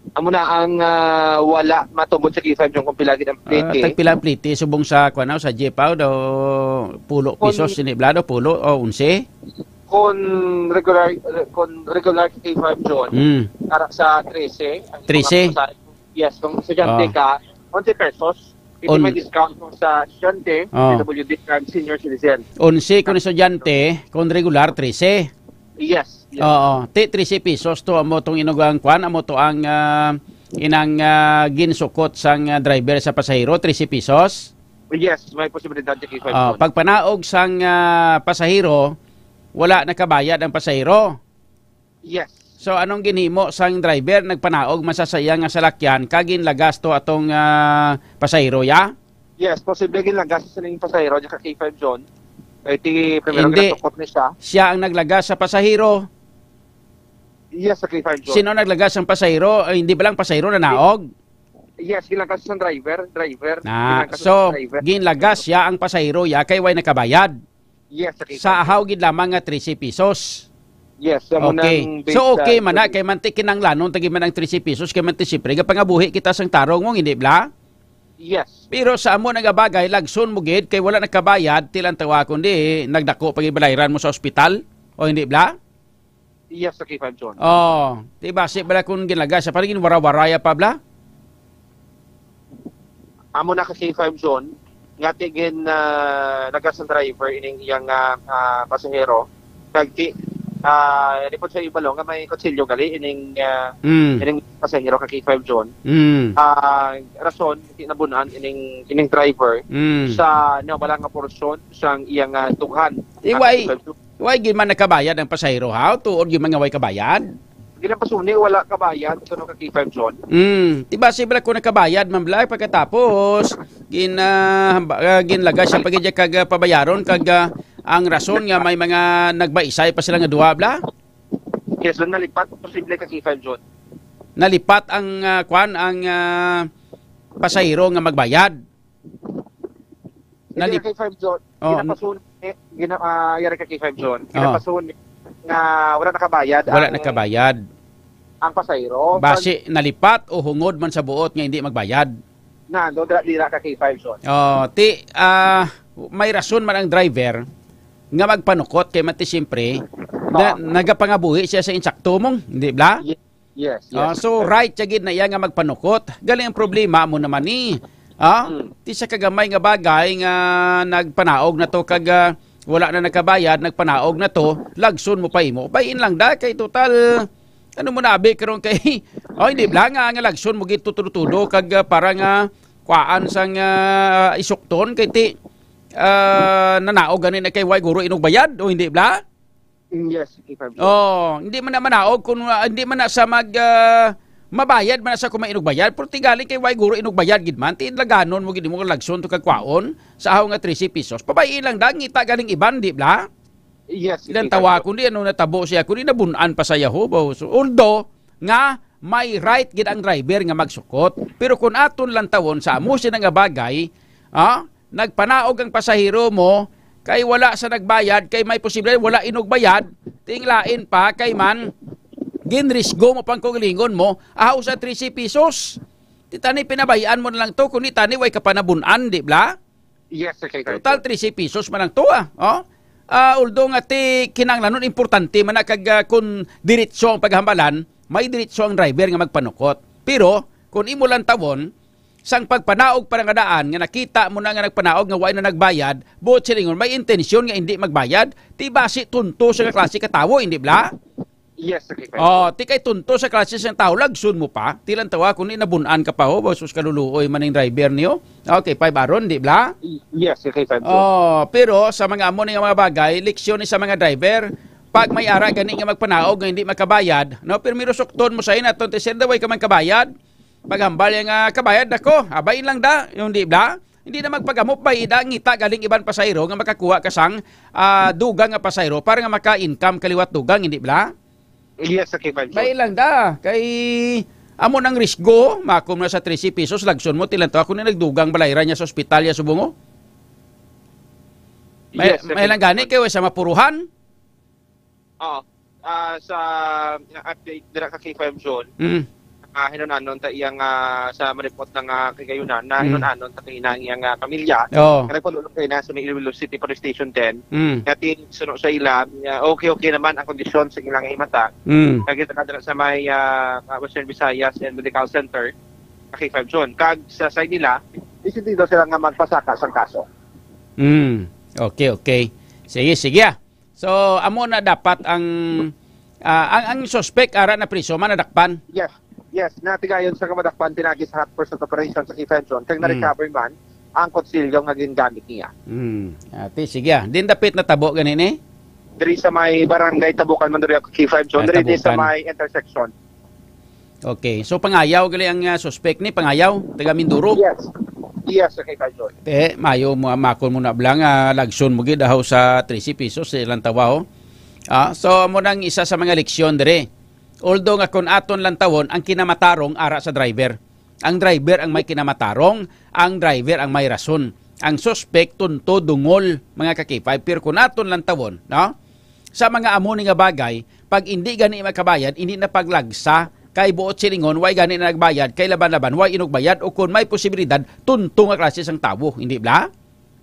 Amo na ang, ah, wala matubod sa K five John kung pila gid ang Ah, plete. Tag pila ang plete subong sa, kuwan, sa jeep, aw, daw pulo Kung pesos, sini bala, daw pulo o onse? Kung regular, kung regular ka K five John, Mm. para sa trese, ang Trese? Yes, kung estudyante Ah. ka, onse pesos. Ito may On- discount po sa estudyante, Oh. P W D, and senior citizen. Onse kung estudyante, kung regular, trese. Yes, yes. Oo, ti trese pesos to amo tong inugang kwan, amo to ang, ah, inang, ah, ginsukot sang, ah, driver sa pasahero, trese pesos. Yes, may posibilidad sa K five Ah, zone. Pagpanaog sang, ah, pasahero, wala nakabayad ang pasahero. Yes. So, anong ginhimo sang driver? Nagpanaog man sa iya nga salakyan, kag ginlagas to atong, ah, pasahero, ya? Yes, posible ginlagas sa ning pasahero, diya ka K five zone. Kay ti primero Hindi. Ginatukot ni siya. Siya ang naglagas sa pasahero. Yes, sa K five zone. Sino naglagas ang pasahero? Ay, hindi ba lang pasahero na naog? Yes, ginlagas sa driver, driver. Na, Ginlagas so, sa driver. Ginlagas siya ang pasahero, ya, kay way nakabayad. Yes, sa K five zone. Sa ahaw gid lamang nga trese pesos. Yes, sa Okay. Munang So, base okay sa man na, kay manti kinanglanon, tagi man ang trese pesos, kay manti siyempre, gapangabuhi kita sang tarong mo, hindi bla? Yes. Pero sa amo nga bagay, lagson mo gid, kay wala nakabayad, tilang tawa kundi, nagdako pa gid balayran mo sa ospital, o hindi bla? Yes, sa K five zone. Oh, di ba, si bala kung ginlaga siya, parang ginwara-waraya pa bla? Amo na ka K five zone, nga ti gin, ah, lagas ang driver ining iyang, ah, ah, pasahero. Kag ti, ah, report sa ibalong nga may kutsilyo gali ining, ah, Mm. ining pasahero ka K five zone. Mm. Ah, rason, ti nabun-an ining, ining driver Mm. sa nawala nga porsyon sang iyang, ah, tughan. Iway, Ang K five zone. Way gid man nakabayad ang pasahero, ha? Tuod gid man nga way kabayad? Ginapasuni, wala kabayad, kuno ka K five zone. Mm. Di ba, si bala ko nakabayad, man bala, pagkatapos, gin, ah, hamba-, ah, ginlaga siya pa gid kag, ah, pabayaron, kag, ah, ang rason nga may mga nagbaisay pa sila nga duha, bla? Yes, doon nalipat, posible ka K five zone. Nalipat ang, ah, kwan, ang, ah, pasahero nga magbayad. Hindi Nalip- ka K five zone. Oh, Ginapasun-, eh, gina-, ah, yari ka K five zone. Oh. Ginapasun nga wala nakabayad Wala ang, nakabayad. Ang pasahero. Basi nalipat o hungod man sa buot nga hindi magbayad? Na, do, dira, dira ka K five zone. Oh, ti, ah, may rason man ang driver nga magpanukot kay mati siyempre na, Ah. nagapangabuhi siya sa insakto mong, hindi bla? Ye-, yes, Ah, yes. So, right siya gid na iya nga magpanukot. Galing ang problema mo naman ni. Ah? Hmm. Ti sa kagamay nga bagay nga nagpanaog na to kag, ah, wala na nakabayad, nagpanaog na to, lagson mo pa imo. Bayin lang da kay total, ano mo na abi karon kay, oh, hindi bla nga, nga lagson mo gid tudo-tudo kag, ah, para nga kuan sang, ah, isukton kay ti, ah, nanaog gani na kay way guro inugbayad o hindi bla? Mm, yes, K five zone. Oh, hindi man na manaog kung, ah, hindi man na sa mag, ah, mabayad man na sa kung may inugbayad, pero ti galing kay way guro inugbayad gid man, ti laganon mo gid mo lagson to kag kwaon sa ahaw nga trese pesos. Pabay-i lang da, ngita galing iban, di bla? Yes, Ilang K five tawa zone. Kundi ano natabo siya, kundi nabun-an pa sa yaho, ba? So, although nga may right gid ang driver nga magsukot, pero kung aton lang tawon sa amo sina nga bagay, ah, nagpanaog ang pasahero mo, kay wala sa nagbayad, kay may posible wala inugbayad, tinglain pa, kay man, ginrisgo mo pang kugalingon mo, ahaw sa trese pesos. Ti tani pinabayaan mo na lang to, kung di tani way ka pa nabun-an, di bla? Yes, sir, kay Total Cardo. Trese pesos man lang to, ah. Oh? Ah, although nga ti kinanglanon importante man na kag, ah, kung diretso ang paghambalan, may diretso ang driver nga magpanukot. Pero, kung imo lang tawon, sang pagpanaog pa nga daan nga nakita mo na nga nagpanaog nga way na nagbayad, buot silingon, may intensyon nga hindi magbayad, ti basi tunto sa nga klase ka tawo, hindi bla? Yes, sir, kay Cardo. Oh, ti kay tunto sa klase sang tawo, lagson mo pa. Ti lang tawa kung ni nabun-an ka pa ho, ba, sus, kaluluoy man ning driver niyo. Okay, five aron, di bla? Y-, yes, sir, kay Cardo. Oh, pero sa mga amo ni nga mga bagay, leksyon ni sa mga driver, pag may ara gani nga magpanaog nga hindi makabayad, no, primero sukton mo sa ina, tonte sir, daway ka man kabayad. Paghambal ya nga kabayad nako, abay lang da, yung di bla? Hindi na magpagamop ba ida ngita galing iban pasahero nga makakuha ka sang, ah, dugang nga pasahero para nga maka-income kaliwat dugang, hindi bla? Yes, sir, kay Cardo. Bay lang da, kay amo nang risgo, makom na sa trese pesos, lagson mo, tilan to, ako na nagdugang balayran niya sa ospital ya subong, oh. May, Yes, sir, may kay lang gani, Cardo. Kay sa mapuruhan. Oo. Ah, sa update dira ka K five zone, Mm. ah, hinunanon ta iyang, ah, sa malipot na nga kagayunan, na Mm. hinunanon ta kay na iyang, ah, pamilya. Oo. Nga nagpalulong kay na sa may Iloilo City Police Station ten. Mm. Nga ti suno sa ila, nga okay, okay naman ang kondisyon sa ilang himata. Mm. Kag ito na dira sa may, ah, ah, Western Visayas and Medical Center, ka K five zone. Kag sa side nila, Desidido sila nga magpasaka sang kaso. Mm. Okay, okay. Sige, sige, ah. So, amo na dapat ang, ah, ang, ang suspect ara na priso man nadakpan. Yes. Yes, natigayon sa kamadakpan pinagi sa hot pursuit operation sa K five Zone kag Mm. na-recover man ang kutsilyo nga gingamit niya. Mm. Ati, sige, ah. Din dapit na tabo gani ni? Diri sa may barangay Tabukan, Mandurriaco, K five Zone. Ah, Diri sa Tabukan. may intersection. Okay. So, pangayaw gali ang, ah, suspect ni, pangayaw, taga Mindoro? Yes. Yes, okay, Kyle Joy. Te, mayo mo, makon mo na bala nga lagson mo gid ahaw sa trese pesos sa ilang tawa, oh. Ah, so, amo nang isa sa mga leksyon dire. Although nga kun aton lang tawon, ang kinamatarong ara sa driver. Ang driver ang may kinamatarong, ang driver ang may rason. Ang suspect, tunto, dungol, mga ka-K five. Pero kun aton lang tawon, no? Sa mga amo ni nga bagay, pag indi gani makabayad, indi na paglagsa, kay buot silingon, way gani na nagbayad, kay laban-laban, way inugbayad, o kun may posibilidad, tunto nga klase sang tawo, hindi bla?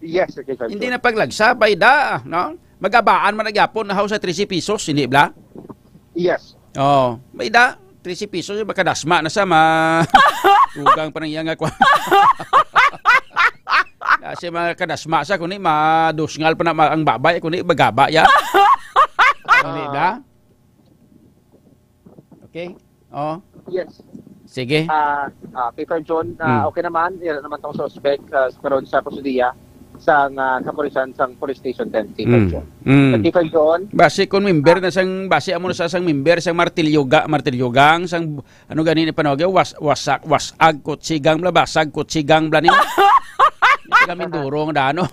Yes, Sir Quezon. Hindi na paglagsa, bayda, no? Magabaan man nagyapon, nahaw sa trese pesos, hindi bla? Yes. Oh, bayda, trese pesos, makadasma na sa ma-, tugang pa nang iya nga kwa-, Kasi makadasma sa, kuni madusngal pa na ma-, ang babay, kuni bagaba ya. Kuni da? Okay? Oh. Yes. Sige. Ah, ah, Paper John, ah, Mm. okay naman. Yan naman tong suspect, ah, sa karon sa kustodiya sang, ah, kapulisan sang Police Station ten, Paper Mm. John. Mm. Sa Paper John, Basi kung member Ah. na sang, basi amo na sa sang member sang Martilyo Ga-, Martilyo Gang, sang, ano gani ni panawag, was-, wasak, wasag, kutsigang, bla, basag, kutsigang, bla, ni. Kami durong da, ano?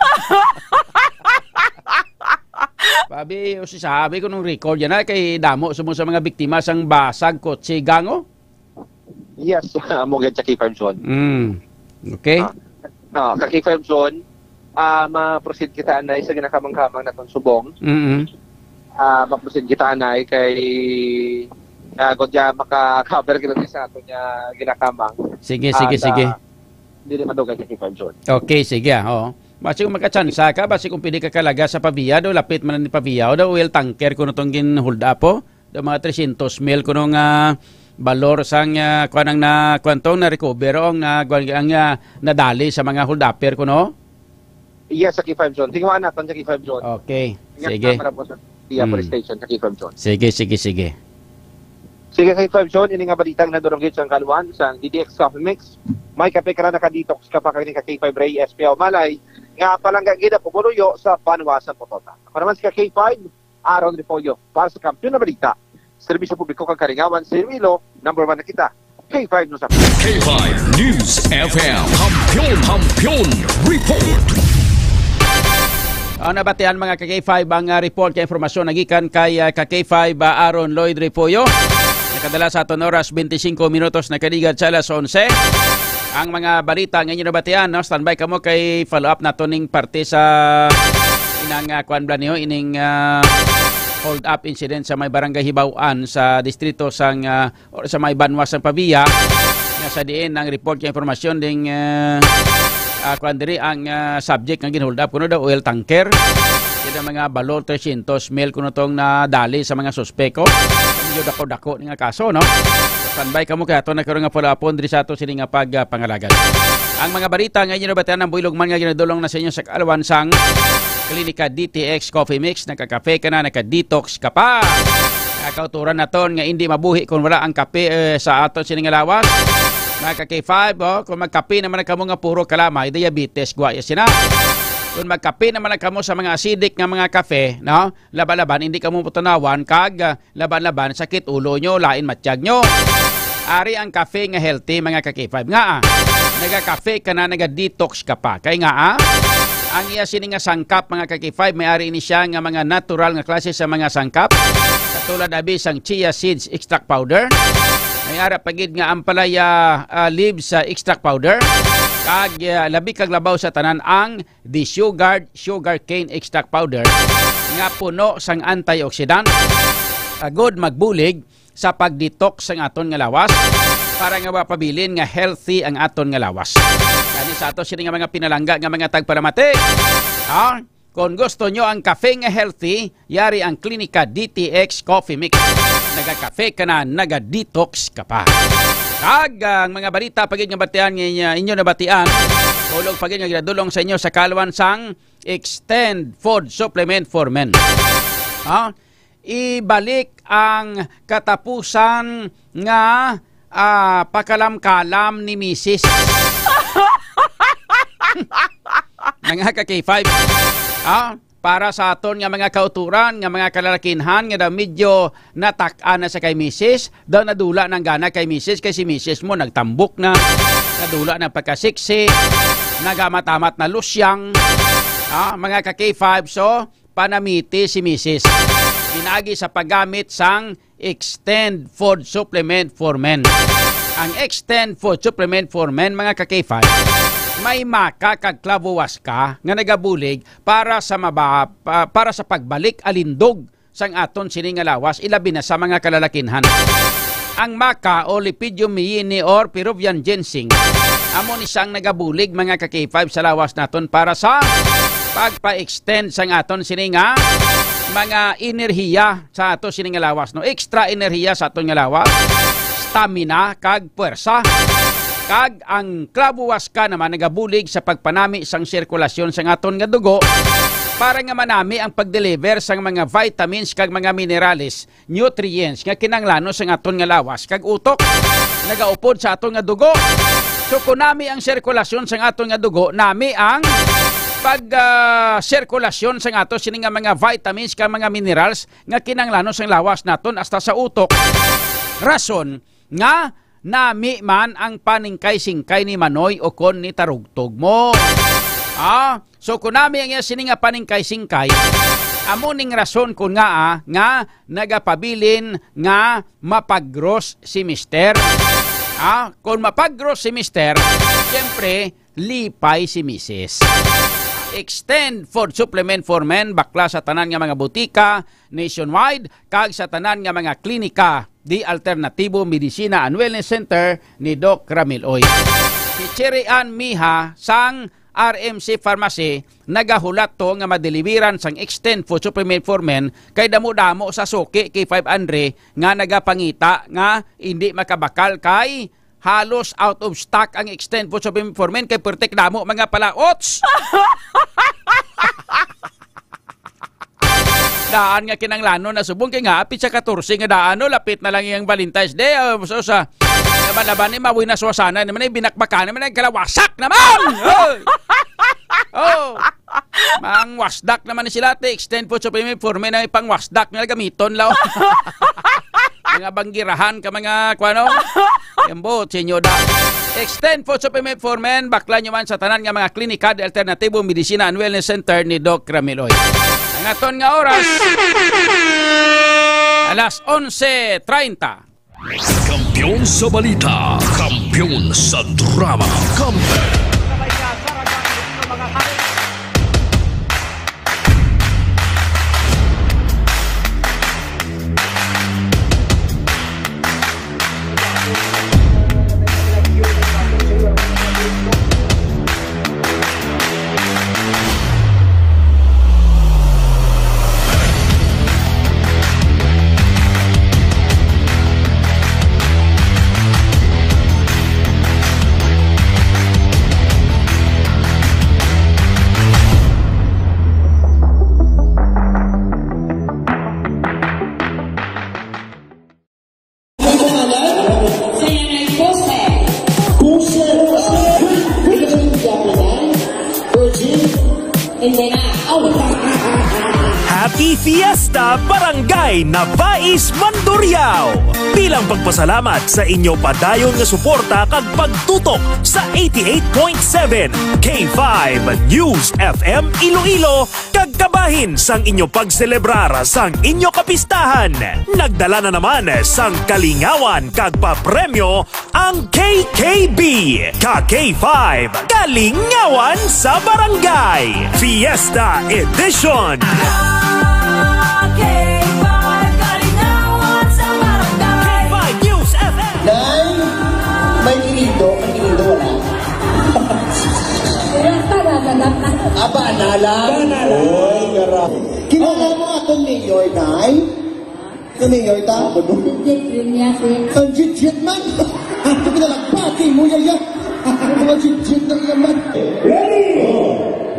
Pabi, o si sabi ko nung record yan, ay, kay damo sa mga, sa mga biktima sang basag, kutsigang, oh. Yes, amo gid sa K five Zone. Mm. Okay. Ah, ah, sa K five Zone, ah, ma-proceed kita anay sa ginakamang-kamang naton subong. Mm-mm. Ah, ma-proceed kita anay kay, ah, gudya maka-cover kita sa aton nga ginakamang. Sige, Ah, sige, sa sige. Dili madugay sa K five Zone. Okay, sige, ah, oo. Basi kung makatsansa ka, basi kung pwede ka kalaga sa Pavia, do, lapit man ni Pavia, do, oil tanker kuno tong gin-hold up, oh. Do, mga trescientos mil kuno nga balor sang, ah, kuwan ang na, kuwan tong na-recover, oh, nga, kuwan ang, ah, nadali sa mga hold-upper kuno? Yes, sa K five Zone. Tingwaan naton sa K five Zone. Okay. Ingat Sige. na para po sa Pavia Mm. Police Station sa K five Zone. Sige, sige, sige. Sige, sa K five Zone, ini nga balitang nadurong gid sa kalwan sa D D X Coffee Mix. May kape ka na, naka-detox ka pa, kag ni ka K five Ray S P O Malay, nga palangga gid ang pumuluyo sa banwa sa Potota. Ako naman si ka K five, Aaron Refollo, para sa Kampiyon na Balita, Serbisyo Publiko kag Kalingawan sa Iloilo, number one na kita. K five News F M. K five News F M. Kampiyon, Kampiyon Report. Ang nabatian, mga ka K five, ang, ah, report kay impormasyon nagikan kay, ah, ka K five, ah, Aaron Lloyd Refollo. Nakadala sa aton oras, twenty-five minutos na kaligad sa alas onse. Ang mga balita nga inyo nabatian, no? Standby kamo kay follow up nato ning parte sa inang, ah, kuan bla niyo, ining, ah, hold up incident sa may barangay Hibaw-an sa distrito sang, ah, or sa may banwa sang Pavia, nga sa diin ang report kay impormasyon ding, ah, ah, kuan diri ang, ah, subject nga gin-hold up kuno daw oil tanker. Kaya mga balor trescientos mil kuno tong nadali sa mga suspeko. Medyo dako-dako ni nga kaso, no? Standby kamo kay ato na karon nga follow-upon diri sa ato sini nga pag, ah, pangalagad. Ang mga balita nga inyo nabatian ang builog man nga ginadulong na sa inyo sa kaalwan sang Klinika D T X Coffee Mix. Nagkakape ka na, naka-detox ka pa. Nakauturan naton nga hindi mabuhi kung wala ang kape, eh, sa aton sini nga lawas. Mga ka K five, oh, kung magkape naman na kamo nga puro kalamay, diabetes, gwa ya sina. Kung magkape naman na kamo sa mga acidic nga mga kape, no? Laban-laban, hindi kamo putanawan kag, ah, laban-laban, sakit ulo nyo, lain matyag nyo. Ari ang kape nga healthy, mga ka K five. Nga, ah, nagakape ka na, naga-detox ka pa. Kay nga, ah, ang iya sini nga sangkap, mga ka K five, may ari ini siya nga mga natural nga klase sa mga sangkap. Katulad abi sang chia seeds extract powder. May ara pa gid nga ampalaya, ah, leaves, ah, extract powder. Kag, ah, labi kag labaw sa tanan ang the sugared sugarcane extract powder nga puno sang antioxidant, agod magbulig sa pag-detox sang aton nga lawas, para nga mapabilin nga healthy ang aton nga lawas. Gani sa ato sini nga mga pinalangga nga mga tagpalamati, ha? Kung gusto nyo ang kape nga healthy, yari ang Klinika D T X Coffee Mix. Nagakape ka na, naga-detox ka pa. Kag ang mga balita pa gid nga batian nga inyo nabatian, Ulog pa gid nga ginadulong sa inyo sa kaluan sang Extend Food Supplement for Men. Ha? Ibalik ang katapusan nga, ah, pakalam-kalam ni misis. Mga ka K five. Ha? Para sa aton nga mga kauturan, nga mga kalalakinhan, nga daw medyo natak-an na sa kay misis, daw nadula nang gana kay misis, kay si misis mo nagtambok na, nadula na pagkasiksi, nagamat-amat na lusyang, ah, mga ka K five, so, panamiti si misis. Pinagi sa paggamit sang Extend Food Supplement for Men. Ang Extend Food Supplement for Men, mga ka K five, may maka kag clavo huasca nga nagabulig para sa maba-, pa-, para sa pagbalik alindog sang aton sini nga lawas, ilabi na sa mga kalalakinhan. Ang maka o Lepidium meyini or Peruvian ginseng, amo ni sang nagabulig, mga ka K five, sa lawas naton para sa pagpa-extend sang aton sini nga mga enerhiya sa ato sini nga lawas, no? Extra enerhiya sa aton nga lawas, stamina kag puwersa. Kag ang clavo huasca naman nagabulig sa pagpanami sang sirkulasyon sang aton nga dugo para nga manami ang pag-deliver sang mga vitamins kag mga minerales, nutrients nga kinahanglanon sang aton nga lawas kag utok, nagaupod sa aton nga dugo. So, kon nami ang sirkulasyon sang aton nga dugo, nami ang pag, ah, sirkulasyon sang ato sini nga mga vitamins kag mga minerals nga kinahanglanon sang lawas naton hasta sa utok. Rason nga nami man ang paningkay-singkay ni Manoy ukon ni tarugtog mo. Ah, so kon nami ang iya sini nga paningkay-singkay, amo ning rason kon ngaa nga nagapabilin nga mapagros si Mister. Ah, kon mapagros si Mister, siyempre, lipay si Misis. Extend Food Supplement for Men, bakla sa tanan nga mga butika nationwide kag sa tanan nga mga klinika di Alternatibo Medicina and Wellness Center ni Doc Ramil Uy. Si Cherry Ann Miha sang R M C Pharmacy nagahulat to nga madeliveran sang Extend Food Supplement for Men kay damo-damo sa suki kay five hundred nga nagapangita nga hindi makabakal kay halos out of stock ang Extend Food Supplement for Men kay pertik damo mga palaots. Daan nga kinanglanon na subong kay nga apit sa katorse nga daan, no, lapit na lang iyang Valentine's Day. Oh, so sa laban-laban ni mawi na suwasana naman ay binakbakan naman ay kalawasak naman. Oh. Oh. Mang wasdak naman ni sila, te, Extend Food Supplement for Men ay pang wasdak nga gamiton law. Mga banggirahan ka mga kuano. Yambo, sinyo da. Extend Food Supplement for Men, bakla nyo man sa tanan nga mga klinika de Alternatibo Medicina and Wellness Center ni Doc Ramiloy. Ang aton nga oras, alas onse treinta. Kampiyon sa balita, kampiyon sa drama, kampiyon. Ang pangalan? Sa yan ay poster. Poster. Poster. Virgin. Hindi na. Oh. Happy Fiesta, Barangay Nabais, Mandurriao! Bilang pagpasalamat sa inyo padayon nga suporta kag pagtutok sa eighty-eight point seven K five News F M Iloilo, kag kabahin sang inyo pagselebrar sang inyo kapistahan. Nagdala na naman sang kalingawan kag papremyo ang K K B, ka K five Kalingawan sa Barangay Fiesta Edition. K five Kalingawan sa Barangay. K five News F M. Nay, may kinindo, may kinindo, wala. Wala pa, wala na. Aba, na lang. Wala na lang. Oy, gara-, kilala mo atong mayor, Nay? Sino mayor ta? Jit Jit Riniaque. Ang Jit Jit man! Ito pinalagbati mo, yaya! Ang mga jit-jit ng laman. Ready?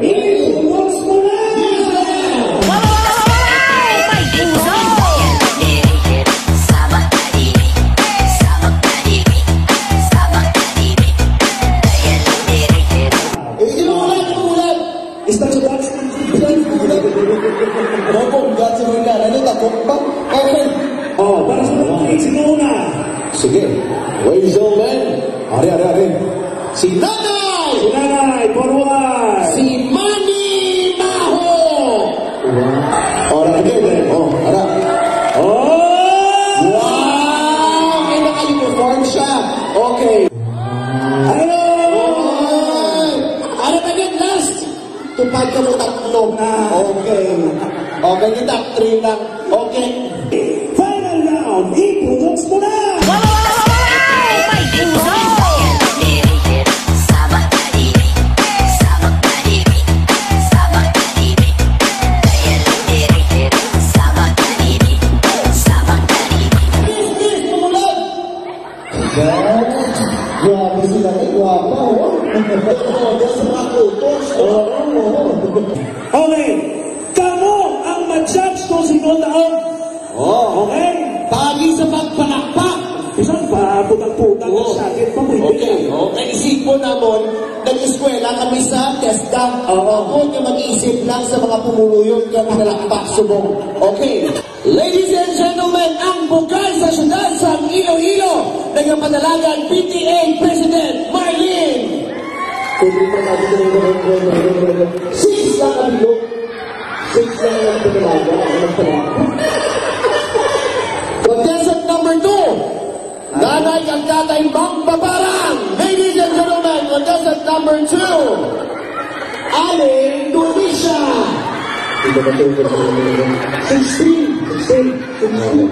Ready? Once mo na! Eh, inuulan, inuulan. Isang sugat. Inuulan. Bongga, sugat. Ano, takot pa? Okay. Oh, para sa mga sino na? Sige. Ladies and gentlemen. Ari, ari, ari. Si Nanay! Si Nanay, forward! Si Manny Maho! Ora, okay, okay. Oh, ara. Oh! Wow! May naka-uniform siya. Okay. Hello! Oy! Ano ba yun? Last! Tupad ka mo tatlo. Ah. Okay. Okay, yung top three lang. Okay. Final round, i-pronounce mo na! Wow! May puso! Yes, yes, tumuloy! Grabe sila, eh, gwapa, oh. Grabe sa mga kutos, oh. Oo, oo. Okay. Kamo ang ma-judge kung sino taon. Oh. Okay? Pagi sa pagpalakpak. Bisan pa, putang-putang ang sakit pa, pwede. Okay, okay. Isipon namon, nag-eskwela kami sa TESDA. Oo. Ako nga mag-isip lang sa mga pumuluyon nga pinalakpak subong. Okay. Ladies and gentlemen, ang bukal sa siyudad sang Iloilo, nagapadalagan P T A President Marlene. Six lang ka bilog. Six lang ang padalagan. Contestant number two, Nanay kag Tatay Mangbabarang. Ladies and gentlemen, contestant number two, Aling Tunisia. Sixteen. Sixteen. Sixteen.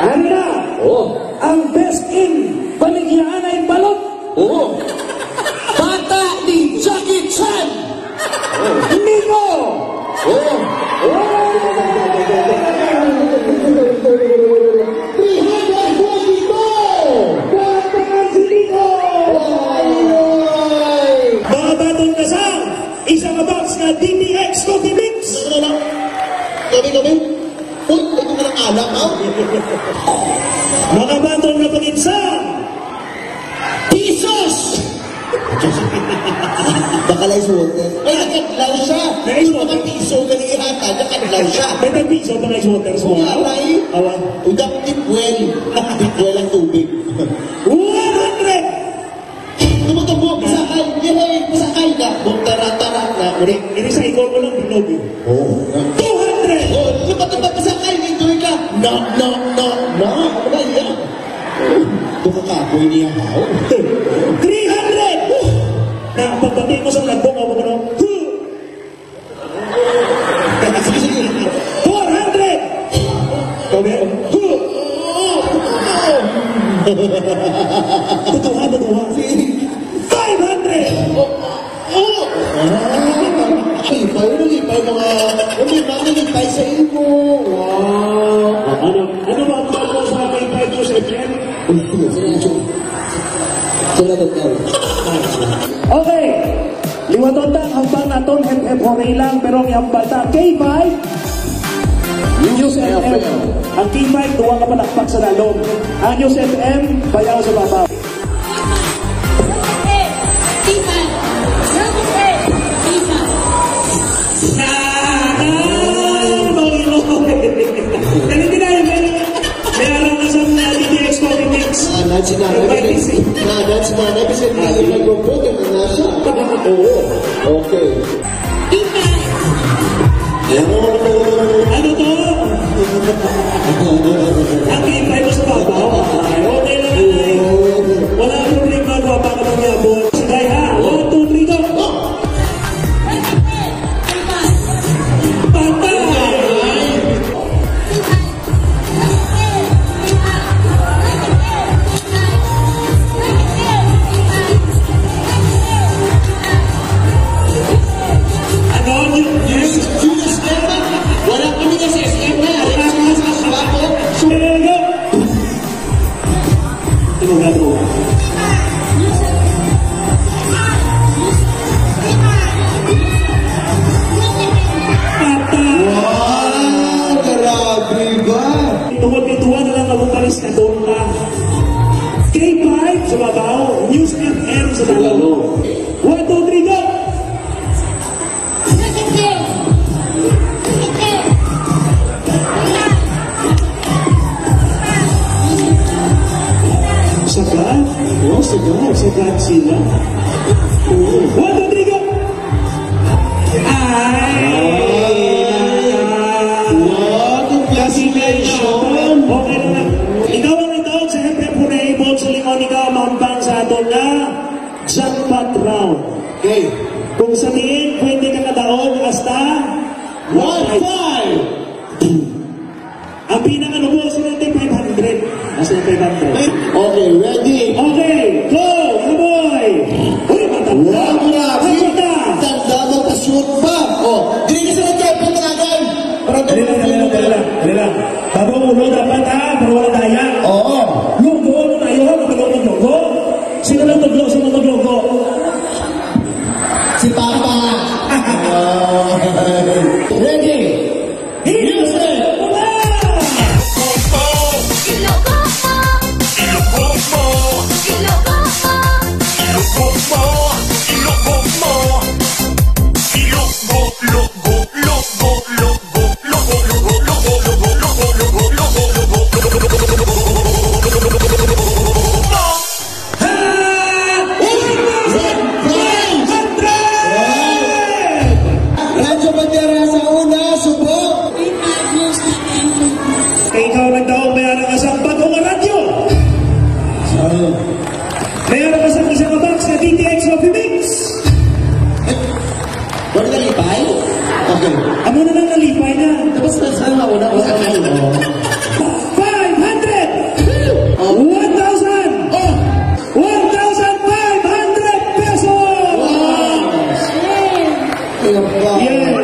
Ano na? Oh. Ang best in Baligyaanay Balot. Oh. Bata ni Jackie Chan. Nico! Oh! Oh! Three hundred forty-two! Palakpakan si Nico! Ay! Mga baton na sa isa ka box nga D P X Coffee Mix! Ano na? Kami, kami? Uy, ito ka ng alak, ha? Mga baton na pagitsa! Pisos! Baka lang ice water. Ay, nag-adlaw siya. Nag-ice water. Mga piso, gali ihatag, nag-adlaw siya. May tag-piso pa nga ice water sa mga. Wala, eh. Awa. Udap, deep well. Deep well ang tubig. One hundred! Tumutubog, pasakay. Yay, pasakay na. Bong, tara, tara na. Uri. Ini sa ikon mo lang, bilog, eh. Oh. Two hundred! Oh, tumutubog, pasakay. Enjoy ka. No, no, no, no. Ano ba yan? Ito ka kapoy niya, haw? Three hundred! Na, pagbati mo sa vlog mo, ako mo, huh! Sige, sige. Four hundred! Kami, huh! Tutuhan, tutuhan. Five hundred! Oh! Ah, lipay, lipay, mga, hindi ba, lipay sa imo? Wow! Ano, ano ba ang tawag mo sa aking five years again? Salamat, Carl. Okay. Liwaton ta ang hambal naton, hep-hep hooray lang, pero ang hambal ta, K five, News F M. Ang K five, duwa ka palakpak sa lalom. Ang News F M, bayaw sa babaw. Timan! Timan! Timan! Sana! Panginoon! Dali, dali, dali. May alam na sa mga D T X Politics. Ah, that's not everything. Ah, that's not everything. Ah, di. Nag-report ka na siya. Oo. Okay. Timan! Ano to? Ang ipay mo sa babaw. Ay, okay lang, ay. Wala ang problema, gwapa ka mangyabot. Sige, ha? One, two, three, go. Patay! Ano? Yung, yung, yung S M? Wala kami sa S M na. Wala kami sa S M na. Sumagot! One, two, three, go! Sagad? Oh, sagad. Sagad sila. Oh. One, two, three, go! Ay! Wow, congratulations! Okay na lang. Ikaw ang nagdaog sa Hempep Hurray Bowl sa lingon, ikaw ang maambang sa aton nga jackpot round. Okay. Kung sa diin, pwede ka kadaog hasta one five. Ang pinakalubo, sunod ay five hundred. Nasa yung five hundred? Okay, ready? Okay, go, kaboy! Uy, matanda! Wow, grabe! Matanda! Tanda mo, pa-shoot pa! Oh, dili ka sa nagkapit na agad! Para Dali lang, dali lang, dali lang, dali lang. Bago ang ulo, dapat, ha? Para wala daya. Oo. Lugo, ano tayo, ha? Kapag ako maglugo? Sino lang tudlo? Sino maglugo? Si Papa. Ready? Music! Radyo Bandera sa una, subok. Kay ikaw nagdaog, may ara ka sa bago nga radyo. May ara ka sa isa ka box nga D T X Coffee Mix. Wala nalipay? Okay. Amo na lang nalipay na. Tapos na sa una, wala na yun. Five hundred! Oh. One thousand! Oh! One thousand five hundred pesos! Wow! Ayun pa. Yes.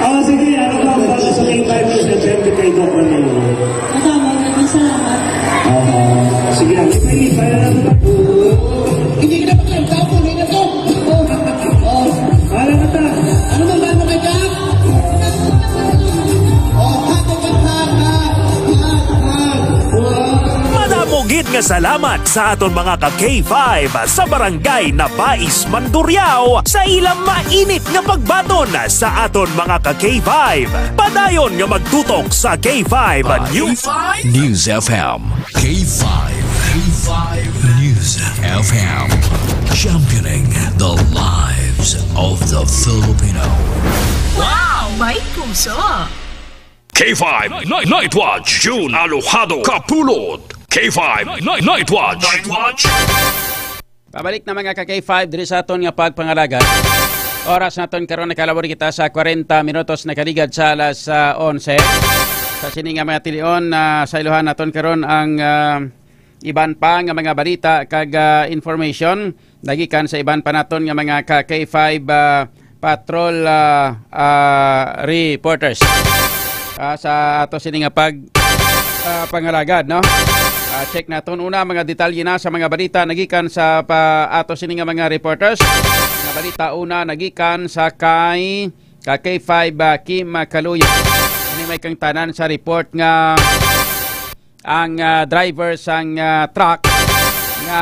Ah, sige, ano pa ang bago sa may five minutes na siyempre kay Doc Ramiro? Madamo, maraming salamat. Aha. Sige, ang ipay-ipay na lang. Hindi ka na magkanta, puloy na to. Oh. Oh. Wala na ta. Ano bang banda kay Doc? Oh, hot, hot, hot, hot, hot, hot. Wow. Madamo gid nga salamat sa aton mga ka K five sa Barangay Nabais, Mandurriao sa ilang mainit nga pagbaton sa aton mga ka K five. Padayon nga magtutok sa K five News. News F M. K five. K five News F M. Championing the lives of the Filipino. Wow! May puso! K five Night, Night Watch, June Alojado Kapulot. K five Night, Night Watch. Night Watch. Pabalik na, mga ka K five, diri sa aton nga pagpangalaga. Oras naton karon, nakalabor kita sa kwarenta minutos nakaligad sa alas, ah, onse. Sa sini nga mga tilion, ah, sa iluhan naton karon ang, ah, iban pa nga mga balita kag, ah, information nagikan sa iban pa naton nga mga ka K five, ah, patrol, ah, ah, reporters. Ah, sa ato sini nga pag, ah, pangalagad, no? Ah, check naton una mga detalye na sa mga balita nagikan sa pa, ato sini nga mga reporters. Mga balita una nagikan sa kay, ka K five, ah, Kim Kaluya. Ini may kangtanan sa report nga ang, ah, driver sang, ah, truck nga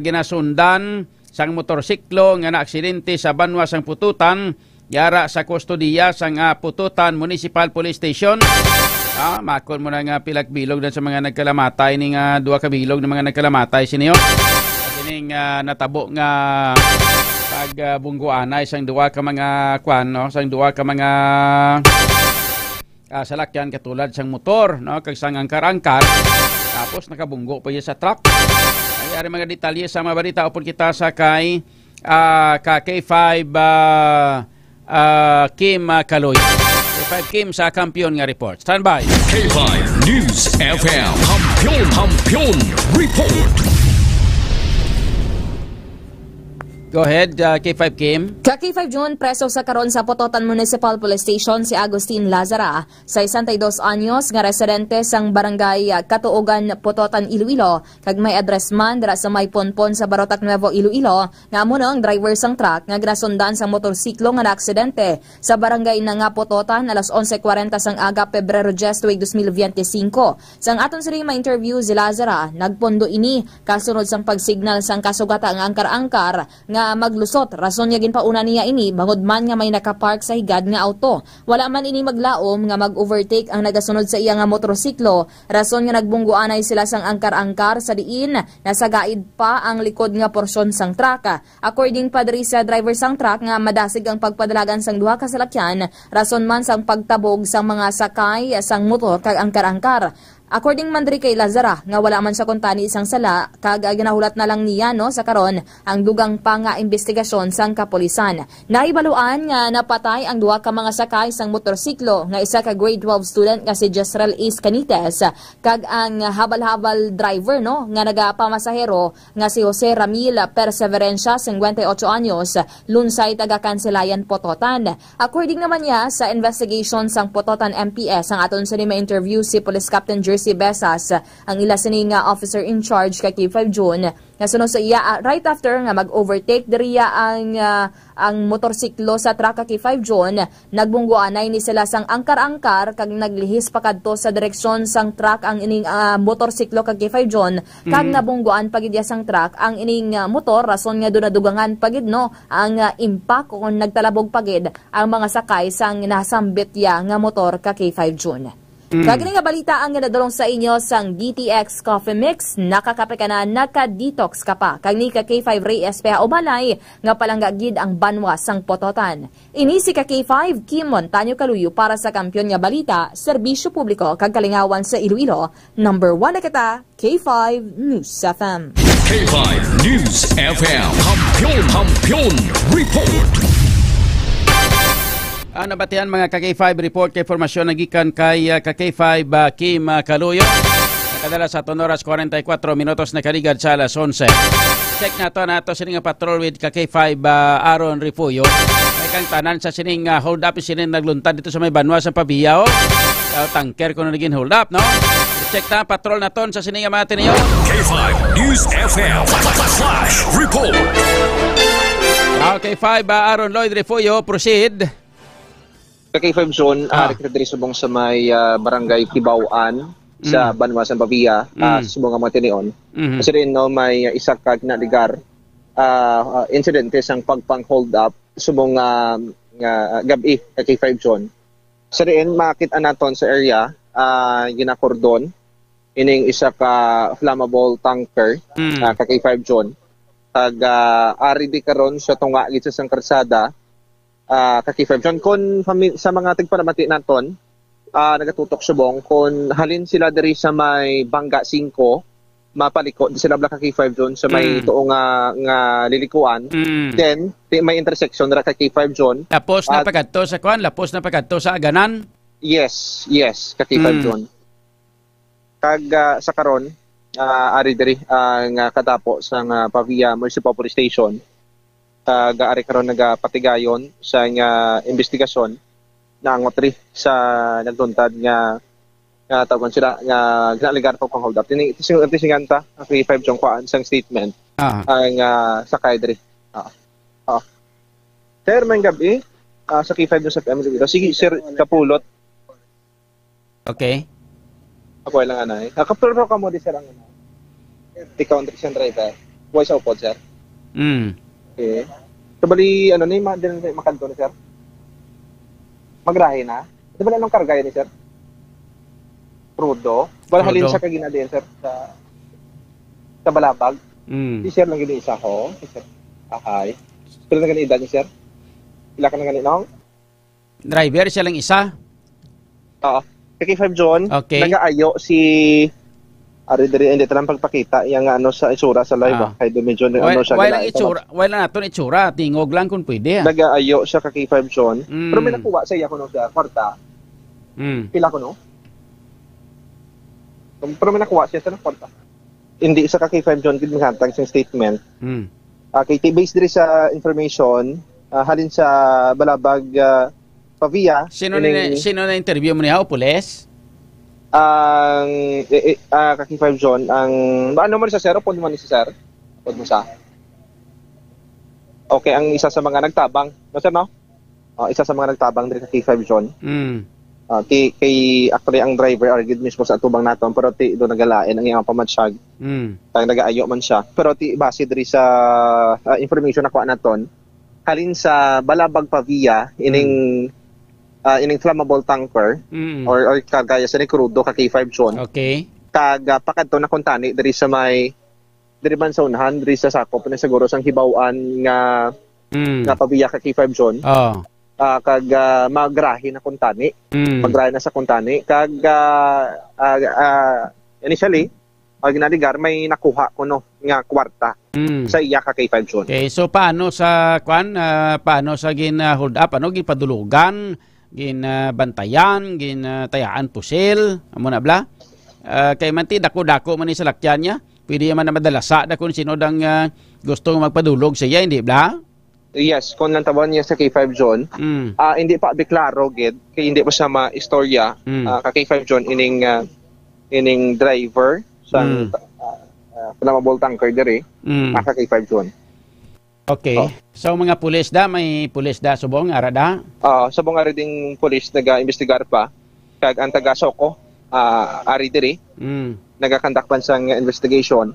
ginasundan sang motorsiklo nga naaksidente sa banwa sang Pututan, yara sa kustodiya sang, ah, Pututan Municipal Police Station. Ah, makon mo na nga pila ka bilog na sa mga nagkalamatay ni nga duha ka bilog na mga nagkalamatay sini, oh. Sa kining, ah, natabo nga pag, ah, bungguanay sang duha ka mga kwan, no, sang duha ka mga ah, salakyan katulad sang motor, no, kag sang angkar-angkar. Tapos nakabunggo pa iya sa truck. Ay, ari mga detalye sa mga balita upod kita sa kay, ah, ka K five, ah, ah, Kim, ah, Kaloy. K five Kim sa Kampiyon nga report. Standby. K five News F M. Kampiyon, Kampiyon Report. Go ahead, uh, K five Kim. Ka K five June, preso sa karon sa Pototan Municipal Police Station si Agustin Lazara, sesenta y dos anyos nga residente sang barangay, uh, Katuogan, Pototan, Iloilo, kag may address man dira sa may Ponpon sa Barotac Nuevo, Iloilo, nga amo na ang driver sang truck nga ginasundan sang motorsiklo nga naaksidente sa barangay na nga Pototan alas onse kwarenta sang aga, Pebrero diyes, tuig dos mil biyente singko. Sang aton sini ma-interview si Lazara, nagpondo ini kasunod sang pagsignal sang kasugata nga angkar-angkar nga maglusot, rason nga ginpauna niya ini bangod man nga may nakapark sa higad nga auto. Wala man ini maglaom nga mag-overtake ang nagasunod sa iya nga motorsiklo, rason nga nagbungguanay sila sang angkar-angkar sa diin nasagaid pa ang likod nga porsyon sang truck. According pa diri sa driver sang truck nga madasig ang pagpadalagan sang duha ka salakyan, rason man sang pagtabog sang mga sakay sang motor kag angkar-angkar. According man diri kay Lazara, nga wala man sa kuntani sang sala, kag ginahulat na lang niya, no, sa karon ang dugang pa nga imbestigasyon sang kapulisan. Nahibaluan nga napatay ang duha ka mga sakay sang motorsiklo, nga isa ka grade twelve student nga si Jezreel Ace Canites, kag ang habal-habal driver, no, nga nagapamasahero nga si Jose Ramil Perseverencia, singkwenta y ocho anyos, lunsay taga Cancelayan, Pototan. According naman niya sa investigation sang Pototan M P S, ang aton sini ma-interview si Police Captain Jersey Besas, ang ila sini nga officer in charge kay K five June, nga suno sa iya, ah, right after nga mag-overtake diriya ang, ah, ang motorsiklo sa truck kay K five June, nagbungguanay ni sila sang angkar-angkar kag naglihis pa kadto sa direksyon sang truck ang ining, ah, motorsiklo kag K five June, kag Mm. nabungguan pa gid iya sang truck ang ining, ah, motor, rason nga dunadugangan pa gid, no, ang, ah, impact kon nagtalabog pa gid ang mga sakay sang nasambit iya nga motor ka K five June. Mm. Kag ini nga balita ang ginadulong sa inyo sang D T X Coffee Mix, nakakape ka na, naka-detox ka pa. Kag ni ka K five Rey Espeha Umalay, nga palangga gid ang banwa sang Pototan. Ini si ka K five, Kim Montaño Kaluyo para sa Kampiyon nga Balita, Serbisyo Publiko kag Kalingawan sa Iloilo. Number one na kita, K five News F M. K five News F M. Kampiyon, Kampiyon Report. Ah, nabatian, mga ka K five, report kay formasyon nagikan kay, ah, ka K five, ah, Kim, ah, Kaluyo. Nakadala sa aton oras, kwarenta y kuwatro minutos nakaligad sa alas onse. Check nato, nato sini nga patrol with ka K five, ah, Aaron Refugio. May kang tanan sa sining, ah, hold up, sini nagluntad dito sa may banwa sa Pavia, oh. Ah, tanker ko na naging hold up, no? Check ta, patrol naton sa sining nga mga tiniyo. K five News F M Flash Report. Ah, K five, ah, Aaron Lloyd Refugio, proceed. Ka K five Zone, ah, Ah. Ari kita diri subong sa may, ah, barangay Kibaw-an sa Mm. banwa sa Pavia, ah, Mm. subong nga mga tinion. Mhm. Kasi rin, no, may, ah, isa ka ginaligar, ah, ah, insidente sang pagpang-hold up subong nga, nga, ah, gab-i ka K five Zone. Sa diin, makita naton sa area, ah, ginakordon ining isa ka flammable tanker, Mm. ah, ka K five Zone. Kag, ah, ari di karon sa tunga gid sa sang karsada, ah, ka K five Zone. Kon fami-, sa mga tigparamati naton, ah, nagatutok subong, kon halin sila diri sa may Bangga Singko, mapaliko di sila bala ka K five Zone sa may Mm. tuo nga, nga lilikuan. Mm. Then, di, may intersection ra ka K five Zone. Lapos na Ah, pagkadto sa kuan, lapos na pagkadto sa Aganan? Yes, yes, ka K five Mm. Zone. Kag, ah, sa karon, ah, ari diri, ah, nga kadapo sa nga Pavia Municipal Police Station. Kag ari karon nagapatigayon sa nga investigasyon, naangot ri sa nagluntad nga, nga tawgon sila nga ginaligar pa pang hold up. Tini, tini, tini singanta, ang K five Zone kuan sang statement. Ah. Ang, ah, sakay diri. Ah. Ah. Sir, may gabi. Ah, sa K five Zone sa P M. Sige, sir, kapulot. Okay. Ako lang, anay. Ah, kapulot ka mo di, sir, ang ano. Ikaw ang siyang driver. Why sa upod, sir? Mm. Okay. So, bali, ano ni, ma-, din na makanto ni, sir? Magrahe na? Ito bali, anong karga yan ni, sir? Crudo? Wala Crudo. Halin sa kagina din, sir, sa, sa Balabag. Mm. Si sir lang yun isa ho. Si sir. Ahay. Pila na gani edad ni, sir? Pila ka na gani, nong? Driver, siya lang isa? Oo. Sa K five Zone, Okay. nagaayo si, ari diri, hindi ta lang pagpakita, yang ano sa itsura sa live, Ah. ah. Kay do medyo Why, ano siya, why lang ginaay itsura? Why lang naton itsura? Tingog lang kung pwede, ah. Nagaayo siya ka K five Zone. Mm. Pero may nakuha sa iya kuno sa kwarta. Mm. Pila kuno? Pero may nakuha siya sa kwarta. Hindi sa ka K five Zone gid maghatag sing statement. Mm. Okay, ti-, based diri sa information, ah, halin sa Balabag, ah, Pavia, Sino ni, ining sino na interview mo niya? O pulis? Ang, eh, eh, ah, ka K five John, ang, ano mo ni sa sir? Upod mo ni sa sir? Upod mo sa? Okay, ang isa sa mga nagtabang. No, sir, no? Ah, isa sa mga nagtabang diri sa K five John. Mm. Ah, ti, kay, actually, ang driver, argid mismo sa atubang naton, pero ti, do nagalain ang iyang pamatyag. Mm. Kay nagaayo man siya. Pero ti, base diri sa, ah, information na kuha naton, halin sa Balabag Pavia, ining, Mm. ah, ining flammable tanker, Mm. or, or kargaya sa ni crudo ka K five John. Okay. Kag, ah, pakadto na kuntani diri sa may, diri man sa unahan, diri sa sakop na siguro sang hibaw-an nga, Mm. nga Pavia ka K five John. Oh. Ah, kag, ah, magrahi na kuntani. Mm. Magrahi na sa kuntani. Kag, ah, ah, ah, initially, ang ginaligar, may nakuha kuno nga kwarta Mm. sa iya ka K five John. Okay, so paano sa, kwan, ah, paano sa gin, ah, hold up? Ano, ginpadulugan, gin, ah, bantayan, gin, ah, tayaan pusil? Amo na bala? Ah, kay man ti, dako-dako man ni salakyan niya. Pwede man na madalasa da kung sino dang, ah, gusto magpadulog sa iya, hindi bala? Yes, kung lang tawon niya sa K five John, Mm. ah, hindi pa abi klaro gid, kay hindi pa siya maistorya, Mm. ah, ka K five John, ining, ah, ining driver sang, Mm. ah, ah, flammable tanker diri, Mm. ah, ka K five John. Okay. Oh. So, mga pulis da, may pulis da subong, ara da? Ah, subong ari ding pulis naga-imbestigar pa, kag ang taga SOCO, ah, ari diri, Mm. nagakandak pa sang investigation.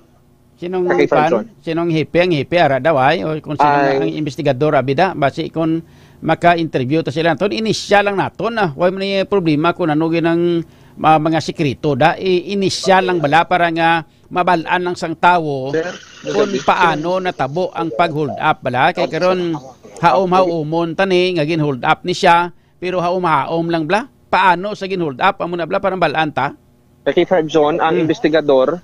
Sinong Sa K five kwan? John. Sinong hepe? Ang hepe, ara daw ay? O kung sino nga Ay. ang investigador, abi da? Basi kung maka-interview ta sila naton, inisyal lang naton, ah. Wala man ni problema kung ano gid ang, ah, mga sikreto da. I-, inisyal lang bala para nga mabal-an lang sang tawo Sir, kung magandang paano natabo ang pag-hold up bala. Kay karon, haom-haomon ta ni nga gin-hold up ni siya, pero haom-haom lang bala. Paano sa gin-hold up? Amo na bala, parang bal-an ta. Sa K five John, ang Hmm. investigador,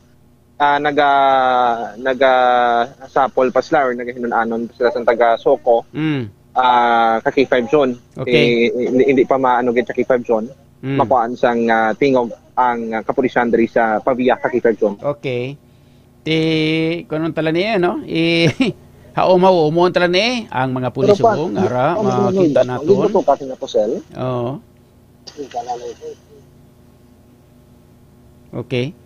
ah, naga-, nagasapol pa sila or nagahinun-anon pa sila sa taga SOCO, Mm. ah, ka K five John. Okay. Eh, hindi, hindi pa maano gid sa K five John. Mm. Makuhaan sang, ah, tingog ang, ah, kapulisan diri sa Pavia ka K five John. Okay. Ti, kunon tala niya, no? I, haom-haomon tala ni ang mga pulis Pero pa, subong, ara, ano, ano, ano, makita ano, naton. Hindi ko kasi na po, sir. Oo. Okay.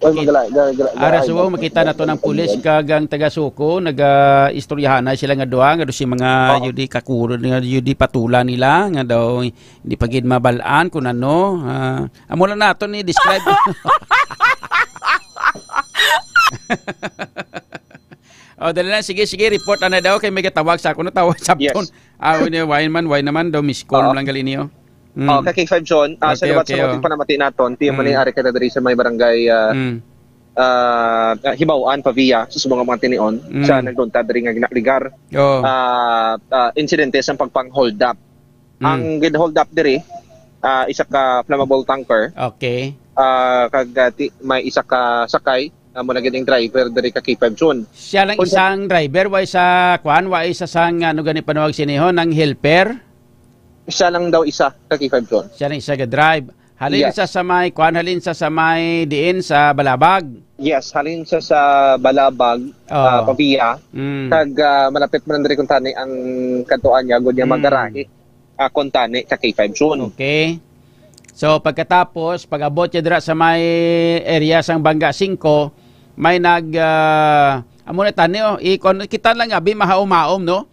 Oy, Makit-, magala-, gala-, gala-, ara, ay, subong, mag-, makita naton ang pulis kag ang taga SOCO, naga-istoryahanay sila nga duha, nga daw si mga Oo. yudi kakurod, nga yudi patula nila, nga daw hindi pa gid mabal-an kung ano. Ah, amo lang naton ni describe. Oh, dali lang. Sige, sige, report ana daw kay may gatawag sa ako. Natawag sa Yes. phone. Ah, wala, why man, why naman daw, miss call Oo. lang gali niyo. Mm. Oh, ka K five John, ah, sa Okay, liwat sa okay, mga oh. panamati naton, T M N Mm. A, ari kita diri sa may barangay, ah, Mm. ah, Hibaw-an, Pavia, sa subong nga mga tinion, Mm. sa nagduntad diri nga ginaligar. Oh. Ah, ah, insidente sa pagpang-hold up. Mm. Ang gin-hold up diri, ah, isa ka flammable tanker. Okay. Ah, kag, ah, ti-, may isa ka sakay, amo na gid ang driver diri ka K five John. Siya lang Kung sa isang driver, wa isa, kwan, wa isa sang, ano gani panawag siniho, nang helper? Siya lang daw isa ka K five John. Siya lang isa ga-drive. Halin Yes. sa, sa may, kwan, halin sa, sa may diin, sa Balabag. Yes, halin sa, sa Balabag, Oh. ah, Pavia. Mm. Kag, ah, malapit man diri kuntani ang kadtuan niya, agud niya Mm. magarahi, ah, kuntani ka K five John. Okay. So, pagkatapos, pag-abot niya dira sa may area sang Bangga Singko, may nag, ah, amo na tani, oh, i-, kon-, kita lang abi, mahaom-haom, no?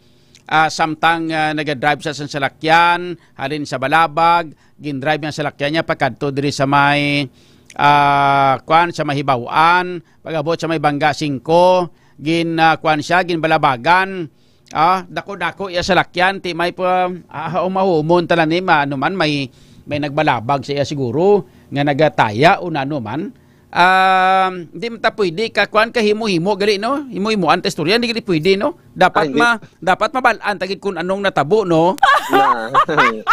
Ah, samtang, ah, nagadrive sa sang salakyan, halin sa Balabag, gindrive niya ang salakyan niya pakadto diri sa may, ah, kwan, sa Mahibaw-an, pag-abot sa may Bangga Singko, gin, ah, kwan siya, ginbalabagan. Ah, dako-dako iya salakyan, ti may pa, ah, umahumon tala ni, ma-, ano man, may, may nagbalabag sa iya siguro, nga nagataya o nano man. Um, di man ta pwede ka, kwan, ka himo-himo gali, no? Himo-himoan ta istorya, di gali pwede, no? Dapat Ay, hindi. ma-, dapat mabal-an ta gid kung anong natabo, no? Na,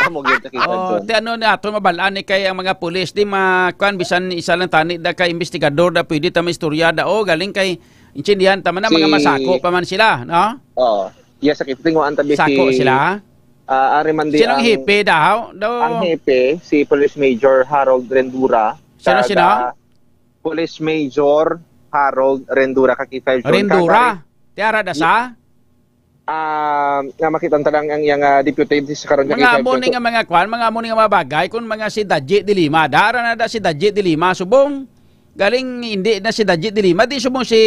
amo gyud nakita Oh, dyan. Ti ano na ato mabal-an ni kay ang mga pulis, di ma-, kwan, bisan isa lang tani da ka investigador da pwede ta maistorya da. Oh, galing kay intindihan ta man na mga Si masako pa man sila, no? Oo. Yes, sa Kipling, wa ang tabi Sako si, sila? ah, ari man di Sinong ang, hepe daw? Daw ang hepe, si Police Major Harold Rendura. Sino, Kag, sino? ah, Police Major Harold Rendura, ka K five John. Rendura? Kag ari, Ti ara da sa? Ah, nga makita ta lang ang iyang, ah, deputy sa karon nga Mga amo ni nga mga kwan, mga amo ni nga mga bagay, kung mga si Daji de Lima, dara na da si Daji de Lima, subong. Galing, hindi na si Daji de Lima, di subong si,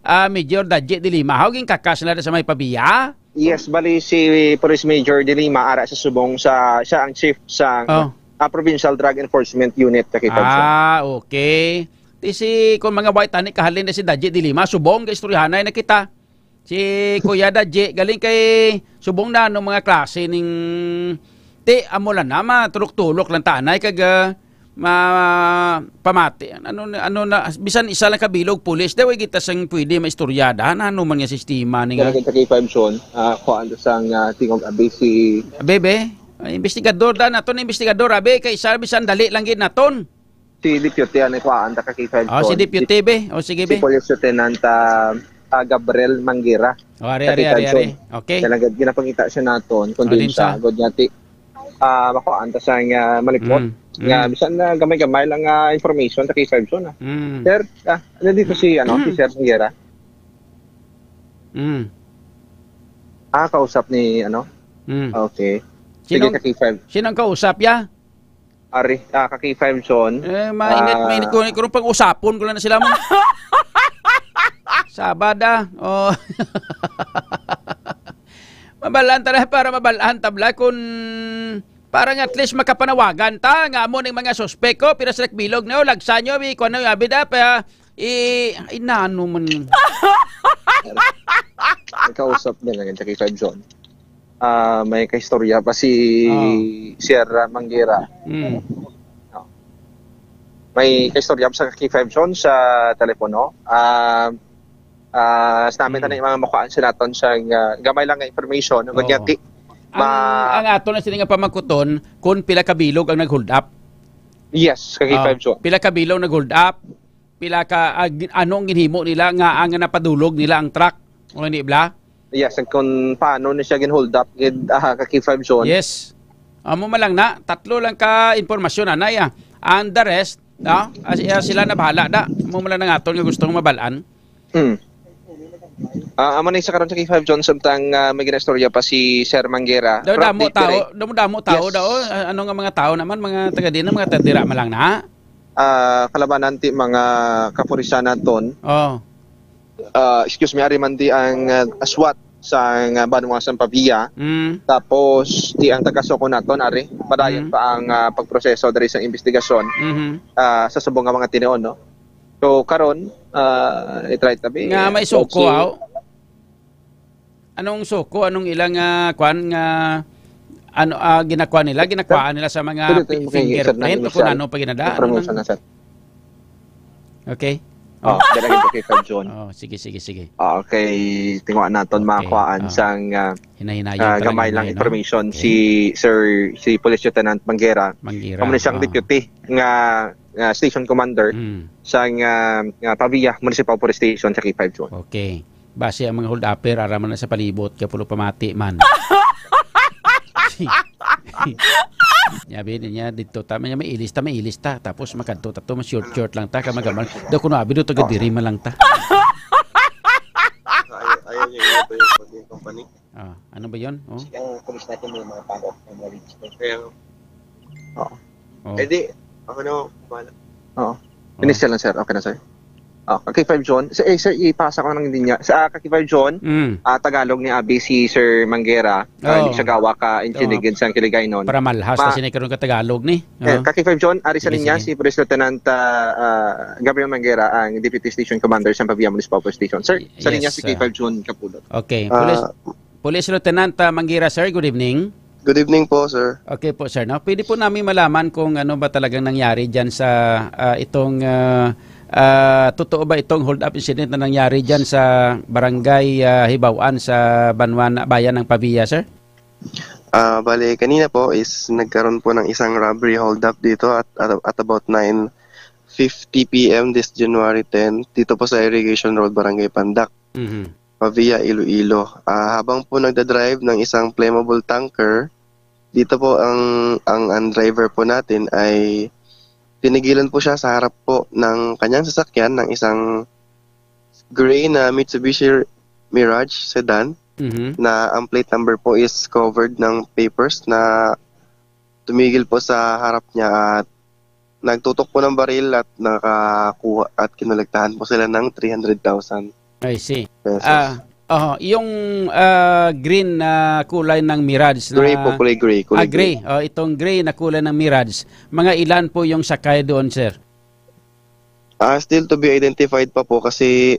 ah, Major Daji de Lima. How, ginkakas na da sa may Pavia? Yes, bali si Police Major de Lima, ara sa subong sa, siya ang chief sa, Oh. ah, Provincial Drug Enforcement Unit, Ka K five Zone. Ah, okay. Ti si, kung mga white tani, kahalin na si Daji de Lima, subong, kaistoryahanay na kita. Si Kuya Daji, galing kay subong na anong mga klase ning ti amo lang na, matulok-tulok lang tanay kag, ah, ma-, pamati. Ano, ano na, bisan isa lang kabilog pulis, daw kita sang pwede maistorya da. Ano man nga sistema ni nga? Talagang Ka K five Zone, ah, kuhaan to sang, ah, tingog abi si Bebe, ay, investigador da naton, investigador, abi, kay isa bisan dali lang gid naton. Si Deputy, ano, kuhaan ta, Ka K five Oh, si Zone. Deputy, be. O, sige, Si be. Police Lieutenant, ah, ah, Gabriel Mangira. O, ari, Ka ari, K five ari, ari. Zone. Okay. Talaga, ginapangita siya naton, kung O, din din siya, siya. Good nga, ti, ah, makuhaan ta siya nga malipot. Mm, Nga, mm. bisan na gamay-gamay lang nga information, Ka K five Zone, ah. Mm. Sir, ah, nandito si, ano, si Mm. Sir Mangira. Mm. Ah, kausap ni, ano? Mm. Okay. Sige, Sino, Ka K five. sino ang kausap, ya? Ari, ah, Ka K five Zone. Eh, mainit, Ah. mainit ko, ko pag-usapon ko lang na sila mo. Sabada. Oh. Mabalaan ta na para mabalaan tabla kung parang at least makapanawagan ta nga amo ning mga suspek ko, pira sa bilog na, lagsa nyo, bi, kung ano, abi da, pa, i, ay, nano man. May kausap niya lang, Ka K five Zone. Ah, may kaistorya pa si Oh. Sierra Manguera. Mm. No. May kaistorya pa sa Ka K five Zone sa telepono. Ah, ah, sa namin Mm. na yung mga makuhaan sa naton sa, ah, gamay lang nga information. Ang Oo. ganyati, Ang, ma- ang ato na sini nga pamangkuton, kung pila ka bilog ang nag-hold up. Yes, Ka K five Ah, Zone. pila ka bilog nag-hold up, pila ka, ah, gin-, anong ginhimo nila nga ang napadulog nila ang truck? O hindi bla? Yes, and kung paano ni siya gin-hold up gid, ah, Ka K five Zone. Yes. Amo man lang na, tatlo lang ka impormasyon, anay, ah. And the rest, no? As, ah, sila na bahala da. Amo man lang ang aton nga gusto nga mabalaan. Hmm. Ah, amo ni sa karon sa Ka K five Zone, samtang, ah, may ginastorya pa si Sir Manguera. Daw Pero damo update tao, diri. damo damo tao Yes. daw. Ah, ano nga mga tao naman, mga taga di na, mga tadira man lang na. Ah, kalabanan ti mga kapulisan naton. Oh. Ah, excuse me, ari man di ang, ah, SWAT sa, ah, banwa sa Pavia. Mm. Tapos, di ang taga-Soco naton, ari. Padayon Mm. pa ang, ah, pagproseso diri sa investigasyon, Mhm. ah, sa subong nga mga tinuon, no? So, karon, ah, i-try tabi, Nga may Soco, Soco. aw? Anong Soco? Anong ilang, ah, kwan nga, ano, ah, ginakuha nila? Ginakuha nila sa mga Pwede tayo fi-, makinig, sir, ng fingerprint o isa kung ano pa ginada? Ano information lang? na, sir. Okay. Oh, Oh. dala kita kay Sir John. Oh, sige, sige, sige. Ah, okay, tinguha naton Okay, mga kuhaan ah. sang, ah, Hinay-hinayon ah, pa lang gamay lang hinay, no? information Okay. si Sir, si Police Lieutenant Manguera. Manguera, Amo na siyang ah. deputy nga, nga station commander Mm. sang, ah, nga Pavia Municipal Police Station sa K five Zone. Okay. Base ang mga hold-upper, ara man na sa palibot, kapulo pamati man. Yabi niya dito, tama niya, may ilis ta, may ilis ta. Tapos makadto ta to, mas short-short lang ta, kamagamal. Daw kuno abi do, taga diri man lang ta. Ayaw, ayaw niya, iba yung pag-, yung company. Ah, ano ba yun? Oh? Sige, ang police natin may mga pangkat ng mga register. Kaya, Oo. Oh. Eh di, ako na, bahala. Oo. Oh. Initial lang, sir. Okay na, sir. Oh, okay, five John. Sa, eh, sir, ipasa ko lang din niya. Sa, ah, kay five John, Mm. ah, Tagalog ni abi si Sir Manguera. Ah, Oh. hindi siya gawa ka intindigan Oh. sa Kiligaynon. Para malhas Ma- kasi ni karon ka Tagalog ni. Eh, Oh. kay five John, ari sa Sige, linya sige. si Police Lieutenant, ah, ah, Gabriel Manguera, ang Deputy Station Commander sa Pavia Municipal Police Station. Sir, sa Yes, linya si sir. kay five John Kapulot. Okay, Ah, Police, Police Lieutenant, ah, Manguera, sir, good evening. Good evening po, sir. Okay po, sir, no? Pwede po namin malaman kung ano ba talagang nangyari diyan sa, ah, itong, ah, ah, totoo ba itong hold-up incident na nangyari diyan sa barangay, ah, Hibaw-an sa Banwa-, Bayan ng Pavia, sir? Ah, bale, kanina po is nagkaroon po ng isang robbery hold-up dito at, at, at about nine fifty P M this January ten, dito po sa Irrigation Road, Barangay Pandak. Mhm. Pavia, Iloilo. Ah, habang po nagda-drive ng isang flammable tanker, dito po ang, ang, ang driver po natin ay tinigilan po siya sa harap po ng kanyang sasakyan ng isang gray na Mitsubishi Mirage sedan. Mhm. Na ang plate number po is covered ng papers na tumigil po sa harap niya at nagtutok po ng baril at nakakuha at kinolektahan po sila ng three hundred thousand I see. pesos. Ah, oho, yung, ah, green na kulay ng Mirage na Gray po, kulay gray, kulay Ah, gray. gray. Oh, itong gray na kulay ng Mirage. Mga ilan po yung sakay doon, sir? Ah, still to be identified pa po kasi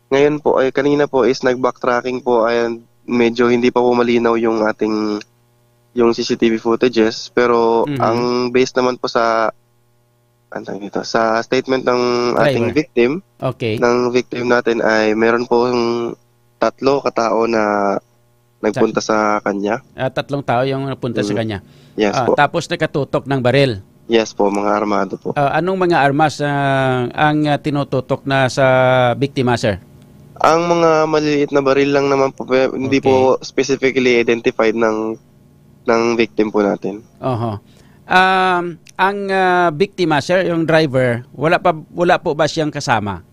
ngayon po, ay kanina po is nag-backtracking po and medyo hindi pa po malinaw yung ating, yung C C T V footages. Pero Mhm. ang base naman po sa, ano tawag dito, sa statement ng ating Driver. victim, Okay. ng victim natin ay meron pong tatlo katao na nagpunta sa kanya. Ah, tatlong tao yung napunta sa Mm. kanya. Yes Ah, po. Tapos nakatutok ng baril. Yes po, mga armado po. Ah, anong mga armas, ah, ang, ah, tinututok na sa biktima, sir? Ang mga maliliit na baril lang naman po, pe-, hindi Okay. po specifically identified ng, ng victim po natin. Oho. Um, ang, ah, biktima, sir, yung driver, wala pa, wala po ba siyang kasama?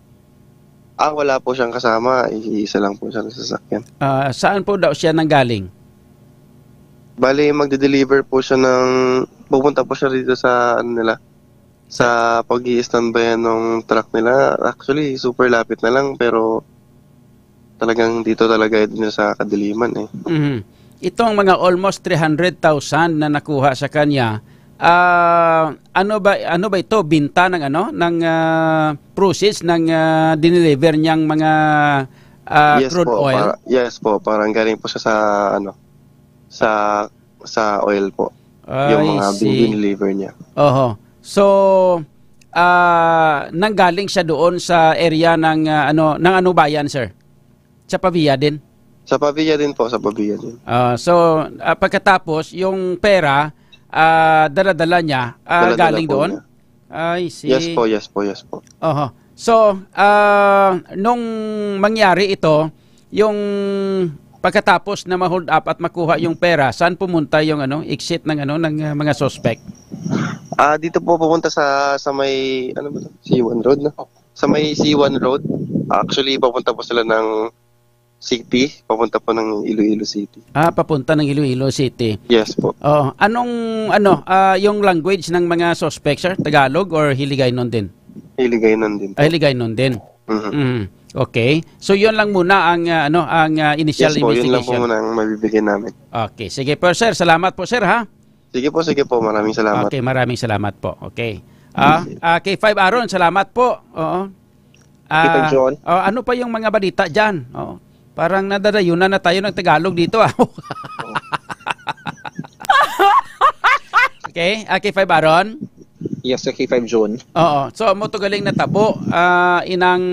Ah, wala po siyang kasama. I-, isa lang po siya sa sasakyan. Ah, saan po daw siya nanggaling? Bali, magde-deliver po siya ng, pupunta po siya dito sa, ano nila, sa pag-i-standby ng truck nila. Actually, super lapit na lang, pero talagang dito talaga yun sa kadiliman eh. Mhm. Itong mga almost three hundred thousand na nakuha sa kanya, ah, ano ba, ano ba ito? Binta ng ano, ng, ah, proceeds ng, ah, dineliver niyang mga, ah, Yes crude po, oil? para, yes po, parang galing po siya sa, ano, sa, sa oil po. Yung I mga see. Dineliver niya. Oho. So, ah, nanggaling siya doon sa area ng, ah, ano, ng Anubayan, sir? Sa Pavia din? Sa Pavia din po, sa Pavia din. Ah, so, ah, pagkatapos, yung pera, ah, dala-dala niya, ah, Dala-dala galing po doon? niya. I see. Yes po, yes po, yes po. Oho. So, ah, nung mangyari ito, yung pagkatapos na ma-hold up at makuha yung pera, saan pumunta yung, ano, exit ng, ano, ng, ah, mga suspect? Ah, dito po pupunta sa, sa may, ano ba to? C one Road, no? Sa may C one Road. Actually, papunta po sila ng city, papunta po ng Iloilo City. Ah, papunta ng Iloilo City. Yes po. Oh, anong, ano, ah, yung language ng mga suspect, sir? Tagalog or Hiligaynon din? Hiligaynon din po. Ah, Hiligaynon din. Mhm. Mm. Okay. So, yun lang muna ang, ah, ano, ang, ah, initial Yes po, yun lang po investigation. muna ang mabibigay namin. Okay. Sige po, sir. Salamat po, sir, ha? Sige po, sige po. Maraming salamat. Okay, maraming salamat po. Okay. Ah, ah, K five Aaron, salamat po. Oo. K five Ah, John. Oh, ano pa yung mga balita dyan? Oo. Parang nadadayunan na tayo ng Tagalog dito, ah. Okay, ah, K five Aaron? Yes, sa K five John. Oo. So, amo to galing natabo, ah, inang,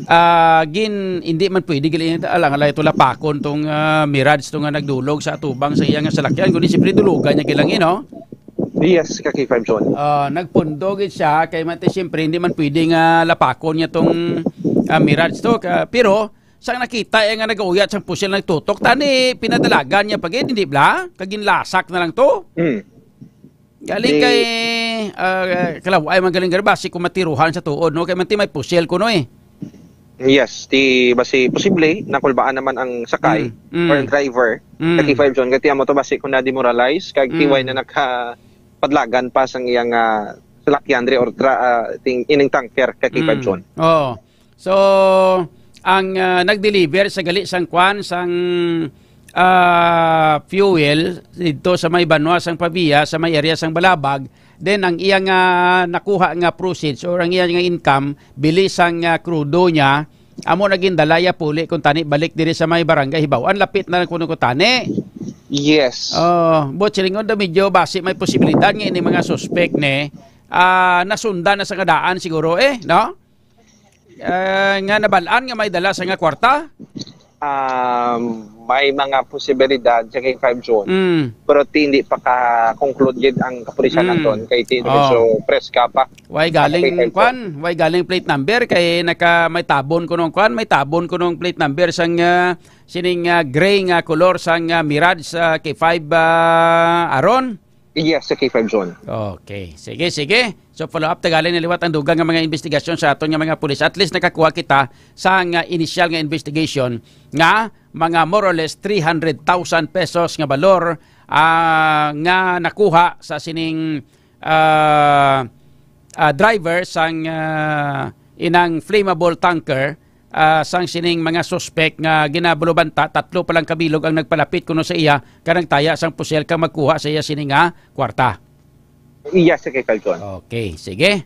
ah, gin, hindi man pwede galing, alang alay ito lapakon tong, ah, Mirage to nga nagdulog sa atubang sa iya nga salakyan, kundi siyempre dulugan niya kilangi, no? Yes, ka K five John. Ah, nagpundo gid siya kay man ti siyempre hindi man pwede nga lapakon niya tong, ah, Mirage to. Ka, pero sang nakita iya nga nagauyat sang pusil nagtutok, tani pinadalagan niya pa gid, hindi bla? Kag ginlasak na lang to. Mm. Galing Di kay, ah, kalaway man galing gani, basi kung matiruhan sa tuod, no? Kay man ti may pusil kuno eh. Yes, ti basi posible nakulbaan naman ang sakay Mm, mm. or ang driver Mm. sa K five John. Kay ti amo to basi kung na-demoralize kag Mm. ti way na nakapadlagan pa sang iyang, ah, salakyan diri or tra-, ah, ting-, ining tanker ka K five Mm. John. Oo. So, ang, ah, nag-deliver sa gali sang kwan, sang, ah, fuel didto sa may banwa sang Pavia, sa may area sang Balabag, then ang iya nga nakuha nga proceeds or ang iya nga income, bili sang, ah, krudo niya, amo na gindala ya puli kung tani balik diri sa may barangay Hibaw-an, lapit na lang kuno ko tani. Yes. Oh, but silingon daw medyo basi may posibilidad nga ini mga suspect ni, ah, nasundan na sa nga daan siguro eh, no? Ah, nga nabal-an nga may dala sa nga kwarta? Um, may mga posibilidad sa K five John. Mm. Pero ti, hindi pa ka-conclude gid ang kapulisan Mm. naton kay ti Oh. medyo preska pa. Way galing Sa K five John. kwan, way galing plate number kay naka, may tabon kuno ang kwan, may tabon kuno ang plate number sang, ah, sining, ah, gray nga kolor sang, ah, Mirage sa K five, ah, Aaron? Yes, sa K five John. Okay. Sige, sige. So, follow up, tagali na liwat ang dugang nga mga investigasyon sa aton nga mga pulis. At least nakakuha kita sa nga initial nga investigation nga mga more or less three hundred thousand pesos nga balor, ah, nga nakuha sa sining, ah, ah, driver sang, ah, inang flammable tanker, ah, sang sining mga suspek nga ginabulubanta. Tatlo pa lang kabilog ang nagpalapit kuno sa iya, kanang taya sang pusel kang magkuha sa iya sini nga kwarta. Yes, Secretary Falcon. Okay, sige.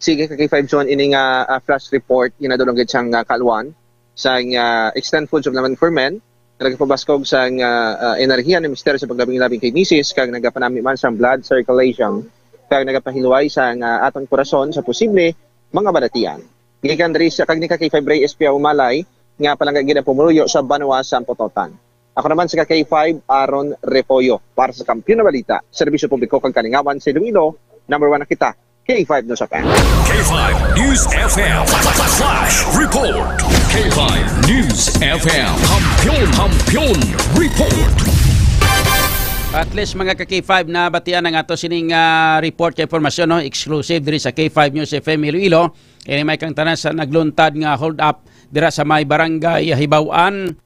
Sige, ka K five John, ini nga, ah, flash report, ginadulong gid siyang, ah, kaalwan sa, ah, Extend Food Supplement for Men, nga nagapabaskog sa, ah, ah, enerhiya ni Mister sa paglabing-labing kay misis, kag nagapanami man sang blood circulation, kag nagapahiluway sa, ah, aton korason sa posible mga balatian. Gikan diri sa kag ni ka K five Ray Espia Umalay, nga palangga gid ang pumuluyo sa banwa sa Ampototan. Ako naman si ka K five Aaron Repoyo para sa Kampiyon na Balita, Serbisyo Publiko kag Kalingawan sa Iloilo, number one na kita, K five News F M. K five News F M. Flash Report. K five News F M. Kampiyon, Kampiyon Report. At least, mga ka K five, na batian ang ato sining, ah, report kay impormasyon, no? Exclusive diri sa K five News F M Iloilo. Ini may kang tanan sa nagluntad nga hold up dira sa may barangay Hibaw-an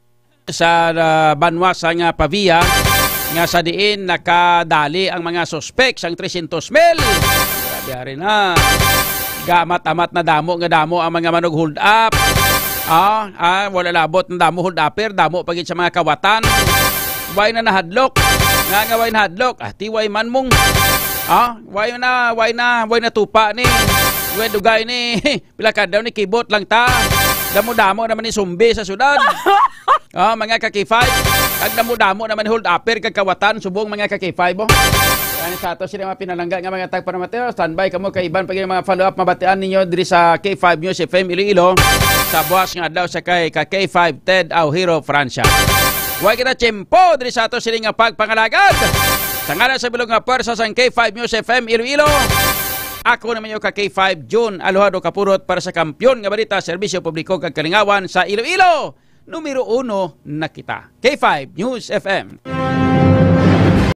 sa, ah, banwa sa nga Pavia, nga sa diin nakadali ang mga suspek sang tresyentos mil. Grabe, ari na. Gamat-amat na damo nga damo ang mga manug-hold up. Ah, ah, wala labot na damo hold upper, damo pa gid sa mga kawatan. Way na nahadlok. Nga, nga way nahadlok. Ah, ti way man mong. Ah, way na, way na, way na tupa ni. Way dugay ni. Pila ka daw ni kibot lang ta. Damo-damo naman ni sumbi sa syudad. Ah, mga ka K five. Kag damo-damo naman ni hold upper kag kawatan subong, mga ka K five, oh. Yan sa ato sila mga pinalangga nga mga tagpanamateo. Standby kamo kay iban pa gyud mga follow-up mabatian ninyo diri sa K five News F M Iloilo sa buwas nga adlaw sa kay ka K five Ted Aujero Francia. Wa kita tiyempo diri sa ato sini nga pagpangalagad. Sa ngalan sa bilog nga pwersa sang K five News F M Iloilo, ako naman yung ka K five June Alojado Kapurot para sa Kampiyon nga Balita, Serbisyo Publiko kag Kalingawan sa Iloilo. Numero uno na kita. K five News F M.